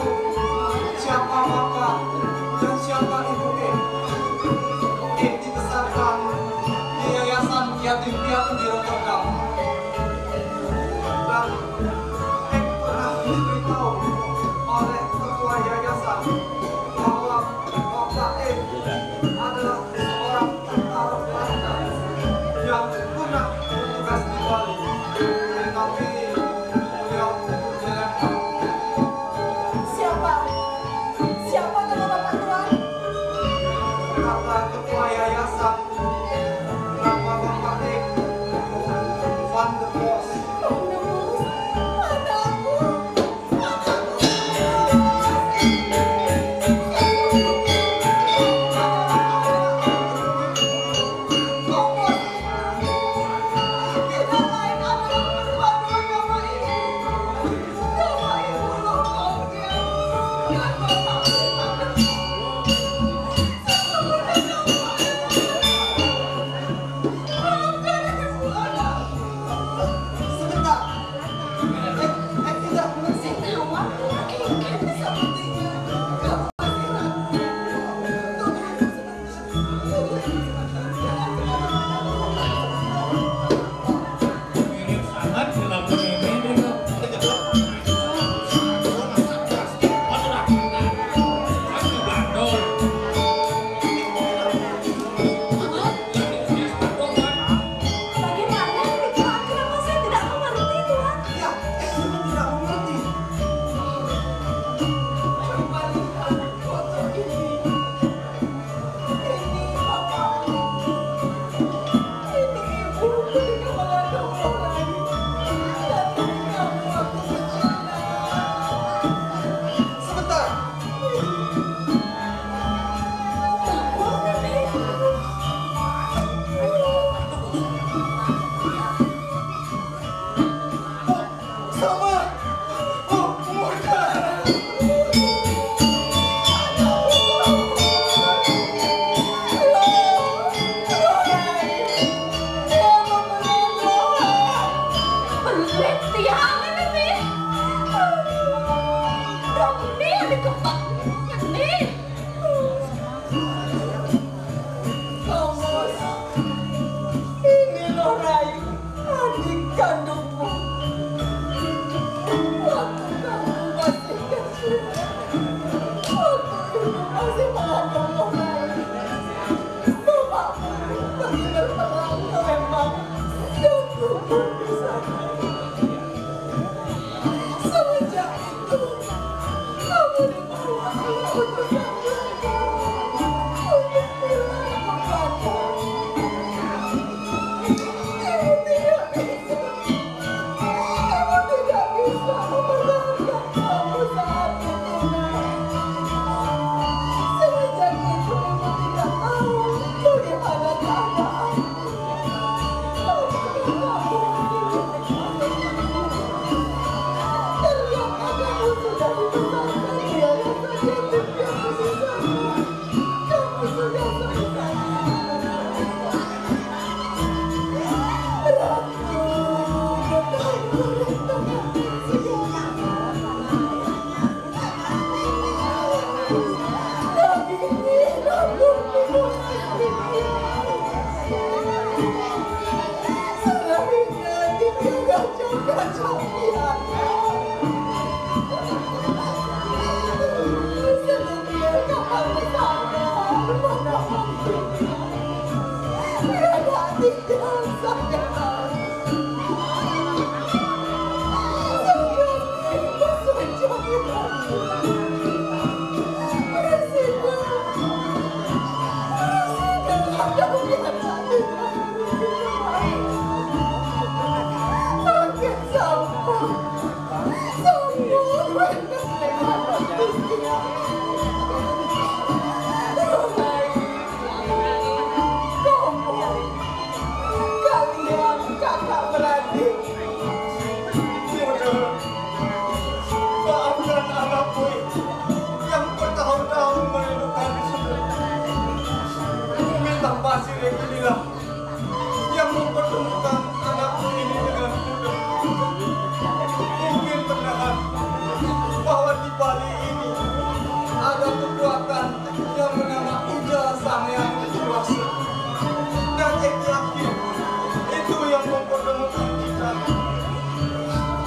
siapa bapak dan siapa ibu Ik. Ik dibesarkan di yayasan yatim piatu di Rotterdam. Dan Ik pernah diberitahu oleh ketua yayasan bahwa bapak Ik adalah seorang tentara Belanda yang pernah bertugas di Bali. Tapi beliau dilempar. Siapa? Siapa nama bapak Tuan? Kata ketua yayasan, nama bapak Ik Van der Bos. Anakku. Sirip inilah yang mempertemukan anakku ini dengan Pudek. Mungkin benar bahwa di Bali ini ada kekuatan yang bernama Ida Sang Hyang Widi Wasa. Dan Eki yakin itu yang mempertemukan kita.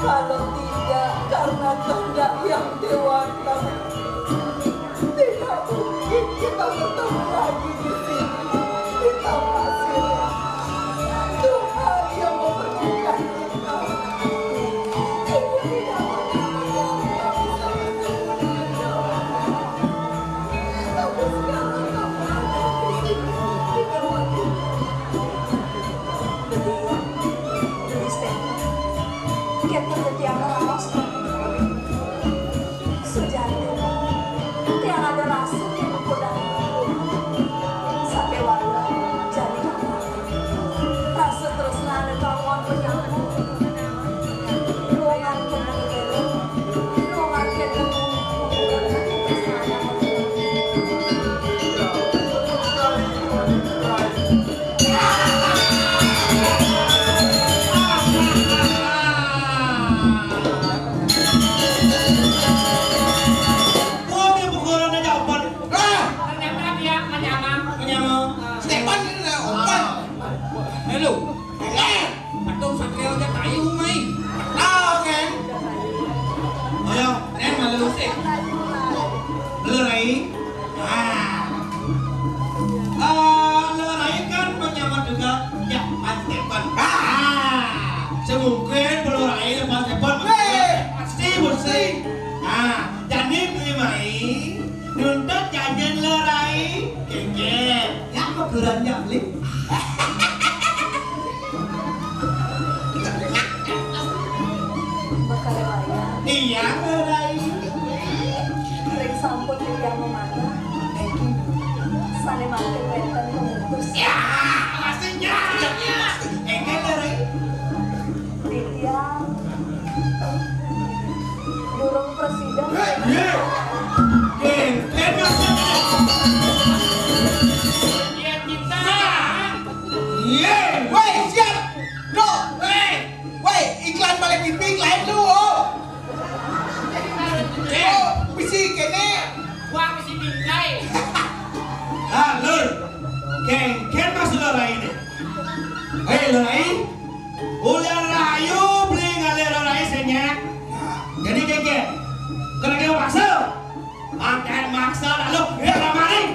Kalau tidak karena kehendak yang dewata, tidak mungkin kita bertemu lagi di sini, di Taman Sirip. Tuhan yang mempertemukan kita. Ibu tidak pernah menyangka bisa bertemu dengan Dewata. Tapi sekarang kamu ada di sini, di Dewata. Betul, Mister. Kita jadi anak. Sujati, tiang ada rasa di pepudahan ibu. Sakéwala jani kamari. Rasa tresnané kawan penyambut. Luangaken kebéla, luangaken kebéla, tresnané. Wong yang bekoran aja open. Lah, ternyata dia menyamar. Menyamar. Stefan ini lah open. Halo. Enggak. Patung Satria aja tayu, Mai. Ah, oke. Ayo, Nen malu sih. Belum, Rai. Ah. Ah, lo lain kan menyamar juga ya Pak Stefan. Ah, semungkin belum lain Pak Stefan. Weh. Pasti, pasti. Ah, jadi beli mai nuntut jajan lo rai. Kengkeng. Ya, kebetulan ya, beli. Iya, Rai. Ring sampun titiang memanah. Sané mangkin wénten pemutus. Ya, pastinya. Enggal, Rai. Titiang durung prasida. Iya. Iya, cinta. Iya. Woi, siap. Duh. Woi. Woi, iklan balik T V, iklan lu, oh. Eh. Oh, bisi kéné. Wah, bisi bingkai. Ah, Lur. Kengkén maksud Lur Rai ini. Hei, Lur Rai. Ulian rayu beli ngalih Lur Rai sing nyék. Jadi kengkén. Kena kena paksa. Pakai maksa lalu, eh, ramaning.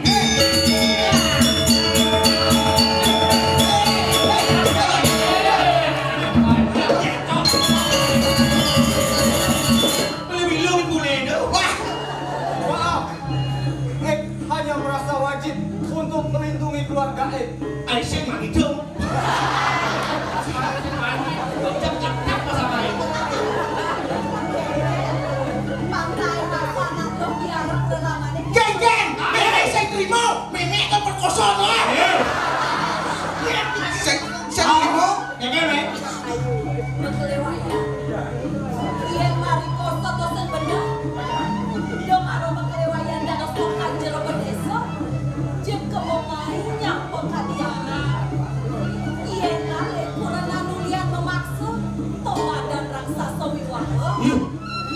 Beli bilung boleh tu. Wah. Maaf. Eh, hanya merasa wajib untuk melindungi keluarga, eh. Ai sing mah itu. Geng, geng! Mémé sing trima, mémé akan perkosa, no. Sing, sing trima. Ayo, makeléwayan. Yén marikosa to sing bener. Ida mara makeléwayan dados tokan jero bedésa. Jeg kemo mai nyapa kadianan. Yén nalih kurenan ulian memaksa, to madan raksasa wiwaha. Ih,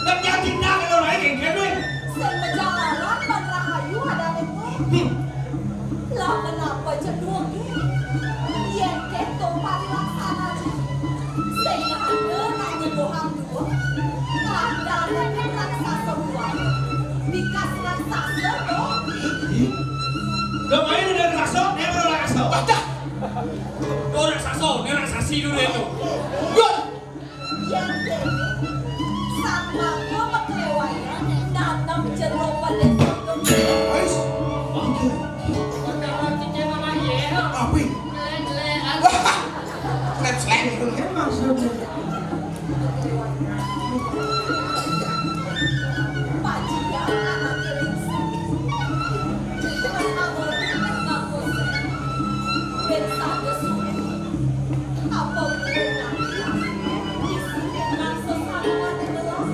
kan jadi nang lho, Rai, geng, geng, wé. Sing majalaran ban rahayu adané, Pak. Hmm. Lah, kenapa cedok, gé? Yén kéto parilaksanané, sing ada nak nyedohang dua. Lah, adané kan raksasa dua. Bikas raksasa, to. Ih. Lo main udah raksasa, dia baru raksasa. Baca. Oh, raksasa, dia raksasi dulu itu. Yuk. Yén kéné, sang mangka makeléwayan nanem jero pedés. Ais, mangga. Tapi. Wah, slep-slep itu kan maksudnya. Pajian anaké lingsir. Terus abot ngaku sén. Bén saja sulit. Apa kuwi nanti isi dengan sesamuan itulah.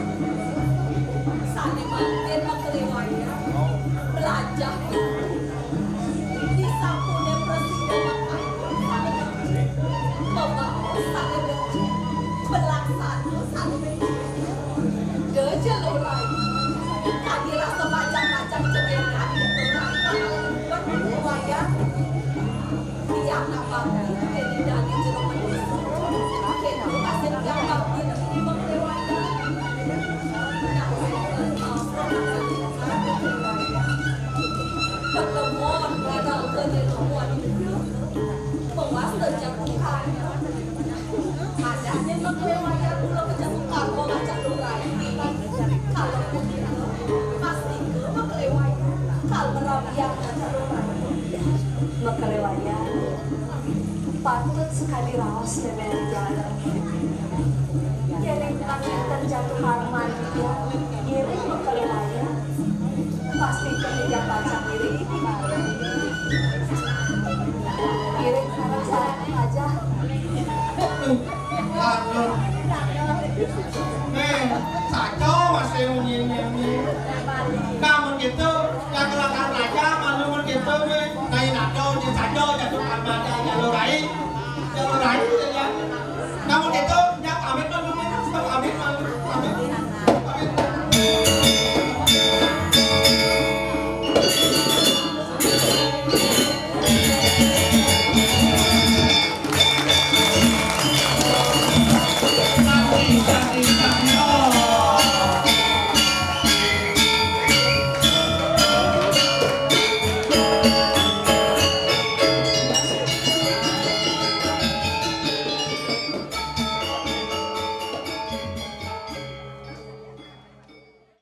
Sané mangkin makeléwayan. Belajar. Disampune presiden. Makalewayan. Patut sakadi raos Mémé Rijal. Yén panginten Jatuh Harman, ngiring makalewayan. Pasti kehidupan sendiri. Ngiring sareng-sareng aja. Aduh. Nih, saco masih munyi.